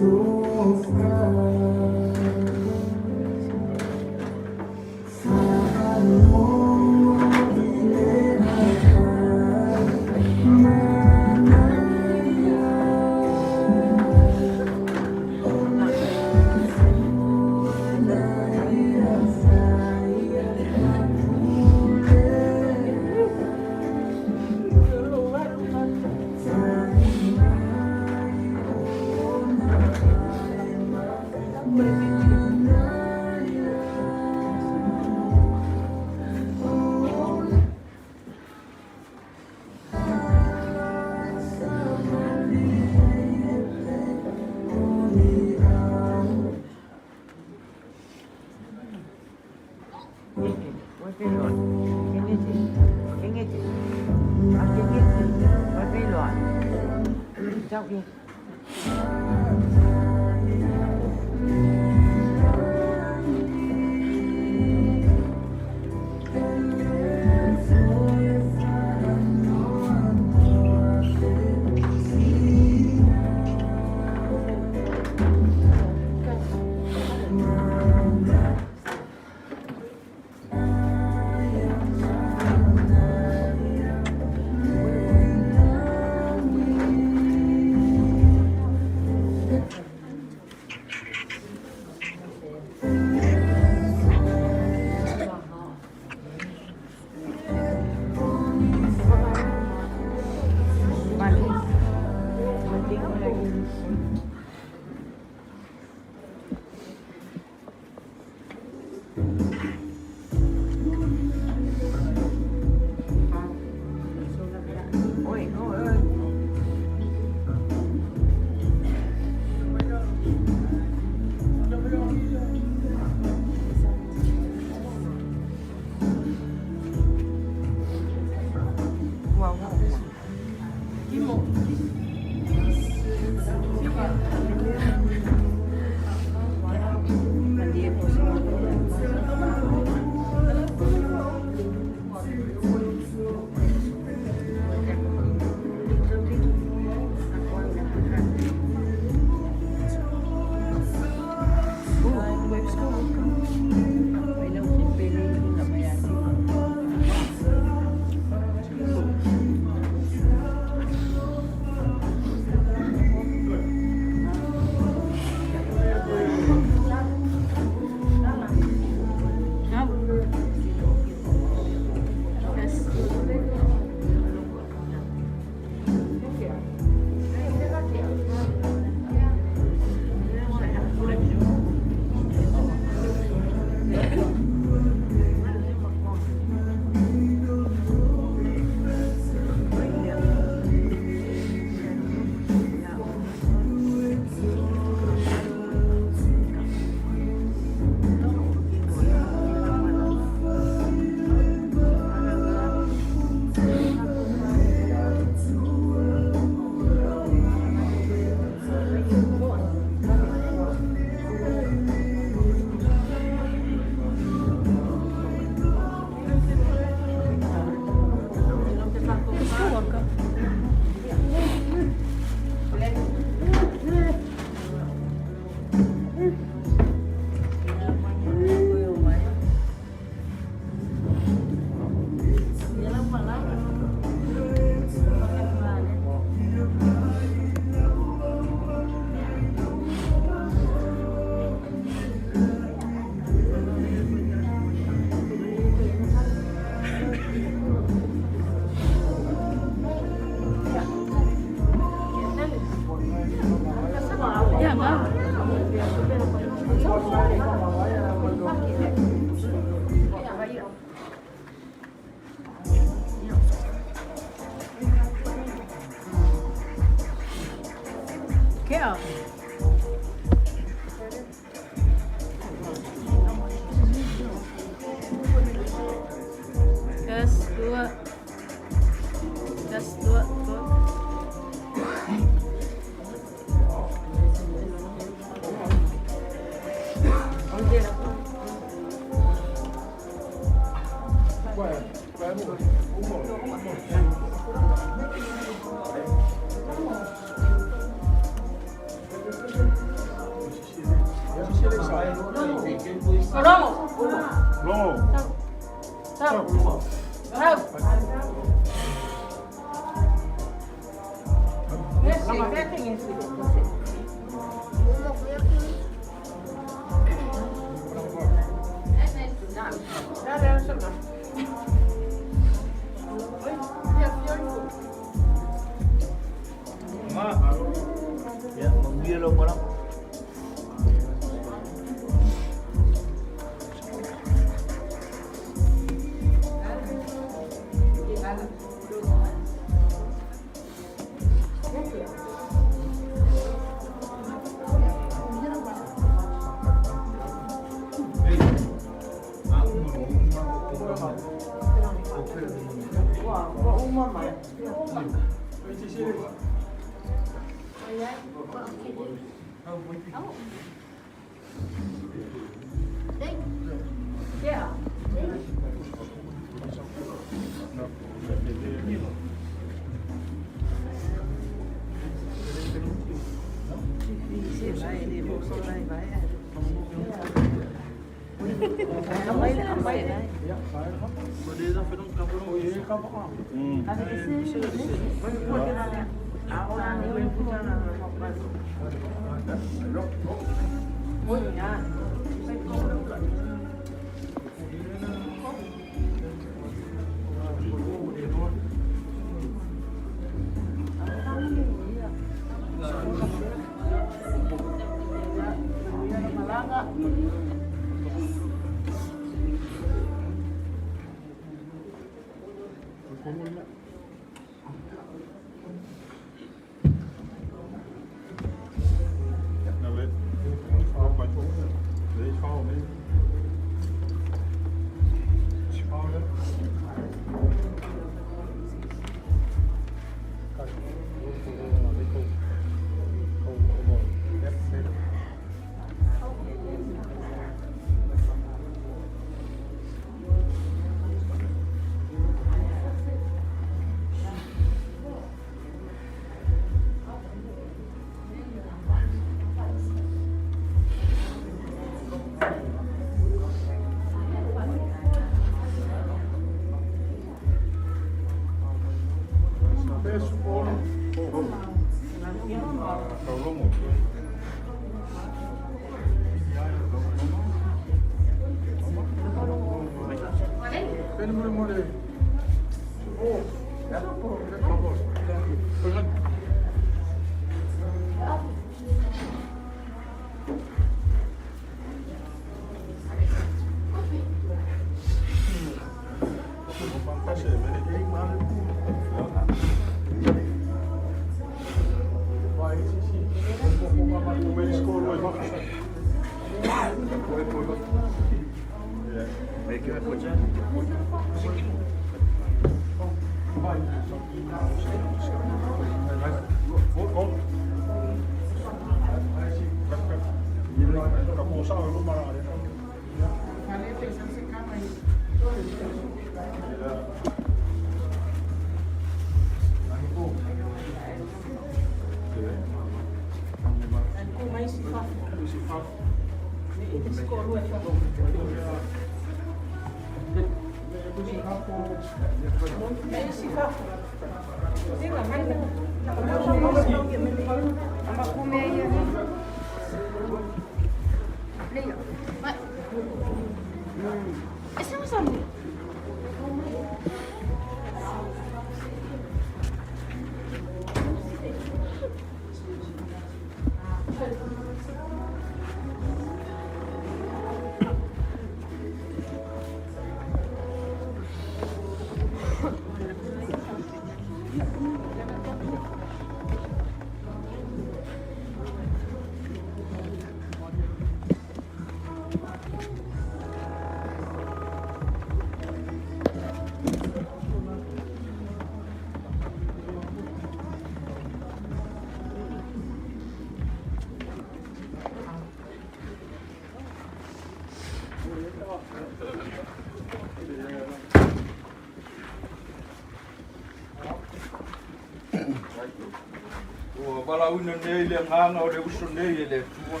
Ua valaauina nei le agaga o le uso nei e le Atua.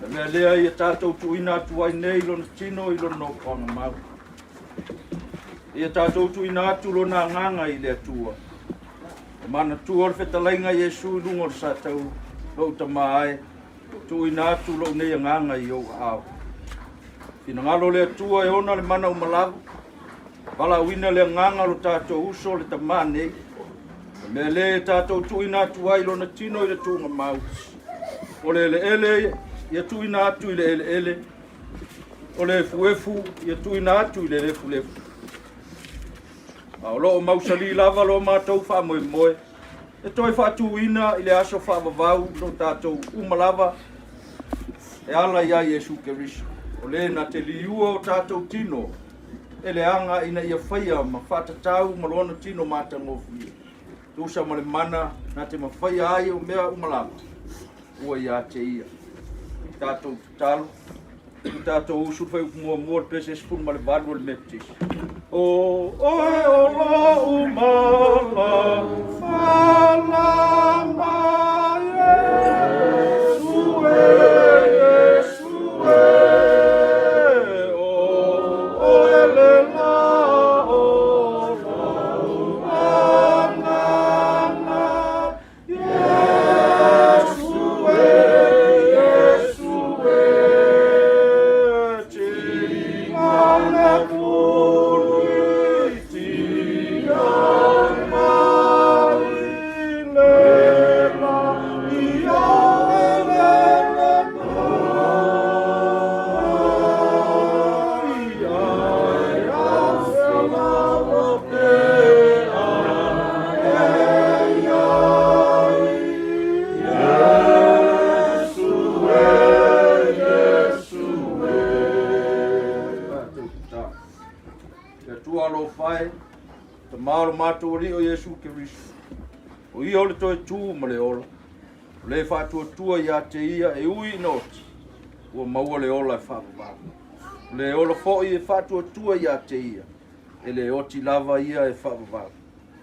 Le mea lea ia tatou tuuina atu ai nei lona tino i lona nofoaga mau. Ia tatou tuuina atu lona agaga i le Atua. E manatua o le fetalaiga Iesu i luga o le sa taula, lou tama e, tuuina atu lou nei agaga i ou aao. Finagalo le Atua e ona le mana uma lava, valaauina le agaga o lo tatou uso le tamā nei. Le mea lea e tatou tuuina atu ai lona tino i le tuugamau. O le eleele ia tuuina atu i le eleele, o le efuefu ia tuuina atu i le lefulefu. A o loo mausali lava lo matou faamoemoe, e toe faatuina i le aso faavavau lo tatou uma lava e ala ia Iesu Keriso. O le na te liua o tatou tino e le aga ina ia faia ma faatatau ma lona tino matagofie. Tusa ma le mana na te mafaia ai o mea uma lava, ua ia te ia. Tatou tatalo, i tatou usu le fuaiupu muamua le pese 18 o le Metotisi. O oe o lou mala, malama Iesu e, Iesu e, o oe le la o lou agaga, Iesu e, Iesu e, tia le muli, tia mai le la, ia ele le mai, ia ia se lawa pea e iai, Iesu e, Iesu e. Tatou tatalo. Le Atua alofa e, Tama o lo matou Alii o Iesu Keriso, o ia o le toe tu ma le ola, o le faatuatua ia te ia e ui ina oti, ua maua le ola e faavavau. O le ola foi e faatuatua ia te ia, e le oti lava ia e faavavau.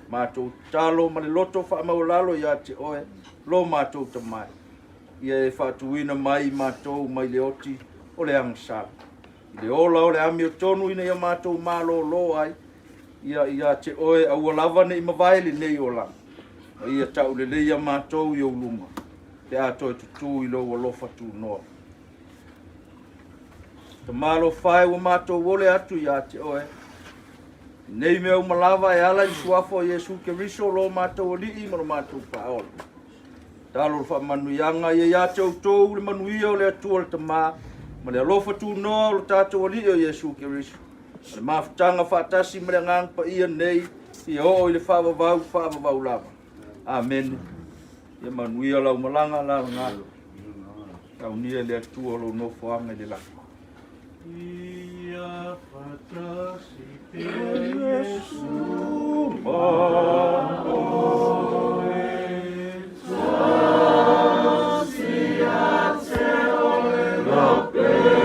Matou tatalo ma le loto faamaualalo ia te oe, lo matou Tama e, ia e faatuina mai i matou mai le oti o le agasala, i le ola o le amiotonu ina ia matou malōlō ai, ia ia te oe aua lava ne i mavae lenei olaga, ma ia taulelei ia matou i ou luma, pe a toe tutū i lou alofa tunoa. Tama alofa e, ua matou ole atu ia te oe, i nei mea uma lava e ala i le suafa o Iesu Keriso lo matou Alii ma lo matou Faaola. Talo le faamanuiaga ia ia te outou le manuia o le Atua le Tama ma le alofa tunoa o lo tatou Alii o Iesu Keriso, ma le mafutaga faatasi ma le Agaga Paia nei ia oo i le faavavau faavavau lava. Amene. Ia manuia lau malaga lalaga. Taunia le Atua lou nofoaga i le lagi. Ia faatasi pea Iesu ma oe. Tasi ia te oe lau pele.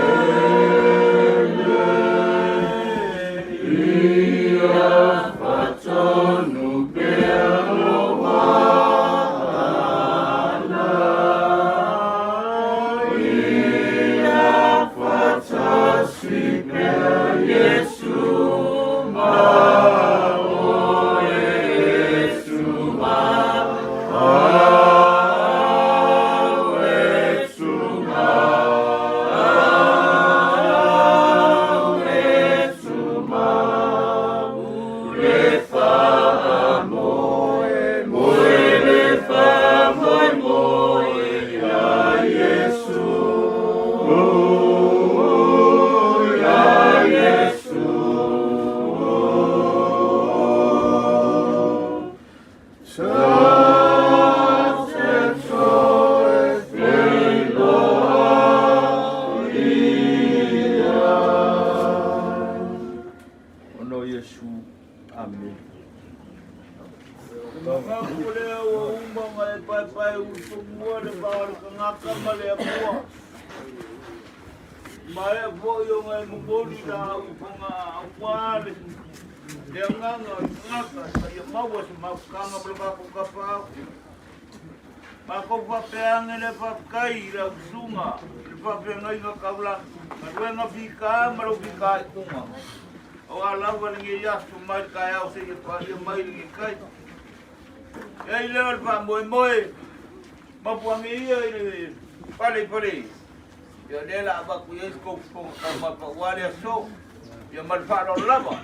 Ia faatonu pea lou ala. Ia faatasi pea Iesu ma oe Iesu ma au Iesu ma au Iesu ma le faamoemoe le faamoemoe ia Iesu ia Iesu. Sa te toe feiloa ia. Ona o Iesu. Amene. Mamaku lea ua uma ona e paepae ulutomua le va o le tagata ma le Atua. Maea foi ona e momoli laau i Fogaa aua le le agaga o le tagata sa ia maua se mafutaga ma le matou Tapaau. Matou faapea ane le faafetai i lau susuga i le faafeagaiga taulagi, galuega fita ma lou fitaituga. Aua lava lenei aso mai le taeao seia paia mai lenei taimi. E ai lea o le faamoemoe, mapu ane ia i le fale i Faleia. Ia lea la avatu i ai se tou fofoga taumafa aua le aso. Ia ma le faaaloalo lava.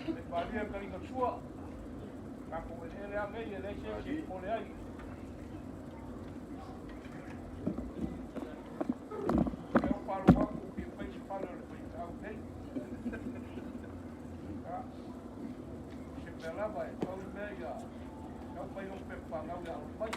Le malie kaliga sua. Tatou eleele lava nei e leai se isi e popole ai. Lea ua faalogo atu ua fia fai se fale o le faifeau nei. Ia, o se mea lava e pau le mea ia tau mai lona pepa fanau ia alu mai.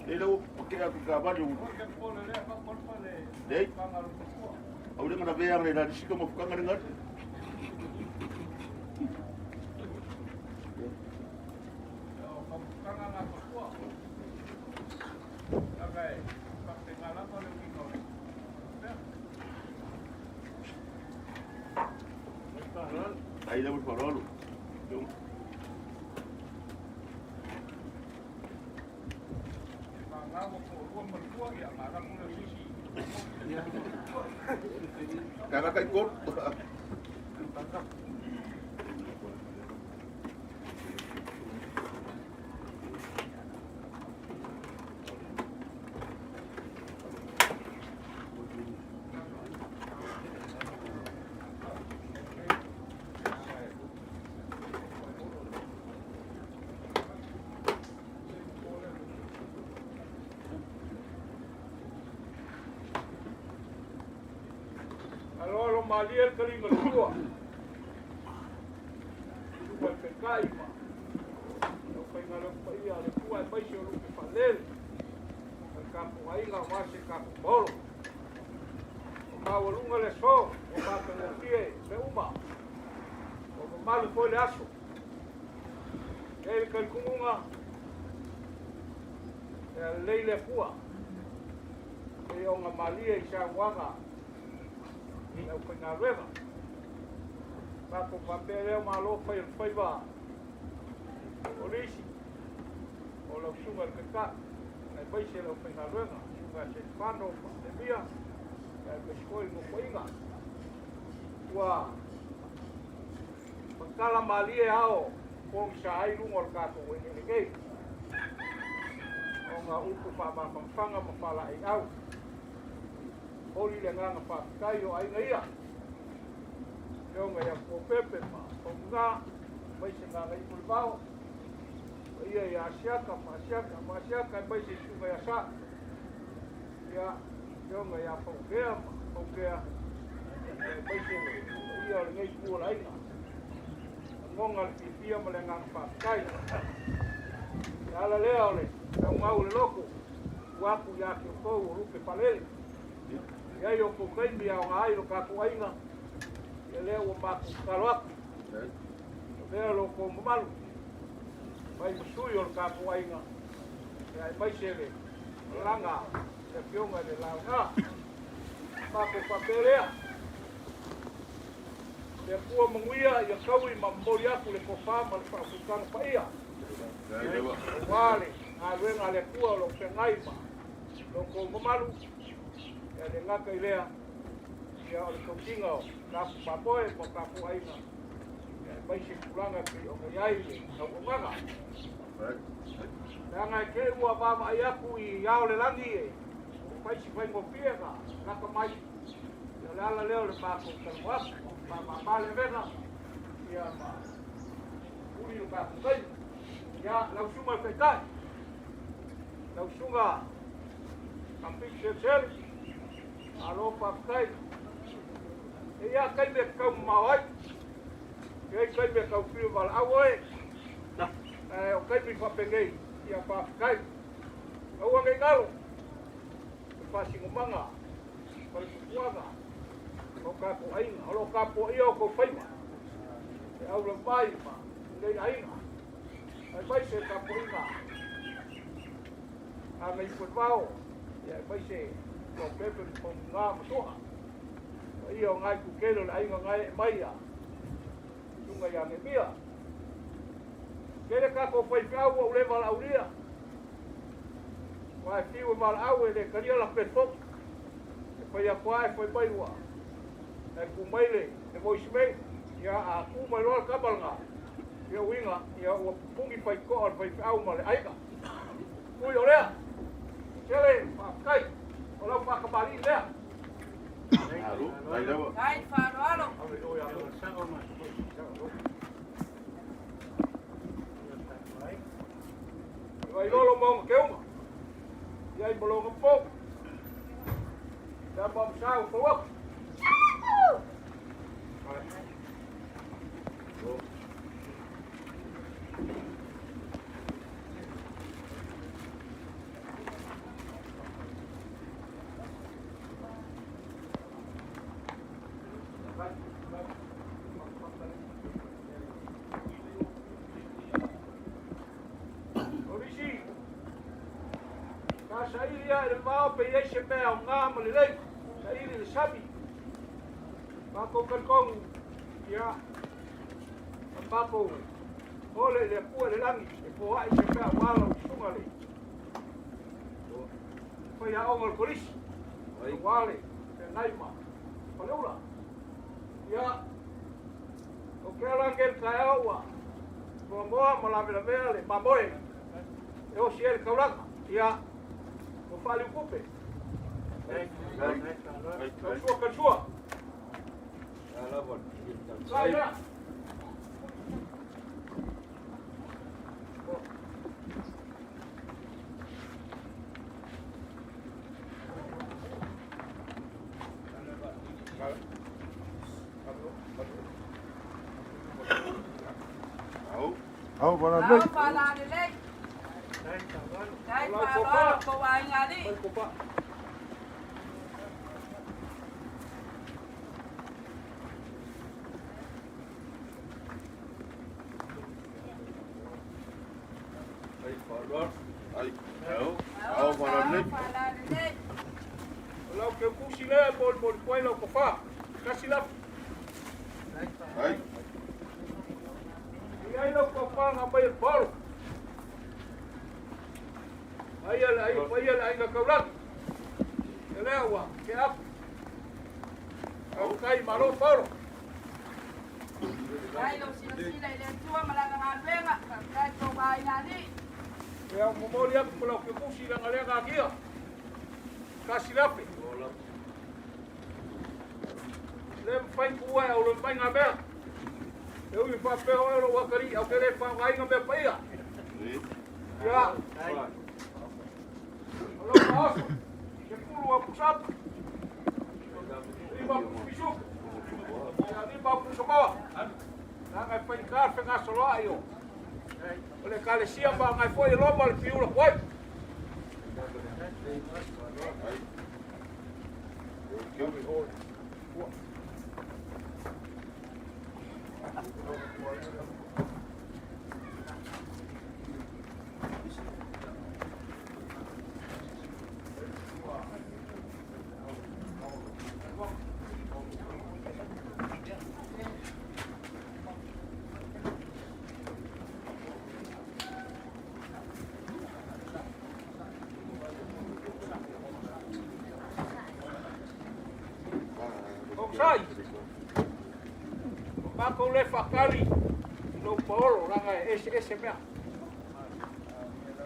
Lei lau ke aku ka ba lu. Lei. Au le ngana vea le la sika mo fukanga le ngata. Aí leva o farolo. Kaka kai kor. Alo malie le kaliga sua. Suka le fekai ma. Lau faiga le paia le tua e maise o lupe faalele. O le tapuaiga aua se tatou paolo. O maualuga le aso ua matagofie mea uma. Ua mamalu foi le aso. E i ai le talitonuga e alelei le Atua e ogamalie i saunoaga i le aufaigaluega. Tatou faapea lea, malo fai o le faiva o lisi o lau susuga i le Taitai, aemaise le aufaigaluega, susuga ia Setefano ma Lemia, aemaise foi le Nofoaiga. Ua matala malie ao pogisa ai luga o le tatou eleele nei, ona upu faamafanafana ma faalaeiau. Holi le agaga faafetai o aiga ia. Afioga ia Tuapepe ma Faumuga, aemaise Gagaifo le Vao, paia ia Asiata ma Asiata ma Asiata, aemaise susuga ia Sa. Ia, afioga ia Faugea ma Faugea, aemaise le paia o lenei itu o le aiga. Lagona le fiafia ma le agaga faafetai. Le ala lea o le naunau o le loto, tuu atu ia te outou o lupe faalele. E i ai outou taimi e aoga ai lo tatou aiga, ia lea ua matou tatalo atu. Avea lo outou mamalu, mai ma sui o le tatou aiga, aemaise le malaga a le Afioga i le Laoga. Matou faapea lea, le Atua manuia ia taui ma momoli atu le tofa ma le faautautaga paia, aua le galuega a le Atua o lo o feagai ma lo outou mamalu, ia le gata i lea, ia o le tausiga o tatou mamoe ma tatou aiga, ia aemaise tulaga e pei ona i ai le auaunaga. Leaga e te i ua vaavaai atu i ao o le lagi e fai si faigofie na lata mai, ia o le ala lea o le matou talanoa atu, faamama le avega, ia ma uli lo tatou taimi. Ia, lau susuga i le Taitai, lau susuga Kapiti Selesele, malo faafetai. E i ai lava taimi e te taumamao ai, e i ai taimi e tau fiu valaau oe, ae o taimi faapenei, ia faafetai. Aua ne i galo le faasinomaga ma le tupuaga o tatou aiga, o lo o tapuaia outou faiva e aulavai ma lenei aiga, aemaise le tapuaiga a Gagaifomavao, aemaise Tuapepe ma Faumuga ma Soa. Paia o ngai kukele o le aiga ngai e mai a. Sunga ia ngemia. Kele kako faifeau ua ule valaaulia. Ua e fiu e valaau e le kalia la pefou. E fai atu e fai mai ua. E ku mai le le voice mail. Ia a ku mai loa le kamalanga. Ia uiga, ia ua pupungi faitoa o le faifeau ma le aiga. Ui o lea. Tele, faafetai. O lau faakamalii lea. Alo, ai lava. Ai faaaloalo. Vai lolo mo keuma. Ia i bolonga po. Ia pa msau fo wak. O nisi, ka saili ia i le vao pe i ai se mea o ngā ma le lei, saili le sami. Mākou kalikonu, ia, a mākou, ole le akua le lagi, e poai se mea o ala o sunga le. Fai aoga o le kolisi, o ale, feagai ma Faleula. Ia, o ke ala ke le taeao ua moamoa ma lavelavea le mamoe e osi ai le taulaga. Ia, ua faaliukupe. Tautua katua. Sai lea. Au. Au, Ao faalalelei. Ai faaaloalo kou aiga alii. Ai faaaloalo. Ai. Au. Au, faalalelei. Faalalelei. O lau ke kusi lea e molimoli kuai lau kofa. Kasi lafi. Ai. I ai lau kofa ngā mai e paolo. Ai le ai paia le aiga kaulagi. E lea ua ke apu. Au kai malo paolo. Ai lou silasila i le Atua ma lana galuega. Faafetai kou aiga alii. E au momoli aku ma lau ke kusi langa lea ngagia. Kasi lafi. Le mawhai kua e au le mai ngā mea. E ui whapea oe lo wakari au ke le whaongainga mea paia. Ia. O lau maoso. Se pulu a pusapa. Lima pisuku. Ia lima pusamoa. Nanga e whai kā whenga soloa i o. O le kalesia ma ngai foi e loma le piula koe. O sai. O mākou le whakari i lou paolo langa e ese ese mea.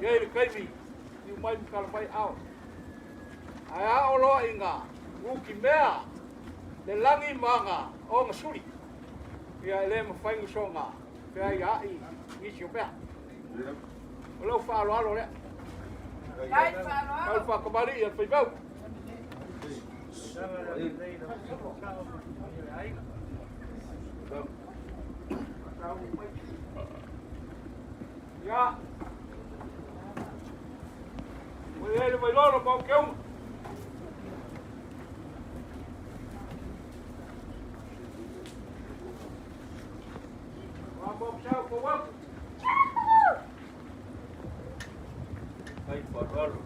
Ia i le kaimi, i mai mkala mai ao. Ai ao loa i ngā uki mea, le langi ma ngā o ngā suri. Ia e le mawhai nguso ngā pea i ai nisi o mea. O lau whaaloalo lea. Ai faaaloalo. Kau whakamari i al whaimau. Ia. Ua i ai le vailolo ma o ke uma. Wa mo psau ko waku. Ai faaaloalo.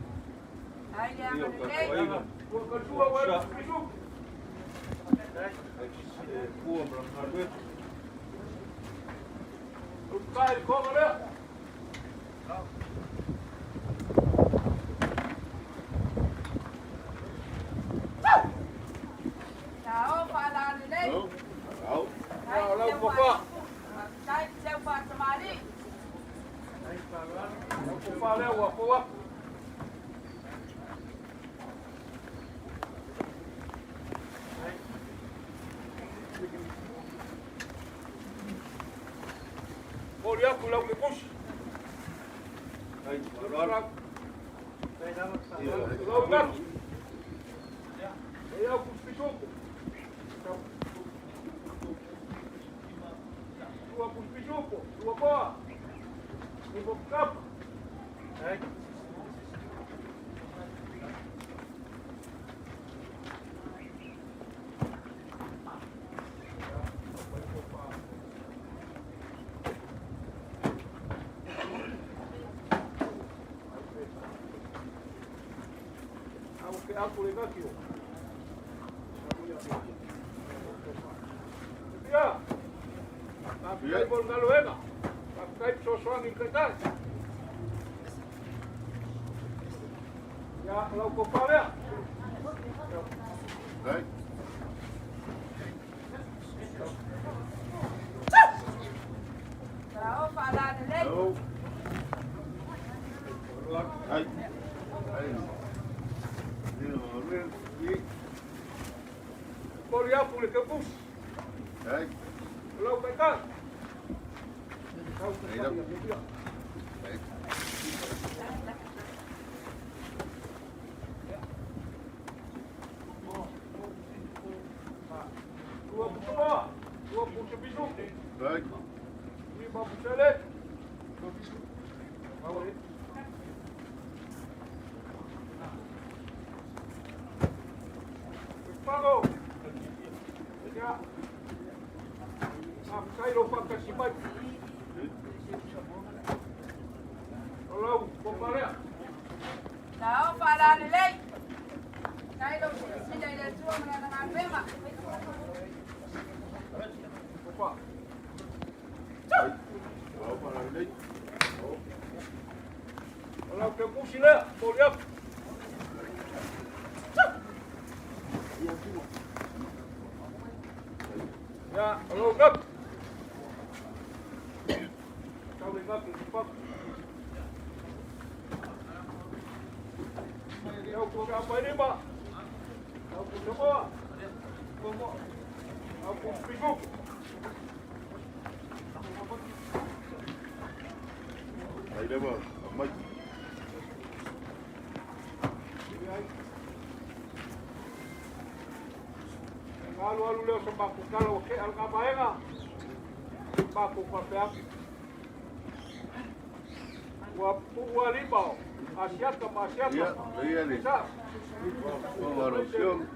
Ai le Ia o agalelei. tatou aiga. Ua katua wa pisuku. Le Atua ma lana galuega. Ulutai le toga lea. Sao faalalelei. Ao. Ao lau papa. Tai seu faatamali. Lau papa lea ua fou atu. Moli atu lau le pusi. Lau natu. E au puspisuku. Tua puspisuku. Tua poa. Tua kapa. Au ke aku le ngaki o. Ia. Faafetai mo le galuega. Faafetai fesoasoani i le taitai. Ia, o lau tofa lea. Ai. Sao faalalelei. Ao. Ai. Ai. Ia, le. I. Moli atu le teupusi. Ai. O lau taitai. Lau Ai lau. taitai. Ai. Tua putoa. Tua pusupisuku. Ai. Lima pusele. Pago. Ia. Faafetai lou faatasi mai. O lau tofa lea. Sao faalalelei. Tai lou silasila i le Atua ma lana galuega. Tofa. Ao para lei. O lau teupusi lea. Moli atu. Ia, o lau gapu. Tau le gapu i papu. Au ku ka lima. Au ku samoa. Au ku pisuku. Ai leva. Mai. Alu alu leo sa makukala o ke al ngā maenga. Maku papea. Ua puua lima o. Asiata ma asiata. Ia, ia le. Sa. O arosion.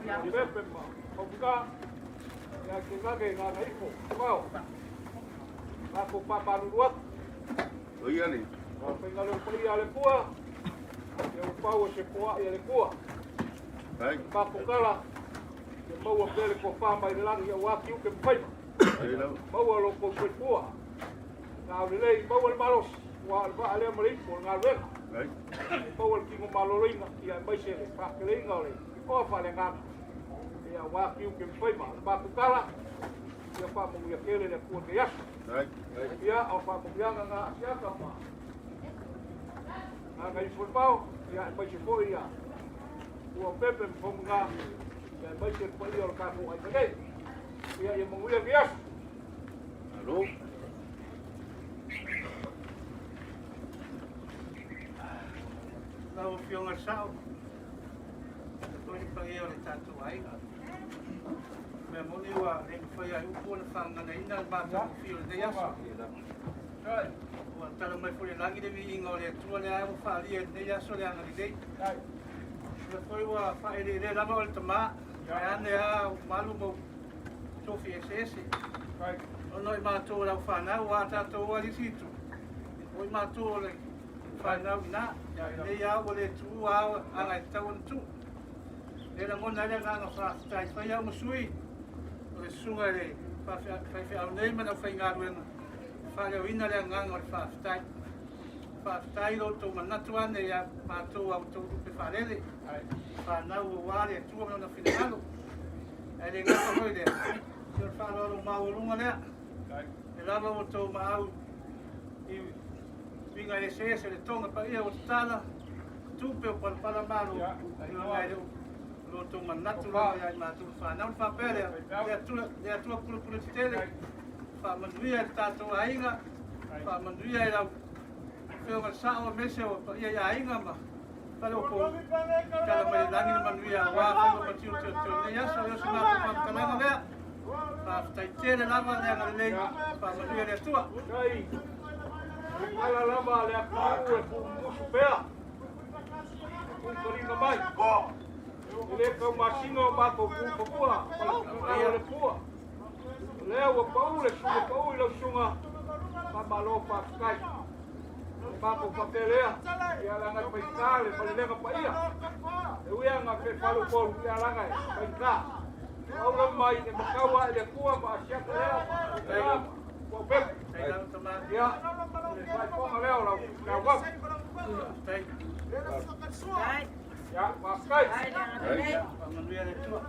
Ia pepe ma. Hopuka. Ia ke ngage ngā na ifo. Wao. Maku papaluruak. O ia le. Whainga leo pai a le pua. Ia upau o se pua ia le pua. Ai. Makukala. Ia maua pele ko wha mai le langi ia waki uke mpaima. Ai lau. Maua lo ko soifua. Ngā lelei, maua le malosi. Ua le vaa lea ma le ifo o le galuega. Ai. Maua le tino maloloina, ia maise le whakeleiga o le oa whalengaga. Ia waki uke mpaima. Le makukala, ia whamungu ia kele le Atua te aso. Ai. Ia o whamunguianga ngā asiata ma. Ngā ngai ifo le pao, ia e maise foi ia. Ua pepe mfomunga, ia e maise le paia o le kākou ai nei. Ia ia munguia ke aso. Alo. Lau Afioga i le Sao, e toe paia o le tatou aiga. Mea moni ua le mafai ai upu ona faagaganaina le matagofie o lenei aso. Ua tala mai foi le lagi le viiga o le Atua lea ua faaalia i lenei aso le agalelei. Ia foi ua faaeleelea lava o le tamā, ae ane lava malu ma tofi eseese. Ona o i matou o lau fanau, ua a tatou o alisi itu, o i matou o le fanau ina. Nei lava ua le tuua aga e tatau ona tuu. Le lagona ai le agaga faafetai fai au ma sui. O le susuga i le faifeau nei ma le aufaigaluega, e faaleoina le agaga o le faafetai. Faafetai i lo outou manatu ane ia matou a outou lupe faalele, fanau aua le Atua ma Lona finagalo. Ae le gata foi i lea, ia o le faaaloalo maualuga lea, e lava ua outou maau i uiga eseese o le toga paia ua tatala, tupe o palapala malo, ia e le o lo outou manatu lava ia i matou le fanau. Ona faapea lea, le Atua, le Atua pulepule tetele, faamanuia i le tatou aiga, faamanuia i lau Afioga i le Sao aemaise o paia i aiga ma faleupolu, tala mai le lagi le manuia aua faiva ma tiute o lenei aso. Ia o se matou faamatalaga lea. Faafetai tele lava le agalelei, faamanuia le Atua. Ala lava le atunuu e tuumusu pea. E tuutaliga mai. E le taumasina o matou tuufanua ma le finagalo o le Atua. O lea ua pau le susuga pau i lau susuga, faamalo faafetai. O matou faapea lea, ia leaga e faigata le falelega paia. E ui lava ina fefalopolu, ia leaga e faigata. O au mai e matau lava i le Atua ma asiata lea ma tuaupele. Ia, le faaipoga lea o lau saunoaga. Ia, faafetai. Faamanuia le Atua.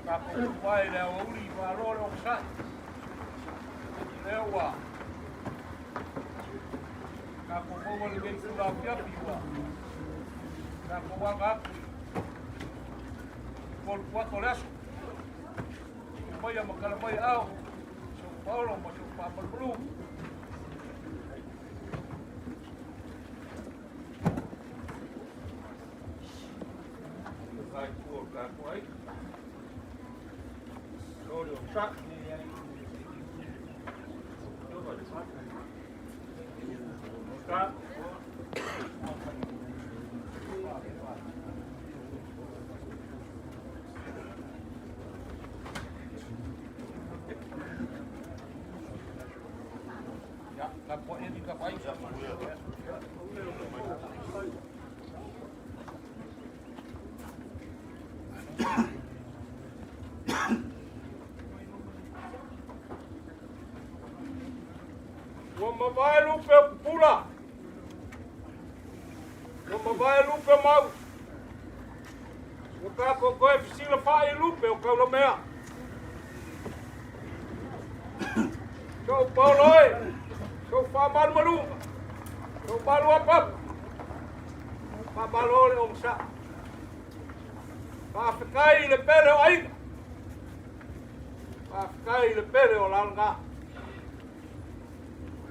Tatou le aoauli malo le onosai. Lea ua tatou maua lenei tula afiafi ua tatou aga atu i 3:15 o le aso. Maia ma tala mai ao, si ou paolo ma si ou faamalumalu. Kai tua tatou ai. Ua mavae lupe o pupula. Ua mavae lupe o mau. Ua tatou toe fesilafai i lupe o Taulamea. Sou paolo e, sou faamalumaluga, sou malu apapa. Faamalo le onosai. Faafetai i le pele o aiga. Faafetai i le pele o lalaga.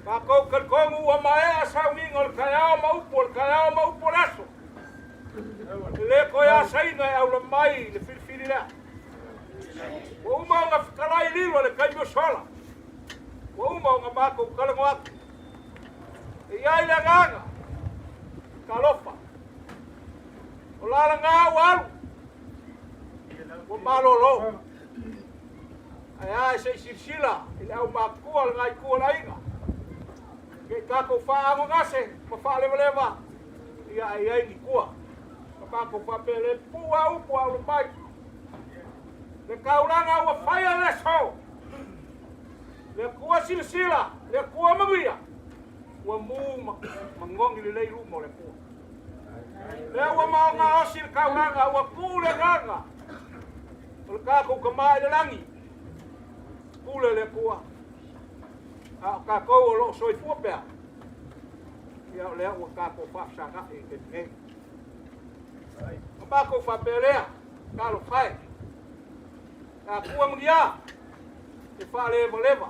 Tatou talitonu ua maea sauniga o le taeao ma upu o le taeao ma upu o le aso. E le toe asaina e aula mai le filifili lea. Ua uma ona fetalai lilo le taimi o sola. Ua uma ona matou talanoa atu. E i ai le agaga, talofa. O lalaga ua alu, ua malolo. Ae a e se i silasila i le aumatutua o lena itu o le aiga. Se i tatou faaanogase ma faalevaleva, ia e i ai ni tua. Ma matou faapea le pupuu a upu a ulu mai. Le taulaga ua faia le aso. Le Atua silasila, le Atua manuia, ua mu ma gogi lelei luma o le Atua. Lea ua maogaosi le taulaga, ua tuu le agaga o le tatou Tama i le lagi, pule le Atua. A o tatou o loo soifua pea, ia o lea ua tatou faafesaga'i i le taimi nei. Ma matou faapea lea, talofa e. Le Atua manuia, le faalevaleva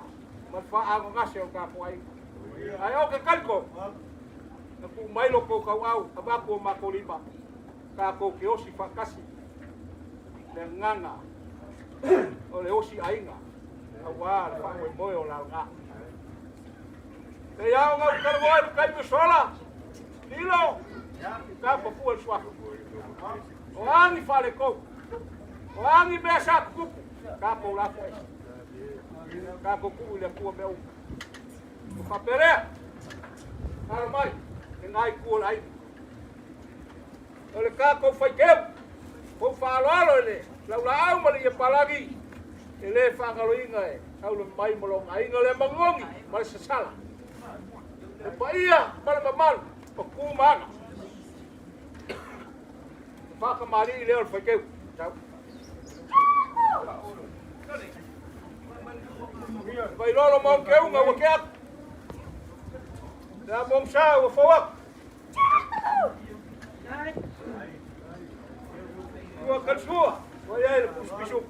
ma le faaagagase o le tatou aiga. Ae o ke kaliko, na tuu mai lo tou tauau, avatu o matou lima, tatou te osi faatasi le agaga o le osi aiga aua le faamoemoe o lalaga. E ia ona ou talanoa i le taimi ua sola, Lilo, ka papua i le suafa. O a ni faaletonu, o a ni mea sa tutupu, tatou lafo ese. Tatou tuu i le Atua mea uma. O faapea lea, alo mai, lena itu o le aiga. O le tatou faiteu, kou faaaloalo i le laulaau ma le iepalagi, e le faagaloina e taula mai ma lona aiga le magogi ma le sasala. Le paia ma le mamalu o tu ma aga. Faakamalii lea o le faiteu. Sau. Vailolo ma keuga ua ke atu. Le a momsa ua fau atu. Ua kalsua, ua iai le pusipisu.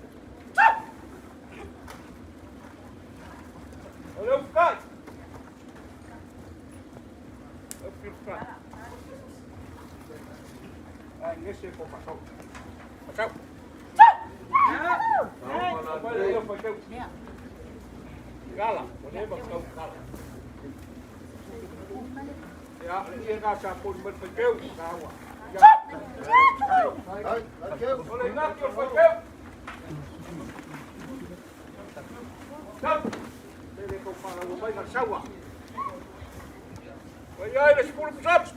O le ufukai. O le ufukai. Ai, nese ko pasau. Pasau. Kala, o le ma kau kala. Ia, le ia sa poli mai faiteu, sa ua. O le inaki o le faiteu. Sau. Le le kau whālau mai ngā saua. Wa iai le 10 pusapu.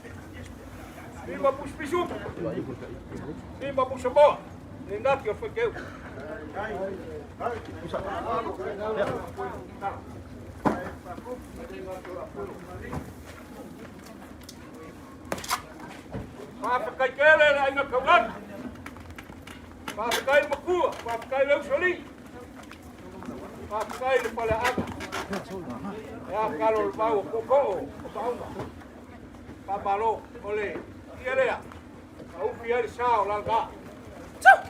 5 pusi pisupu. 5 pusa moa. Le inaki o le faiteu. Faafetai tele le aiga taulagi. Faafetai le makua, faafetai le usoalii. Faafetai le faleaaga. E a kalo le vau o poopoo o paauga. Faamalo o le ia lea. A ufi ai le sa o lalaga.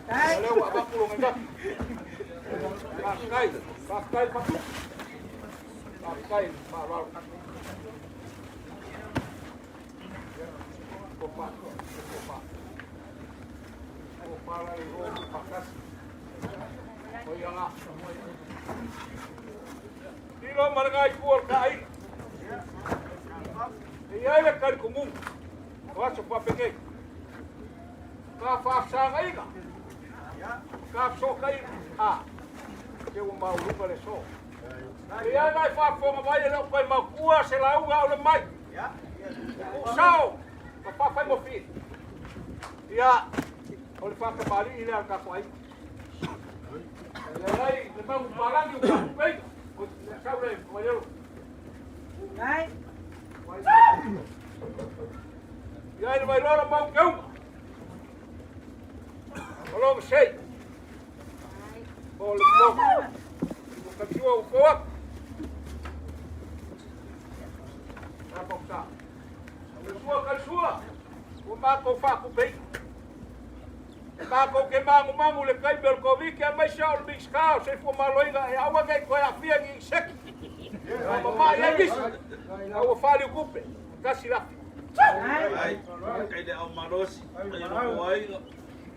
O lea ua avatu loga inaki. Faafetai, faafetai le fatupu. Faafetai le faaaloalo. Kopa, kopa. Kopa la i o faatasi. O ia nga. Tilo ma le ngai kua o le kaaiga. E i ai le talitonuga o aso faapenei. Ka faafesagaiga, ka fesootaiga, a, se ua maualuga le aso. E i ai nai faafofoga mai e le o toe mautua se lauga o le mai. E tuusao ma faafaigofie. Ia, o le faatamalii lea a le tatou aiga. E leai le mau palagi o tatou peiga, o le sau le vaielo. Ia i le vailoa mau keuga. O loga sei. O le mogo. O ka tua o koa. Sa. Le sua ka sua. Ua mākou whakupei. E mākou ke mangumangu le taimi o le Koviti aemaise o le Minisita o Soifua Maloloina e aua nei toe aafia ni seki. Ua mama'i ai nisi, a ua faaliu tupe, $1,000. Ai, kai le au malosi, ai lo aiga.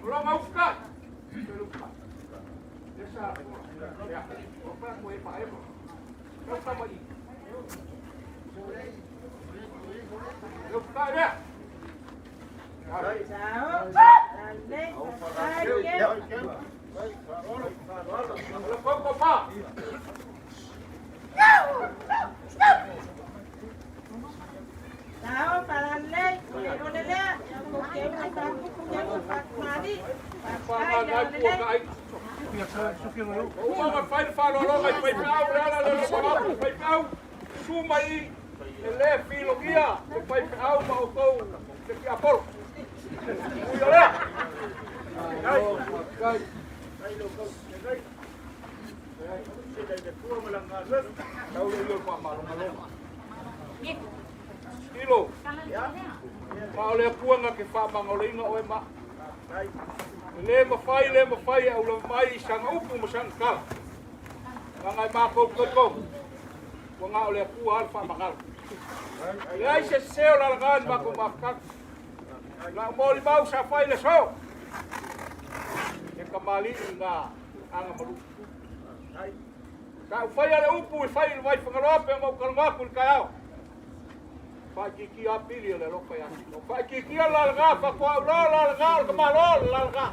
O lo ufukai. Esa, ya, o pa ko e pa e. Kau tama i. Le ufukai lea. O le kau ko pa. Fa ngai pua ka ai. O uma ma fai le faaaloaloga i faifeau le ala lea o le lomalapu faifeau, susu mai e le filogia le faifeau ma outou le tiapolo. Ui o lea. Tau le io faamalomaloga. Ilo. Ma o le Atua na te faamagaloina oe ma. E le mafai, le mafai e aulama mai i sana upu ma sana tala. Leaga e matou talitonu, ua na o le Atua lava le faamagalo. E leai se sese o lalaga i le matou mafutaga. Lau molimau sa fai i le aso, e tamalii i na agamalu. Sa ou faia le upu e fai i le Vaifagaloa pe ona ou talanoa atu i le taeao. Faaitiitia pili o le alofa ia Silo. Faaitiitia le lalaga, faatoa ou loa lalaga o le tamaloa o le lalaga.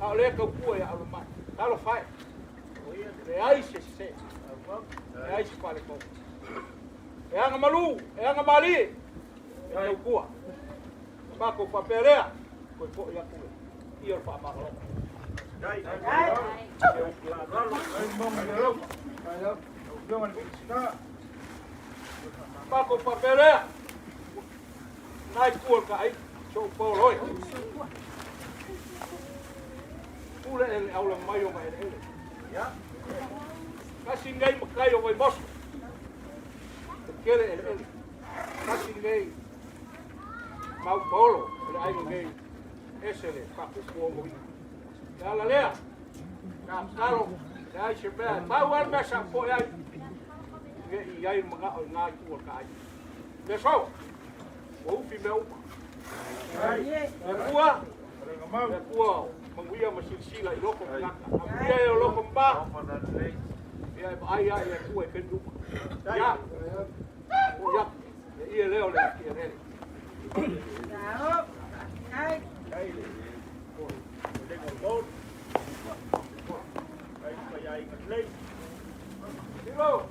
A o lea tautua ia Aulomai. Talofa e. Leai se sese. Leai se faaletonu. E agamalu, e agamalie, e tautua. Na matou faapea lea, toe foi atu le ia o le faamagaloga. Matou faapea lea, nai tua o le kaai, so ou paolo e. Pule e le aula mai o maeleele. Kasi nei makai o Vaimoso. E tele eleele. Kasi nei mau paolo o le aiga nei ese le faapupu o moi. Le ala lea, ka talo, le ai se mea, pau lava le mea sa poe ai. Ne i ai le manao i ngā itu o le kaai. Le so, ua ufi mea uma. Le Atua, le Atua manuia ma silasila i loko o tagata. A manuia e o loko ma, ia e vaai lava i le Atua i taimi uma. Ia, o ia, le ie lea o le eleele. Lilo.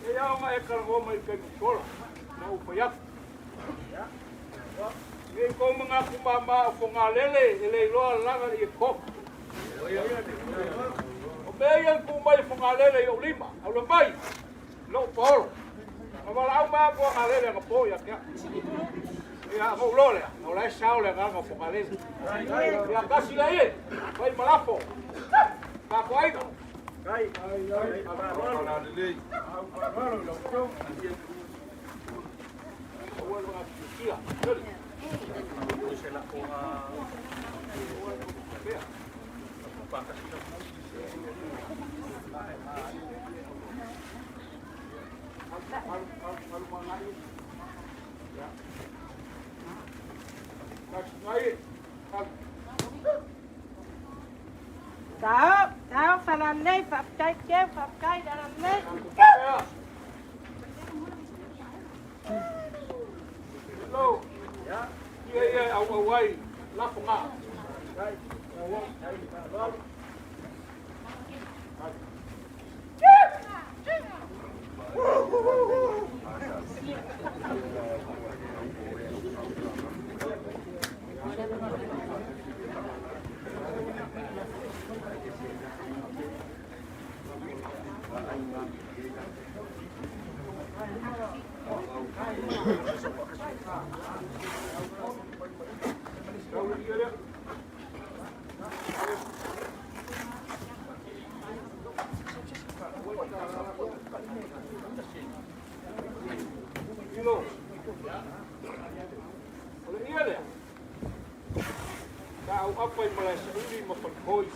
E ia ona e talanoa mai i le taimi ua sola, na ou fai atu. Nei kou manatu māmā o Fogalele e le iloa lana le ie koko. O mea ia na tuu mai e Fogalele i ou lima, aula mai, lou paolo. Na valaau mai a Fogalele anapo ia te au. Ia, ona ou loa lea, o la e sao le agaga o Fogalele. Ia tasi la ie, fai ma lafo. Tatou aiga. Tao, tao, falalei, faafetai teu, faafetai lalalei. Hello. Ia ia au au ai lafo ngā. Lilo. O le ia lea. Sa au apa i Malaesauli ma Falepoi.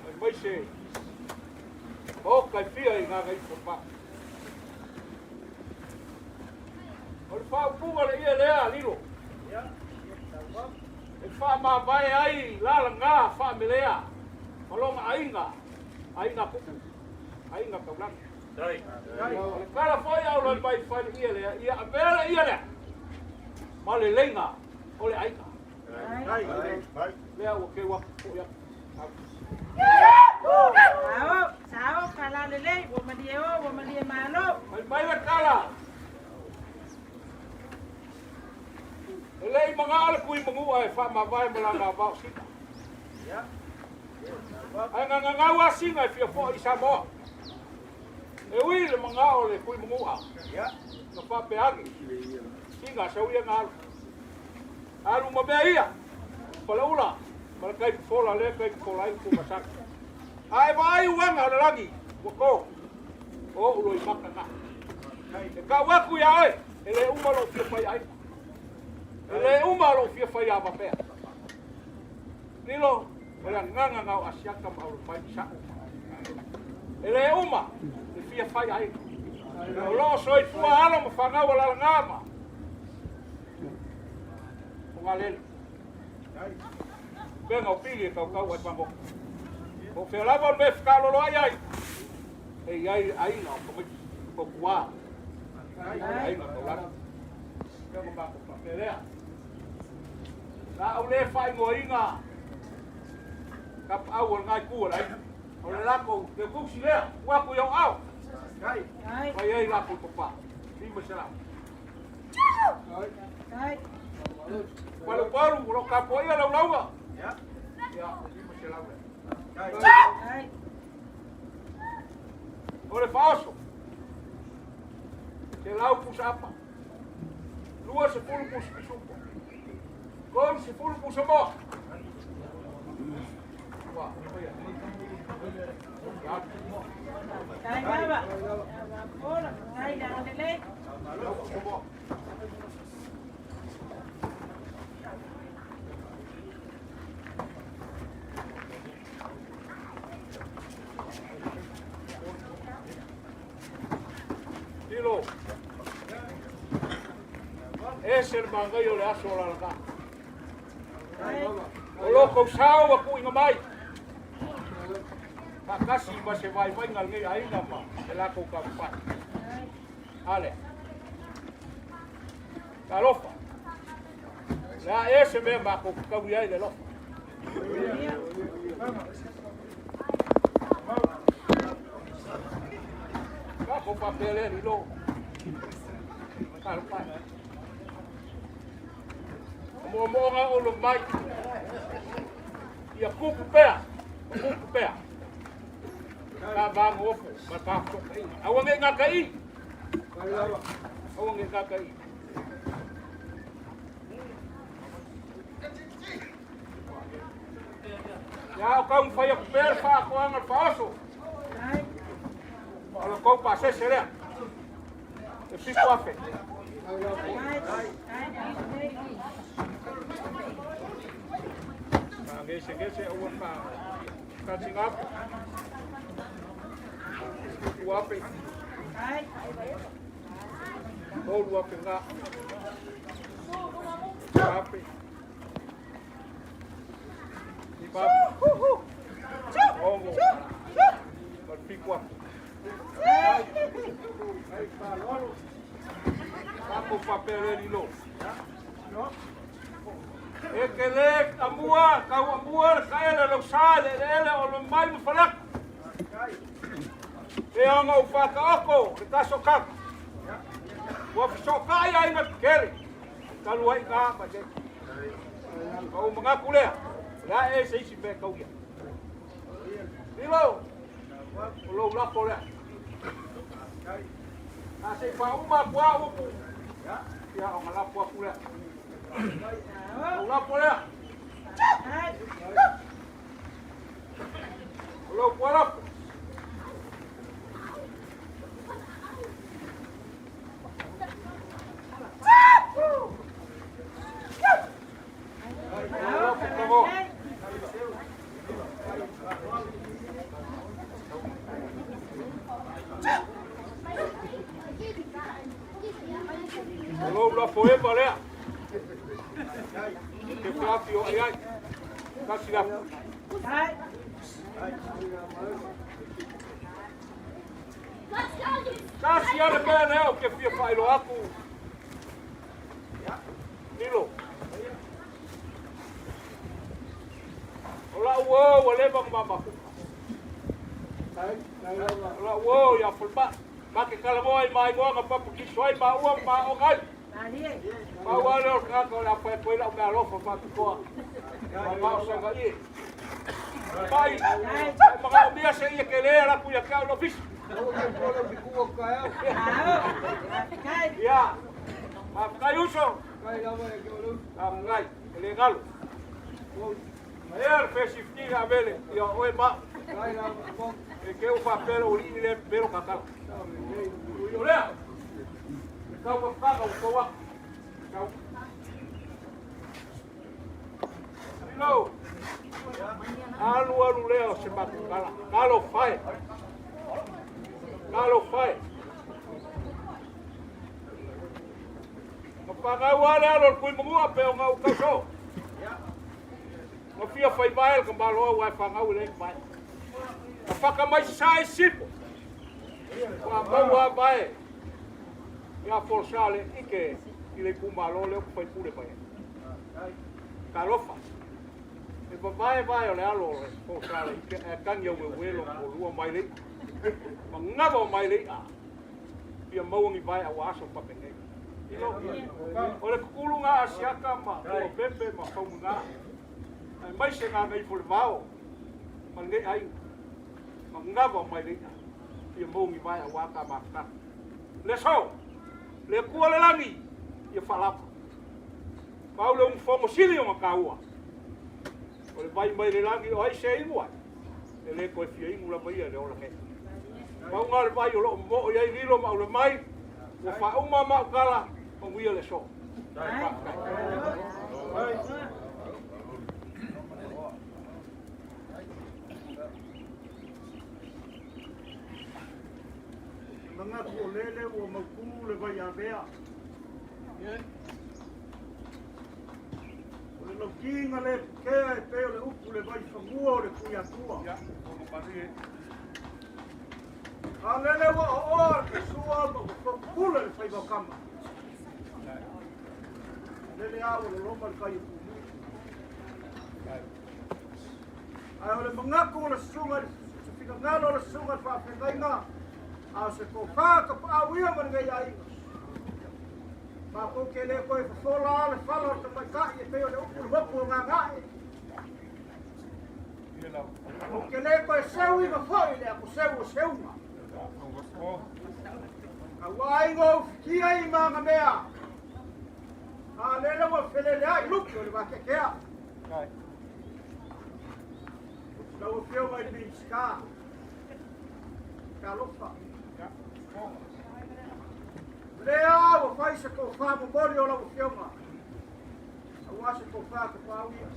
Mai mai se maoka e fia i Gagaifomauga. O le faaupuga o le ie lea, Lilo, e faamavae ai lalaga faamelea ma lona aiga, aiga kupu, aiga taulagi. O le tala foi a ulai mai fai le ie lea, ia avea le ie lea ma le leiga o le aiga. Lea ua keu atu foi atu. Sao, sao, falalelei, ua malie o, ua malie malo. Mai mai le tala. E le i magao le kui manua e faamavae ma lana avao sina. Ae gagagau a sina e fia foi i Samoa. E ui le magao o le kui manua. Na faapea ane. Sina sau ia na alu. Alu ma mea ia. Palaula. Ma le tai fofola lea tai fofola ai ku masaki. Ae vaai uaga o le lagi ua to. O ou loimata na. E tau atu ia oe, e le uma lou fia faiaina. E le uma lou fia faiava pea. Lilo, o le agaga na o Asiata ma Aulomai i sa'u. E le uma le fia fai aiga. O lo o soifua alo ma fanau a Lalaga ma Fogalele. Pega o pili e kaukau ai pagota. O fea lava o le mea e fekalolo ai ai, e i ai aiga o tamaiti o tuā. Aiga taulagi. Pega matou faapea lea. Sa ou le faaigoaina tapaau o lena itu o le aiga. O le latou teutusi lea, tuu atu i ou ao. Fai ai latou papa. 500. Palupalu, o lo o tapuaia lau lauga. Ia, 500 lea. O le faaoso, 100 pusa apa. 20 pusa pisupo. 30 pusa moa. Ua, ia. Tai baba. Bola, tai na lele. Tilo. Ese le magaia o le aso o Lalaga. O lo kou sao a kuuina mai. Faatasi ma se vaivaiga lenei aiga ma le latou taumafai. A lea. Talofa. O le a ea se mea matou te taui ai le alofa. Matou faapea lea lilo. Talofa. O moomooga o lo mai. Ia kupu pea. Kupu pea. Ka vago ofo ma ka sokai. Aua nge ngā kai. Aua nge ngā kai. Ia o kau whai aku pea le whaakoanga le whaoso. O le kou pasese lea. E 7,000. Gese gese aua ka ka tingapo. Uape. Tolu ape ngā. Ape. Ipape. Ongo. Ma le fitu afe. Tatou faapea lea lilo. E ke le amua, kau amua le kaele lau sa le eleele o le mai ma falaka. E ona ou whakaoko le taso kaka. Ua fesokai ai ma kele. Talu ai ka ma te. Kau mangaku lea. La e se isi mea kau ia. Lilo. O lou lafo lea. A se whauma kua upu. Ia o ngā lapo aku lea. O lapo lea. O lou pua lapo. O lapo kavoa. O lou lafo eva lea. Ke flafi o ai ai. Kasi lafo. Kasi ale mea lea o ke fia whailo aku. Nilo. O la ua ua leva ma mafuka. O la ua ia fulma. Ma ke kalamoa i mai ngoa papa ki soai ma ua ma o ngai. Ma ua le o kaka o la whae koe lau mea alofa whakatoa. Ma mao sanga ie. Mai, mga o mia se ia ke lea la kuia ke au lo fisi. Ia, ma kai uso. A ngai, e le ngalo. Ma ea le fesifti a vele, ia oe ma. E ke u whapelo o li le pelo kakala. O lea, le kau whakanga o tau aku. Kau. Ilo. Alu alu lea o se matou tala. Talofa e. Talofa e. Na fanau lava le alo o le Tuimanua pe ona ou tauso. Na fia fai vae le tamaloa aua e fanau e leai ni vae. Na faka mai sasae sisifo. Ua maua lava vae ia Folasa le ike i le itumalo lea ou te faipule mai ai. Talofa. E vavae vae o le alo o le Folasa le ike ae tagi aueuelo lona toalua mai le i'a. Manava o mai le i'a. Fia maua ni vae aua aso faapenei. Ilo, o le tutulu na Asiata ma Tuapepe ma Faumuina, aemaise Gagaifo-le-Vao ma lenei aiga, manava mai le i'a, fia maua ni vae aua ta mafutaga. Le aso, le Atua o le lagi, ia faalava. Pau le unufono sili ona taua, o le vai mai le lagi o ai se inu ai, e le toe fia inu lava ia i le ola nei. Pau na o le vai o lo o momoo i ai lilo ma aule mai, ua faauma mau tala, manuia le aso. Faafetai. Manatu o lele ua mautu le vai avea. O le laukiga le pukea e pei o le upu le vai fanua o le Tuiatua. A lele ua ooa le sua ma ua fotupule le faiva o kama. Lele a ua loloma le kai o pumui. Ae o le manatu o le susuga se finagalo o le susuga i le faafeagaiga, a o se tofa tapaau ia ma lenei aiga. Matou te le toe fofola le fala o le tamaitai e pei o le upu le motu o Gagae. Ou te le toe seuina foi le atoseu o seuga. Aua aiga ou fitia i magamea. A lele ua feleleai lupe o le vateatea. Lau Afioga i le Minisita, talofa. O lea ua fai se tofa momoli o lau Afioga, aua se tofa tapaau ia.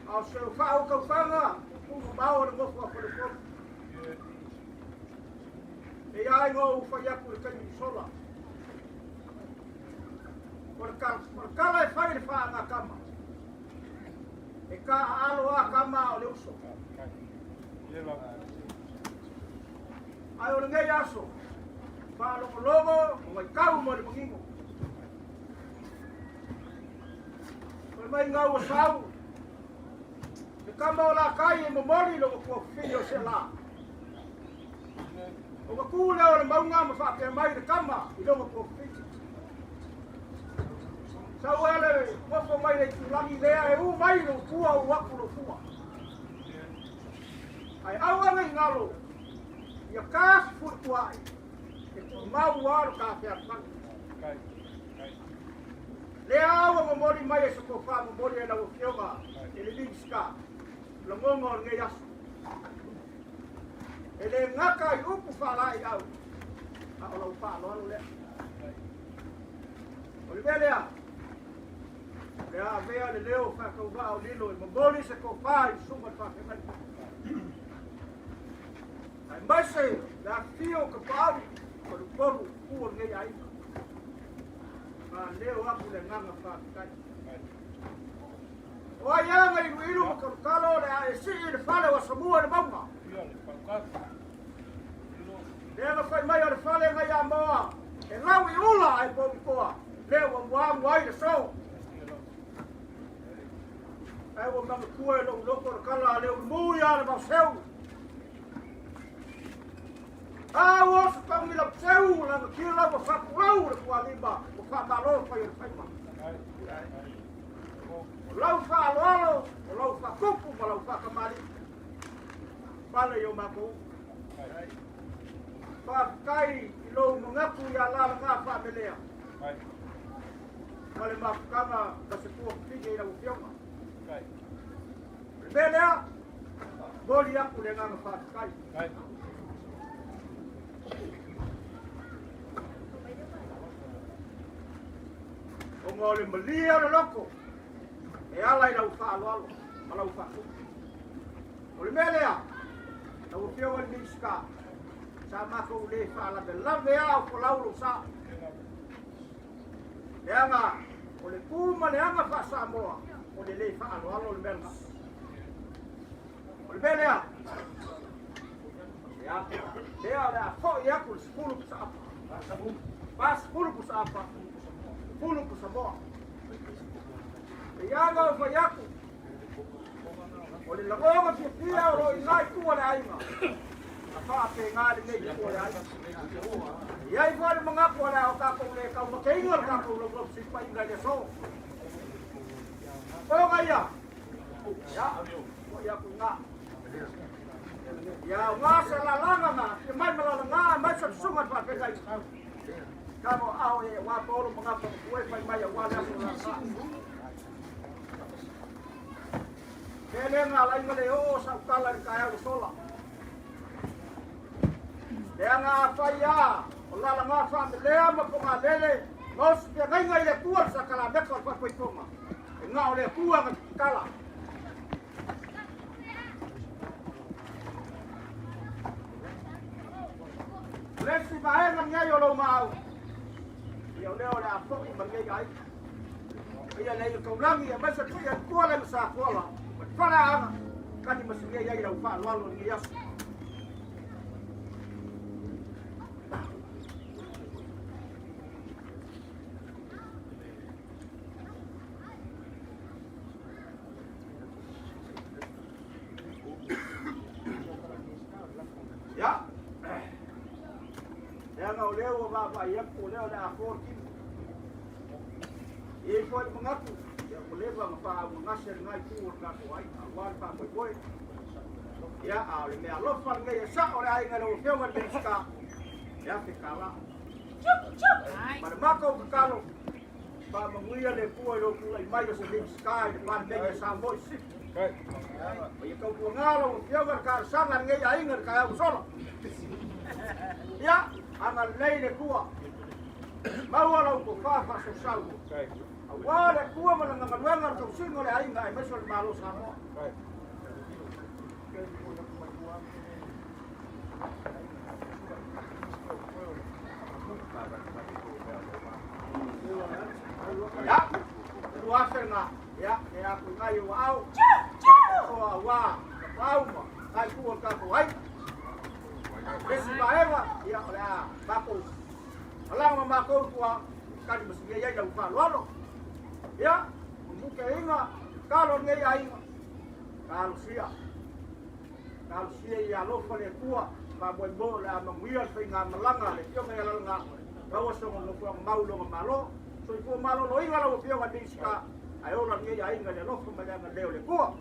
A o se faautautaga, tuumamao o le nofo a Falepolu. E ia ai ou fai atu i le taimi ua sola. O le tala e fai i le faagatama, e taaalo a tama o le uso. Ae o lenei aso, faalogologo ma vaitau ma le manino. Fai mai gau o sau, le tama o lakai e momoli lona tuafafine o Seala. Ona tu lea o le mauga ma faapea mai le tama i lona tuafafine. Sau a le nofo mai le itulagi lea e u mai lou fua u atu lou fua. Ae aua ne i galo ia ka fefuitua'i e tumau lava lo ta fealofani. Lea ua momoli mai e se tofa momoli e lau Afioga e le Minisita lagona o lenei aso. E le gata i upu faalaeiau, a o lau faaaloalo lea. O le mea lea, o le a avea le leo faatauvaa o Lilo e momoli se tofa i le susuga i le faafeagaiga. Aemaise le afifio o Tapaau ma Lupolu tu o lenei aiga. Faaleo atu le agaga faafetai. O ai aga iluilu ma talotalo le a e sii i le fale o Asamua i le mauga. Lea na fai mai o le fale nai Amoa, e lau i ula ae pou i toa, lea ua muamu ai le so. Ae ua manatua e lou loto le tala a le ulumu ia le vaoseu. A ua oso tauni lau seu, lanakia lau ua fatulau le tualima, ua faamalo fai o le faiva. O lau faaaloalo, o lau faatupu ma lau faatamalii. Pale i o matou. Faafetai i lou manatu ia Lalaga Faamelea ma le mafutaga ma se tuafafine i lau Afioga. O le mea lea, momoli atu le agaga faafetai. Ona o le malie o le loto, E ala i lau faaaloalo ma lau faatupu. O le mea lea, lau Afioga i le Minisita, sa matou le faalavelave lava o folau lou sa. Leaga o le tu ma le aga faa-Samoa, o le le faaaloalo le mea lena. O le mea lea, ia, lea o le a foi atu le 10 pusa apa. 40 pusa apa, 10 pusa moa. E ia o fai atu, o le lagoga fiafia o lo o i ina i tua le aiga, a faapena lenei i tua le aiga. E i ai foi le manatu o le a o tatou le taumateina le tatou laulausipaina i le aso. Oga ia, ia, foi atu i ina. Ia o gā se lalaga na, fia mai ma lalaga, mai sa susuga le faafegai. Kamo ao e wā paolo mangapa ma kue fai mai a wā le aso lalaga. Mea lea na ala ai ma le oo o sau tala i le taeao ua sola. Leaga afai a o lalaga faamelea ma fogalele ma osi feagaiga i le Atua le sakalameka o le faafoifoga, e na o le Atua na tatala. O le isi vaega lenei o lou maau, ia o lea o le a foi ma lenei aiga. Ia le ia taulagi aemaise foi le tua le ma Safoala ma le faleaga kani ma sinei ai lau faaaloalo i lenei aso. Ia, leaga o lea ua vaavaai atu o lea o le a fo le tino. E i ai foi le manatu, ia ua leva ona faaaaogagase lena itu o le tatou aiga, aua le faamoemoe. Ia, a o le meaalofa lenei e sao le aiga i lau Afioga i le Minisita, e $1,000. Ma le matou tatalo, faamanuia le Atua i lou tulai mai o se Minisita i le Palemene a Samoa i Sisifo. Ma ia tautuana lau Afioga le talosaga a lenei aiga i le taeao ua sola. Ia, agalelei le Atua. Maua lau tofa faasausau aua le Atua ma lana galuega o le tausiga o le aiga aemaise o le Malo o Samoa. Ia, 2000 na, ia, le aku ngai o au, o aua, ka pauma, kai ku o le tatou aiga. Esi vaega, ia, o le a matou Malaga ma matou tua, tali ma sinia ai lau faaaloalo. Ia, mukeina, talo lenei aiga, talosia. Talosia ia alofa le Atua, faamoemoe o le a manuia le faigamalaga a le Afioga ia Lalaga, maua sona nofoaga mau i lona Malo. Soifua maloloina lau Afioga i le Minisita, ae ola lenei aiga i le alofa ma le agalelei o le Atua.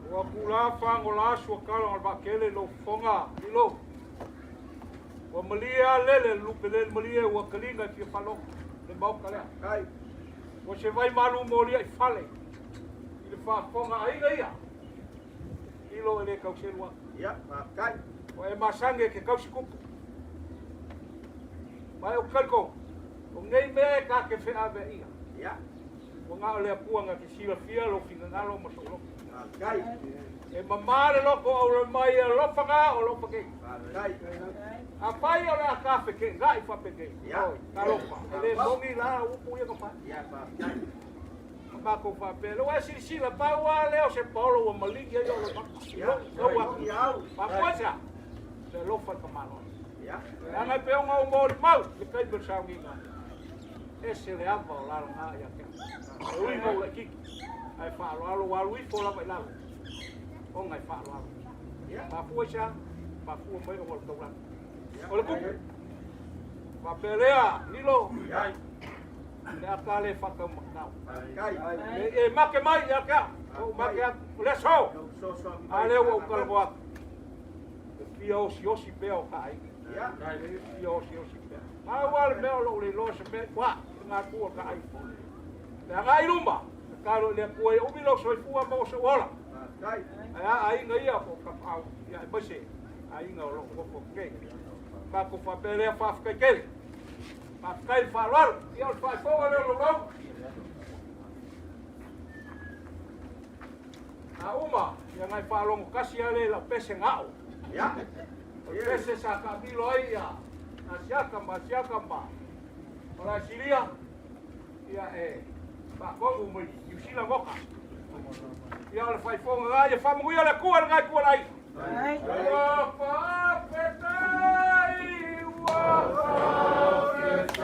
Ua pula fago la asu a kala o le vaakele i lou fofoga, Lilo. Ua malie a lele le lupe lele malie ua kaliga i fia faalogo le maoka lea. Kai. Ua se vai malu molia i fale i le faafofoga a aiga ia. Ilo e le kauselu atu. Ia, faafetai. Ua e masani e ke kausi kupu. Ma e o kaliko, o nei mea e ka ke feavea ia. Ia. Ua na o le Atua na te silafia lou finagalo ma sou loto. Faafetai. E mamā le loko o aula mai e alofaga o lo pakei. Faafetai. Afai o le a ka feke'ena'i faapenei, Ia. oi, talofa, e lē moni la upu ia na fai. Ia, faafetai. Ma matou faapea, lea ua e silasila, pau lava lea o se paolo ua maligi ai oo lomaka. Ia, Lau atu. ia au. Mafua i se a? Le alofa i le tamaloa. Ia. Leaga e pei ona ou molimau i le taimi o le sauniga, ese le ava o lalaga ia te au. E ui ina ou laitiiti, ae faaaloalo ua alu ifo lava i lalo, ona e faaaloalo. Mafua i se a? Mafua mai ona o le taulaga. O le kupu, faapea lea, Lilo, le ata le faataumatau. E make mai ia te au, ou make atu, o le aso, a lea ua ou talanoa atu. E fia osiosi pea o ta aiga. E fia osiosi pea. Pau lava le mea o lou le iloa se mea i tua, i le gatu o ta aiga. Le agai i luma, tatalo i le Atua ia umi lou soifua ma sou ola. Ae a aiga ia po o tapaau, ia aemaise aiga o lo o nofo atu nei. Matou faapea lea, faafetai tele. Faafetai le faaaloalo. Ia o le faaifoga lea o lou lauga. A uma, ia ngai whaalogo kasi ale lau pese ga'o. Ia. O le pese sa taamilo ai ia Asiaka ma Asiaka ma o la silia ia e faatonu mai Niu Sila moka. Ia o le faifoga ga ia faamanuia le Atua i lenai tualai. Ua faafetai, ua faafetai,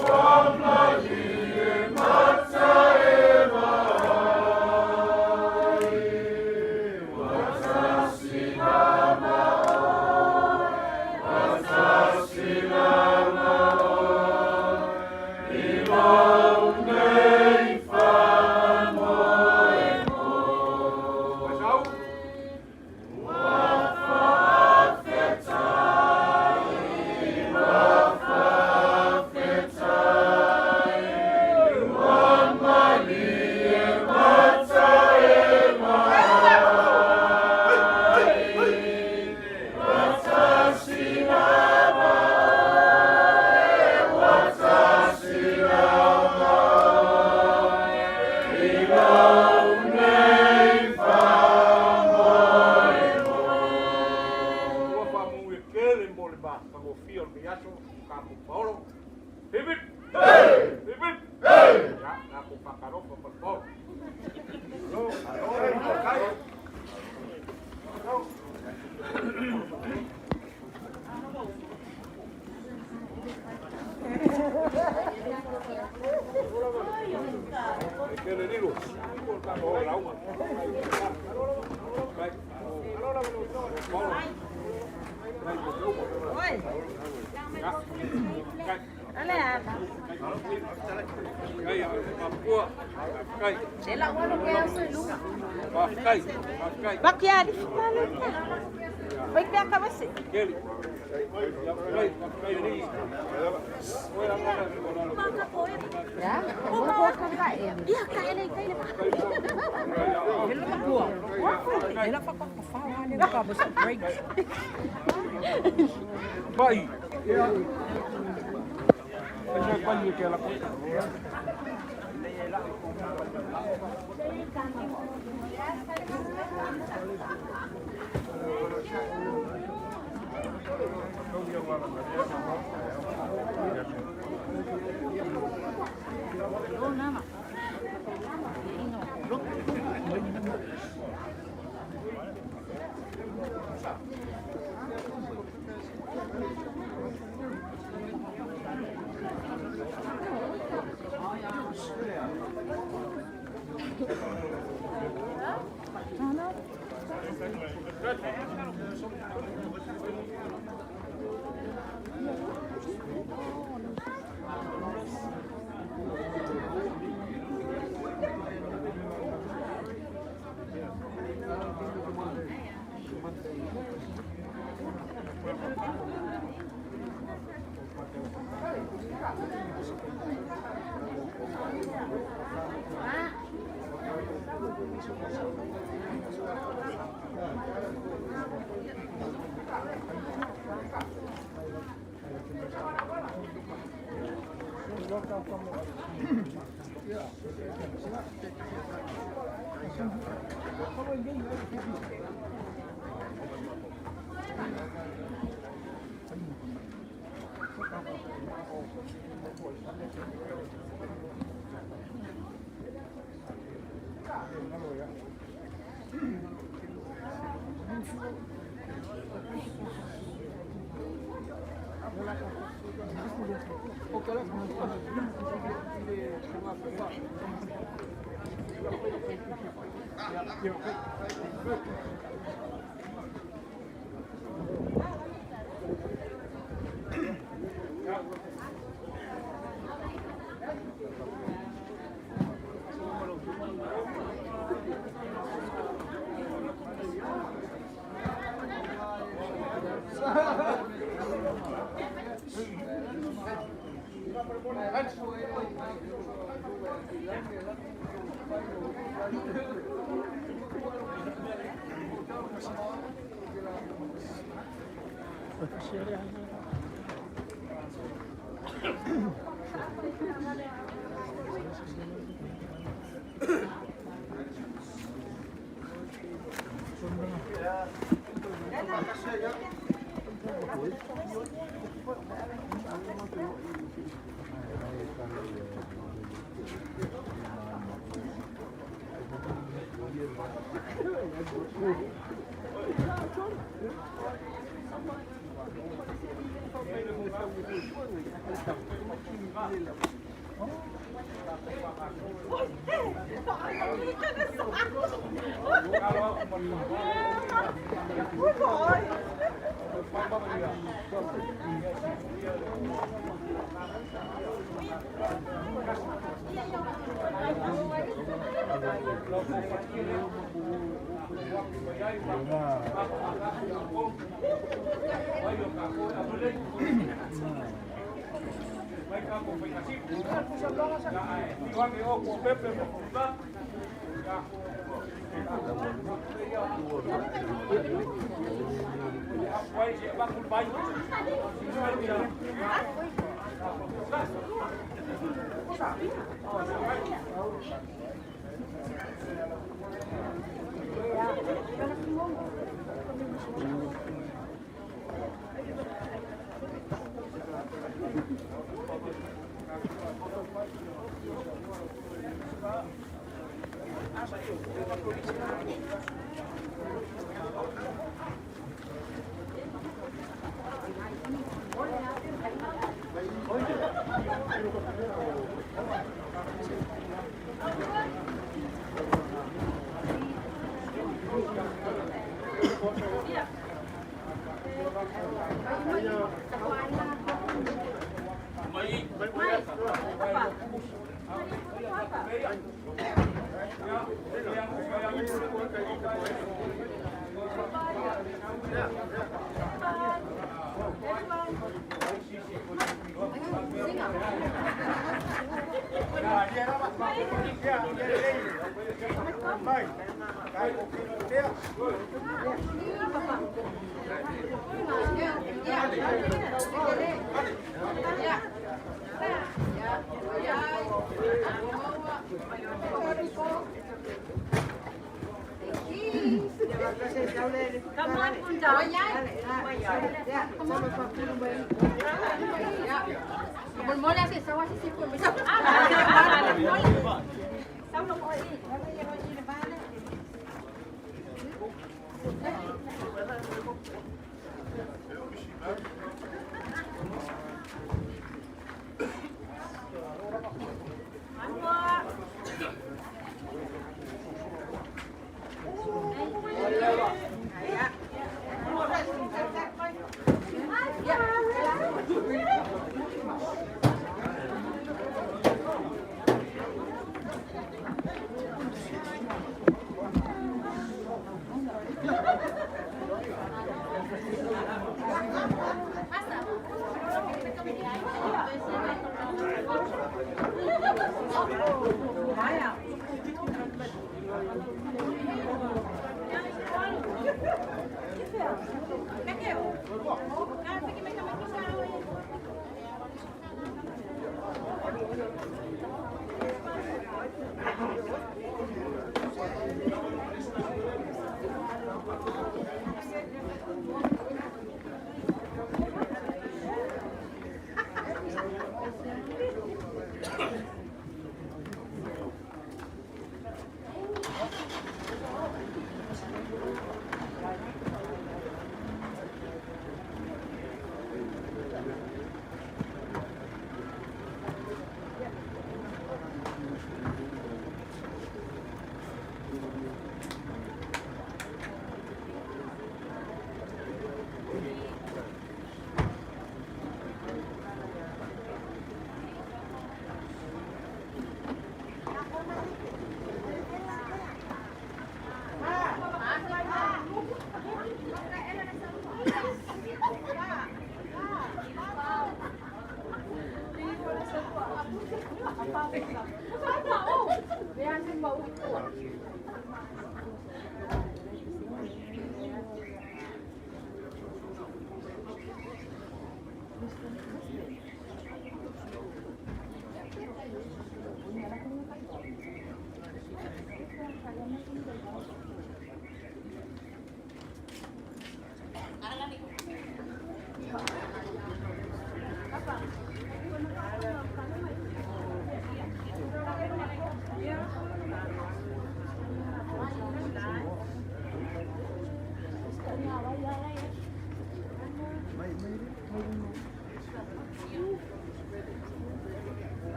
ua malie mata e vaai, ua tasi lava oe, ua tasi lava oe, i lou nei faamoemoe. Ua faafetai, ua faafetai, ua malie mata e vaai, ua tasi lava oe, ua tasi lava oe, i lou nei faamoemoe. Ua faamanuia tele mo le matagofie o lenei aso, tatou paolo. Hip hip! Hip hip! Ia, tatou faatalofa ma le paolo. Alo, alo, alo. Vai.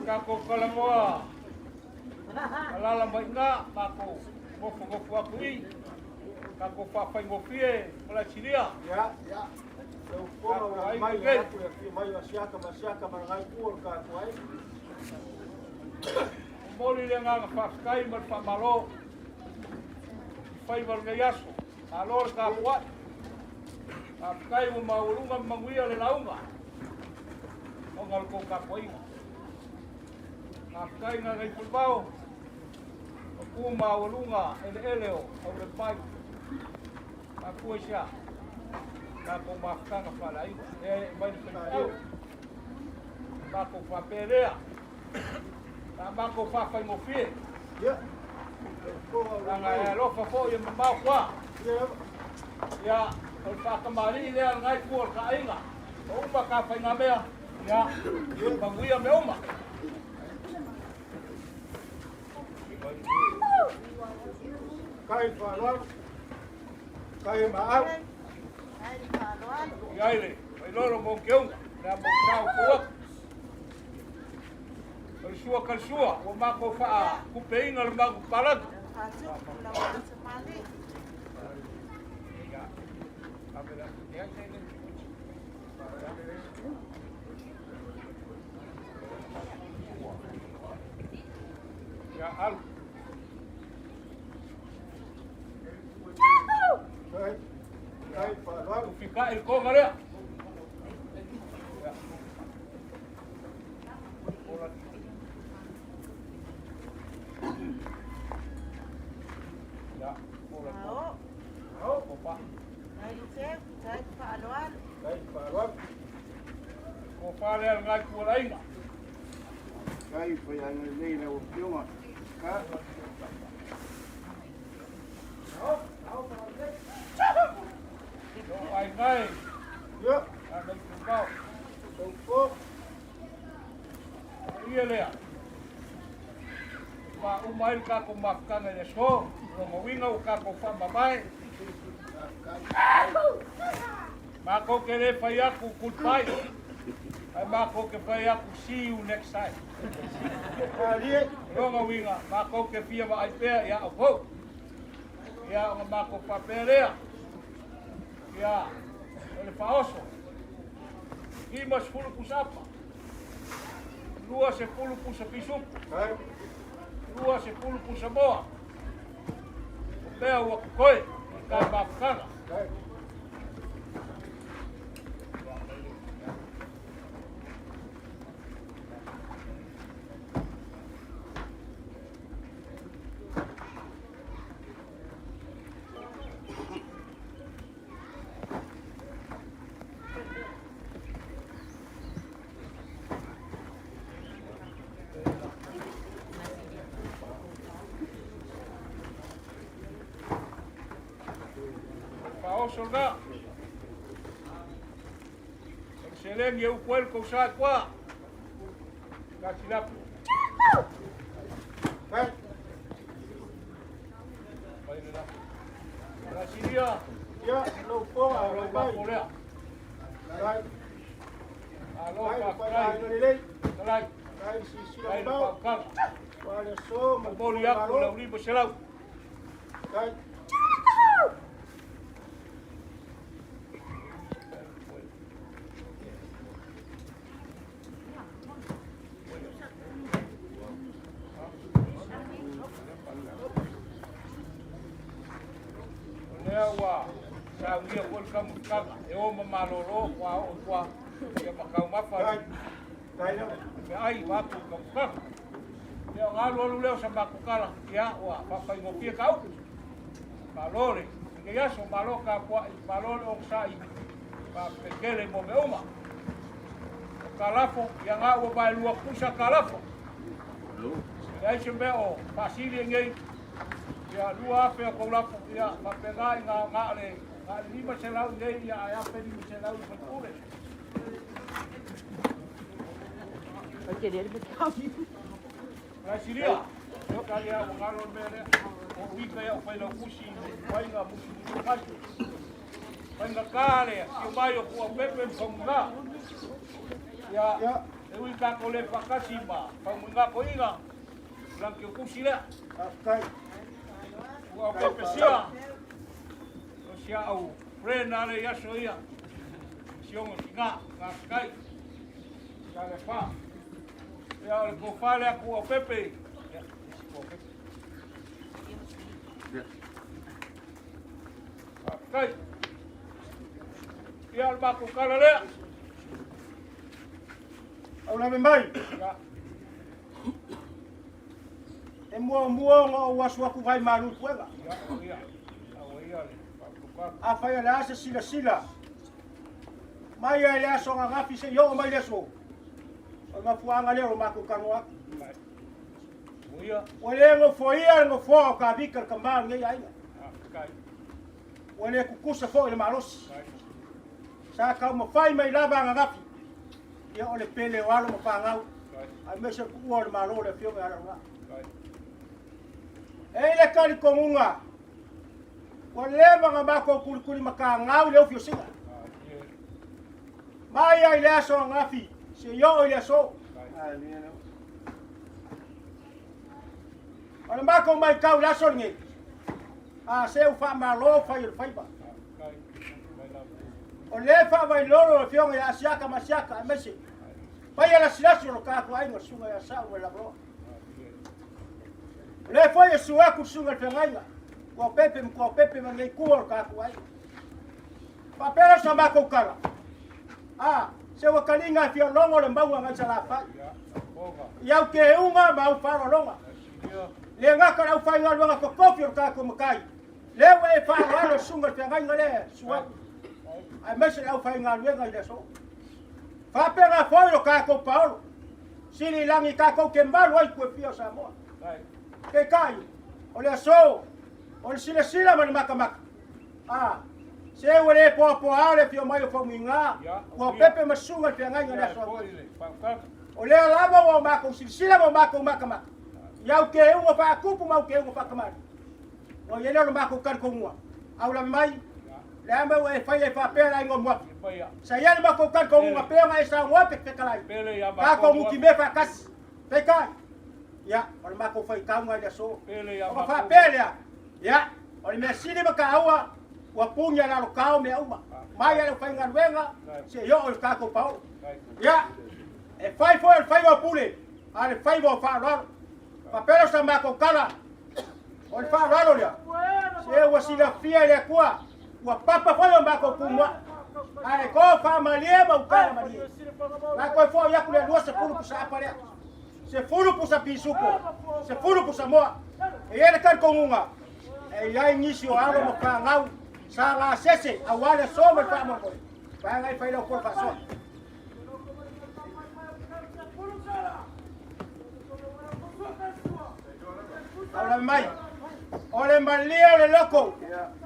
Kako kalamoa. Alala mai ngā, mākou gofu gofu aku i. Kako whawhai ngofie, o silia. Ya, ya. Lau pona o mai atu e fia mai o siaka ma siaka ma ngai kua ka ko ai. Moli le nganga whawhikai ma le whamalo. I whai waru nei aso. Alo le ka puai. Whawhikai o maulunga manguia le launga. O ngā kou ka puainga. Whawhikai ngā ngai pulpao. O ku maulunga ele ele o au le pai. Ka kua sia. Ka kou mawhakanga whalaiwa. E mai le whaipau. Ka kou whapelea. Ka mako whawhai ngofie. Ya. Ranga e alofa fo i mamau kwa. Ia, o le whakamari lea ngai kua o ka ainga. O uma ka whai ngā mea. Ia, manguia me uma. Kai whaloalu. Kai maau. Ia ile, mai lolo mo keunga. Lea mo sao kuak. Kalsua, kalsua. Ua mako whaa kupeinga le mako palagi. Ia, alu. Kai, kai whaloalu. Ufika il konga lea. Ia. Ola. Ao. Opa. Kai whaloalu. Kai whaloalu. Ko whale al ngai kua lainga. Kai whai nei lau pionga. Ka. Ao. Ngai. Ia. A nei tumau. Soifua. Ia lea. Faauma ai le tatou mafutaga i le aso, lona uiga ua tatou faamavae. Matou te le fai atu goodbye, ae matou te fai atu see you next time. Malie. Lona uiga, matou te fia vaai pea ia outou. Ia ona matou faapea lea, ia, o le faaoso, 50 pusa apa, 20 pusa pisupu, 20 pusa moa. O mea ua totoe i ta mafutaga. Faaoso lena. O le seleni e upu ai le tou sa i tua. Tasi lapu. Mai le lapu. Lasilia. Ia, lau fofoga, Alo lau mai. mapo lea. Ai. Alo Ai, pai faafetai. aiga lelei. Talai. Ai, silasila Ai le mamao. faautaga. Ua le aso ma le Momoli tuua atu le malo. au 500. Ai. O lea ua saunia foi le taumafataga e o ma malolo ua oo i tua ia ma taumafa Ai. Ai lava. meaai vaatu i taumafataga. Ia ona alu alu lea o sa matou tala, ia ua faafaigofie ka upu. Malo le lenei aso, malo tapuai, malo le onosai, faafetai mo mea uma. O kalafo, ia ga ua vaelua pusa kalafo. Leai se mea o faasili e nei, ia 2,000 o kou lafo, ia faapena i ga ga le ga le 500 nei, ia ae 1,500 i faipule. Laisilia, o ka lea ua galo le mea lea. O uika ia o failaukusi i le faiga musumusu mai. Faigata le afio mai o Kuaupepe ma Faumuina. Ia, e ui tatou le faatasi ma Faumuina toeaina, Lanikeokusi lea. Faafetai. Kuaupepe sia, o si au friend ale i aso ia. Siogo tina, faafetai. Ia le fa. Ia o le tofa lea Kuaupepe. Ia, isi Kuaupepe. Faafetai. Ia o le matou tala lea. Au lave mai. Ia. E muamua ona ou asu atu vai malu i puega. Ia, o ia. O ia le faatuka. Afai o le a se silasila. Mai ai le aso ananafi seia oo mai le aso. O le mafuaaga lea o lo matou talanoa atu. O ia. Ua le nofoia le nofoa o Kavika le tamā o lenei aiga. Faafetai. Ua le tutusa foi le malosi. Sa taumafai mai lava ananafi. Ia o le pele o alo ma fanau. Aemaise le tuua o le Malo le Afioga ia Laloga. E i ai le talitonuga, ua leva ona matou kulikuli matagau le ufi o Siga. Mai ai le aso ananafi seia oo i le aso. O le matou matau i le aso lenei, a se ua faamalo fai o le faiva. O lea e faavailolo le Afioga ia Asiata ma Asiata aemaise paia lasilasi o lo tatou aiga le Susuga ia Sau ma le Lavaloa. O lea foi e susu atu le Susuga i le Feagaiga, Tuaopepe ma Tuaopepe ma lenei tua o lo tatou aiga. Faapea lea o sa matou tala, a, se ua taliga e fia logo le mauga nai Salafai. I au teuga ma au faaaloaloga. Le gata le aufaigaluega totofi o le tatou matai, lea ua e faaaloalo le Susuga i le Feagaiga lea e susu atu, aemaise le aufaigaluega i le aso. Faapena foi lo tatou paolo, sili i lagi tatou te malu ai itu e fia o Samoa. Peitai, o le aso, o le silasila ma le matamata, a, Se ua le poapoa le afio mai o Faumuiga, ua pepe ma susuga i le feagaiga i le aso ananafi. O lea lava ua makou silasila ma makou matamata i au keuga faatupu ma au keuga faakamali. Ua i ai lea o le makou talitonuga, aulave mai, le a mea ua e faia ai faapea le aiga o Muafi? Sa i ai le matou talitonuga pei ona e saunoa pe fetalai, tatou nutimea faatasi. Peitai, ia, o le matou faitauga i le aso. Ona faapea lea, ia, o le mea sili ma taua, ua puni a lalotao mea uma, mai a le aufaigaluega seia oo i le tatou paolo. Ia, e fai foi o le faiva o pule, a o le faiva o faaaloalo. Faapea lea o sa matou tala, o le faaaloalo lea, se ua silafia e le Atua, ua papa foi o matou tumuai, ae toafamalie ma utala malie. La toe foi atu le 20 pusa apa lea, 10 pusa pisupo, 10 pusa moa. E i ai le talitonuga, e i ai nisi o alo ma fanau sa gasese aua le aso ma le faamoemoe, vaega e fai lau pola faasoa. Aulave mai, o le malie o le loko,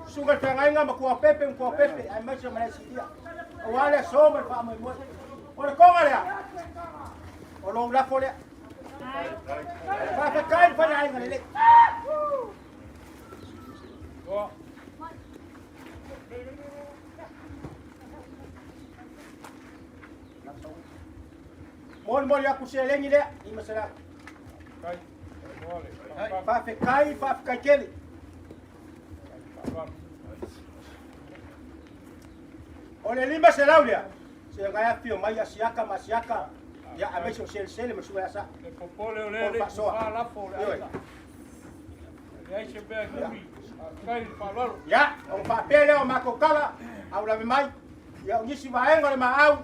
susuga i le feagaiga ma Tuapepe ma Tuapepe, aemaise o Malaesilia, aua le aso ma le faamoemoe. O le toga lea, o lou lafo lea. Faafetai le faiaaiga lelei. Molimoli atu seleni lea, 500. Faafetai, faafetai tele. O le 500 lea, se ngai afio mai asiaka ma asiaka, ia aemaise o selesele ma sua asa. E popole o le le kufa lafo o le aiga. Leai se mea e numi, faafetai le faaaloalo. Ia, ona faapea lea o matou tala, aulave mai, ia o nisi vaega o le maau,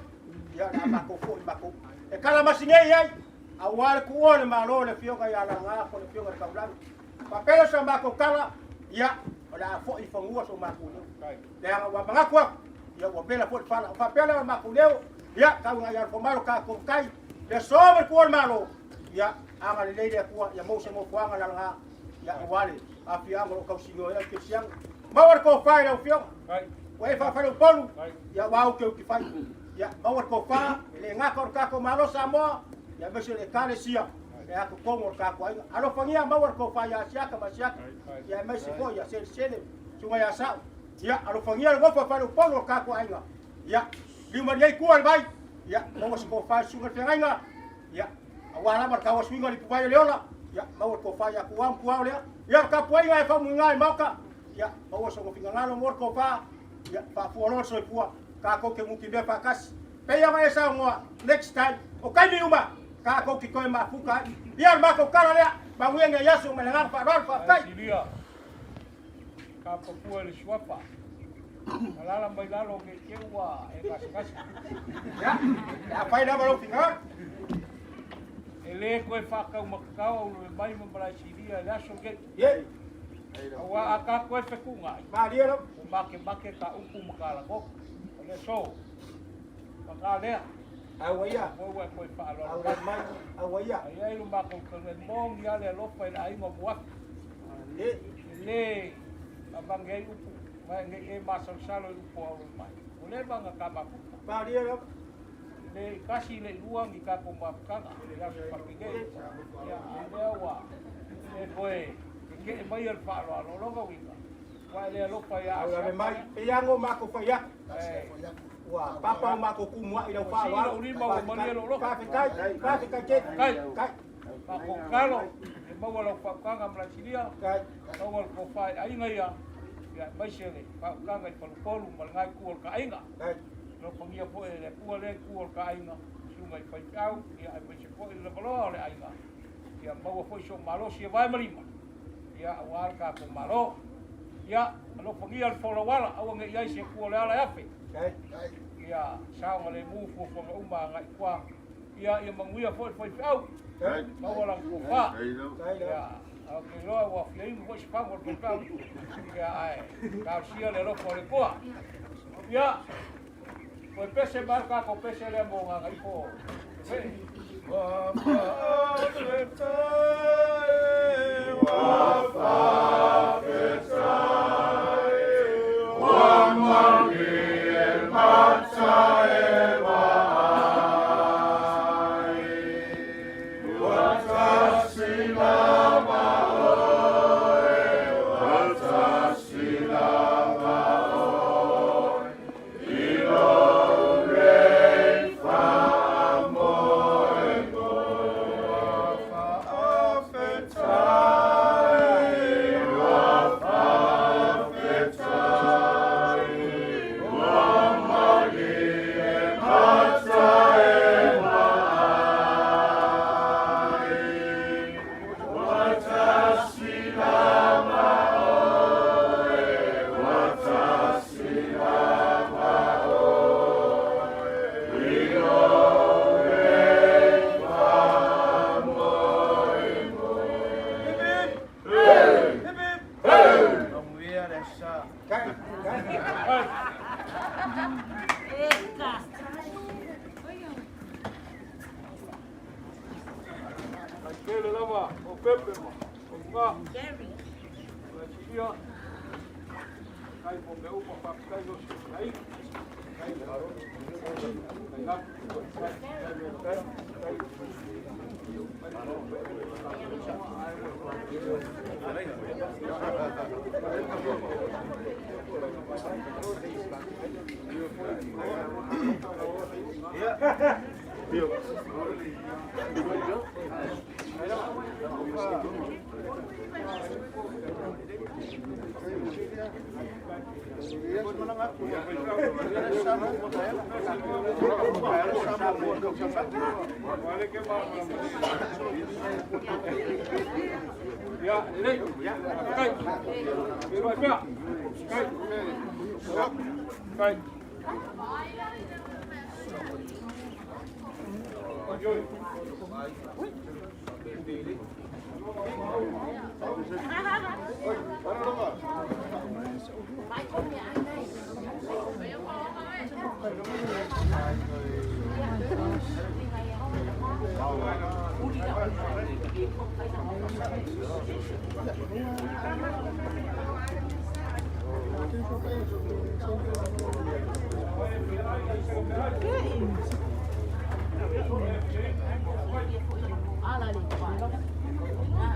ia o le a matou foi matou. E kalamasi nei ai, aua le tuua o le Malo o le Afioga ia Lalaga po o le Afioga i le Taulagi. Faapea lea o sa matou tala, ia, o le a foi i fanua so matou leo. Leaga ua manatu atu, ia ua vela foi le fala. O faapea lea o le matou leo, ia, tau ina ia alofa mai lo tatou Matai, le aso ma le tuua o le Malo, ia, agalelei le Atua, ia maua se nofoaga lalaga, ia, aua le afioaga o lo o tausinio ai au kerisiano. Maua le tofa i lau Afioga, ua e faafale Upolu, ia, ua au ke fai. Ia, maua le tofa, e le gata o le tatou Malo Samoa, ia, aemaise o le Ekalesia, e a totonu o le tatou aiga. Alofagia maua le tofa ia Asiata ma Asiata, ia, aemaise foi ia Selesele, susuga ia Sa'u. Ia, alofagia le nofo a Faleupolu o le tatou aiga. Ia, liu malie i tua le vai, ia, maua se tofa i le susuga i le feagaiga, ia, aua lava le tauasuina o le ipuvai o le ola, ia, maua le tofa ia Tuau ma Tuau lea. Ia, o le tapuaiga e faamuiga i Maota, ia, maua sona finagalo, maua le tofa, ia, faafualoa le soifua, tatou te nutimea faatasi. Pei ona e saunoa, next time, o taimi uma, tatou te toe mafuta ai. Ia, o le matou tala lea, manuia nei aso ma le agaga faaaloalo, faafetai. Silia, ka papua i le suafa. Alala mai lalo ne i te ua e gasegase. Ia, le a fai lava lou finagalo. E le toe faataumatatao aulove mai ma Malaesilia i le aso lenei. Ie. Aua a ka toe fetuunai, Malie lava. ua makemake ka upu ma ka lagona. O le aso, paga lea, Aua ia. Moe ua e toe faaaloalo Aulave mai, aua ia. Ai ai lo matou taunuu e moni lava le alofa i le aiga o Muafi. Malie. E le avange ai upu, ma nei e masalosalo i upu o aulove mai. Ua leva ona ta mafuta. Malie lava. Le i tasi le i lua ni tatou mafutaga i le aso faapenei. Ia, a o lea ua e toe tetee maia le faaaloalo. O lona uiga, ua e le alofa ia Aulave mai, pei lava ona matou fai atu. Ua papa o matou tumuai i lau faaaloalo. Ua sii lou lima ua malie lou loto. Faafetai, faafetai tele. Kai. Kai. Matou tatalo, e maua lau faautaga Malaesilia, maua le tofa i aiga ia, ia aemaise le faautaga i Faleupolu ma lena itu o le ta aiga. Alofagia foi e le Atua lea itu o le ta aiga, susuga i faifeau, ia aemaise foi le lavaloa o le aiga, ia maua foi sou malosi e vae ma lima, ia aua le tatou Malo. Ia alofagia le folauala, aua ne i ai se Atua o le ala e afe. Ia saogalemu fuafuaga uma agai i tua. Ia, ia manuia foi le faifeau. Maua lana tofa. Ia, ae ou te iloa ua fia inu foi se fagu o le faifeau. Ia, ae talosia le alofa o le Atua. Ia, toe pese mai le tatou pese lea mo Gagaifo. Fe. Ua faafetai, ua faafetai, ua Tele lava o pepe ma o nga. Ia. Kai mo me upa whakatai o se kai. Kai kai na. Kai kai kai. Ia, lelei. Kai. Pero ai pea. Kai. Kai.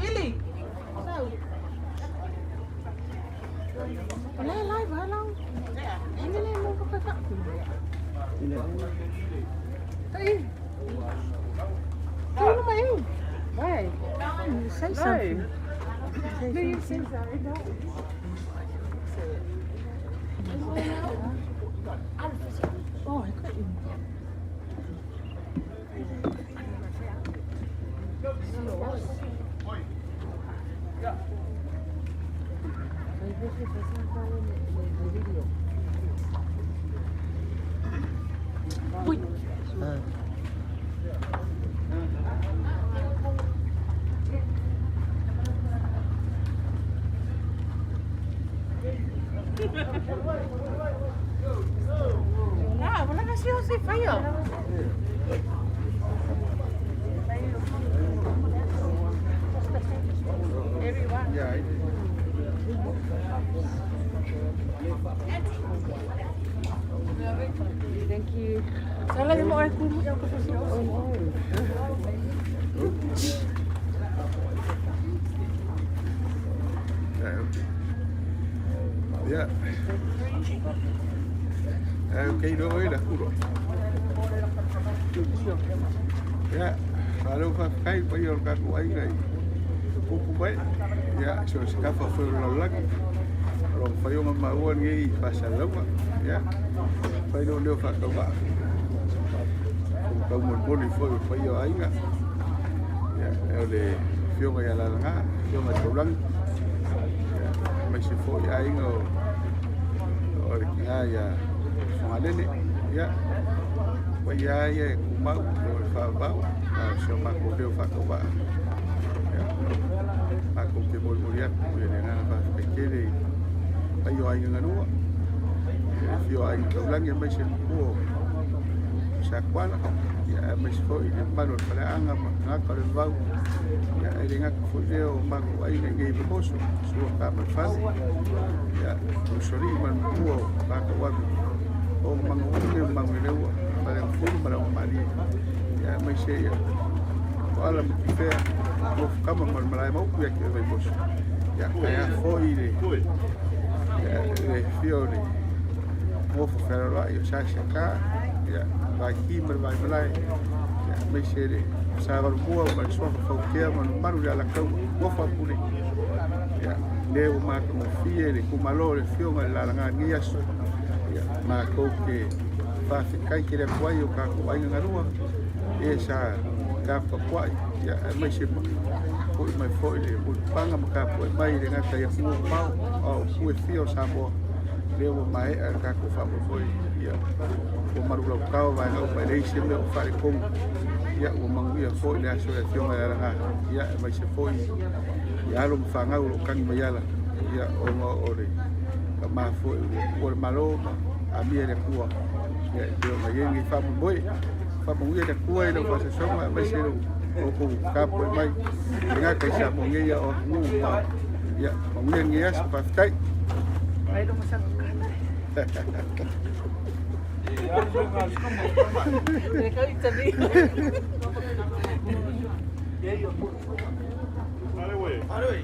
Ili. Sau. Lai lai ba lau. Ini le mo ka ka. Tai. Tu mai. Why? Say something. No, you say sorry. No. Oh, I got you. Ui. Ah, wala na siya si Fayo. Everyone. Yeah. Thank you. Sala mo ay kumu yung Yeah. Okay, no oi la kuro. Yeah, malo fa kai pa yo ka ku ai ngai. Pupu mai. Yeah, so se ka fa fo la lagi. Ro fa yo ma ua ngai fa sa lawa. Yeah. Fa no leo fa ka ba. Ka mo mo ni fo fa yo ai nga. Yeah, e le fionga ya la nga, fionga taulang. Yeah, mai se fo i ai nga o le kinga ya Whangalele, ia. Wai ia ia e kumau, o le whaavau, a o se o mākou leo whakawaa. Ia. Mākou te morimori atu, ia le ngana whawhikaitele i pai o aiga nganua. Ia le whio aiga taulangi a mai se pua o Sakuala. Ia a mai se foi le mamalu o le faleaga ma tagata o le vavau. Ia e le gata foi lea o mākou aiga i nei Vaimoso, sua ka ma le fale. Ia o usoalii ma le matua o Pākauavi o Mangaulu ma Mangaeleua, Faleafulu ma Laumamalie. Ia aemaise ia Toala ma Tifea, Nofokama ma le malae maupu ia te oe Vaimoso. Ia ae a foi le le afio o le nofo fealoaloai o Sasiaka, ia Vaiki ma le Vaimalae, ia aemaise le Savalumua ma le Suafa Fautea ma le mamalu i le Alataua, nofo a Pule. Ia lea ua matagofie le itumalo o le afioga i le Lalaga i lenei aso. Ia matou te faafetai tele atu ai i o tatou aiga galua e sa taputapuai, ia aemaise ma foi mai foi le mulipapaga ma tapuai mai le gata i atunuu mamao a o itu e fia o Samoa. Lea ua maea le tatou faamoemoe, ia ua malulautao vaega uma e leai se mea o faaletonu. Ia ua manuia foi le aso i le afioga i Lalaga, ia aemaise foi i alo ma fanau o lo o tagi mai ala, ia ona o le Faamafua ua le Malo ma amia le Atua ia e pei ona i ai lenei faamoemoe. Faamanuia le Atua i lau faasoasoaga aemaise lou outou tapuai mai e le gata i Samoa nei a o atunuu mamao. Ia manuia lenei aso, faafetai. Mai lo masang kata. Le kau itali. Are we?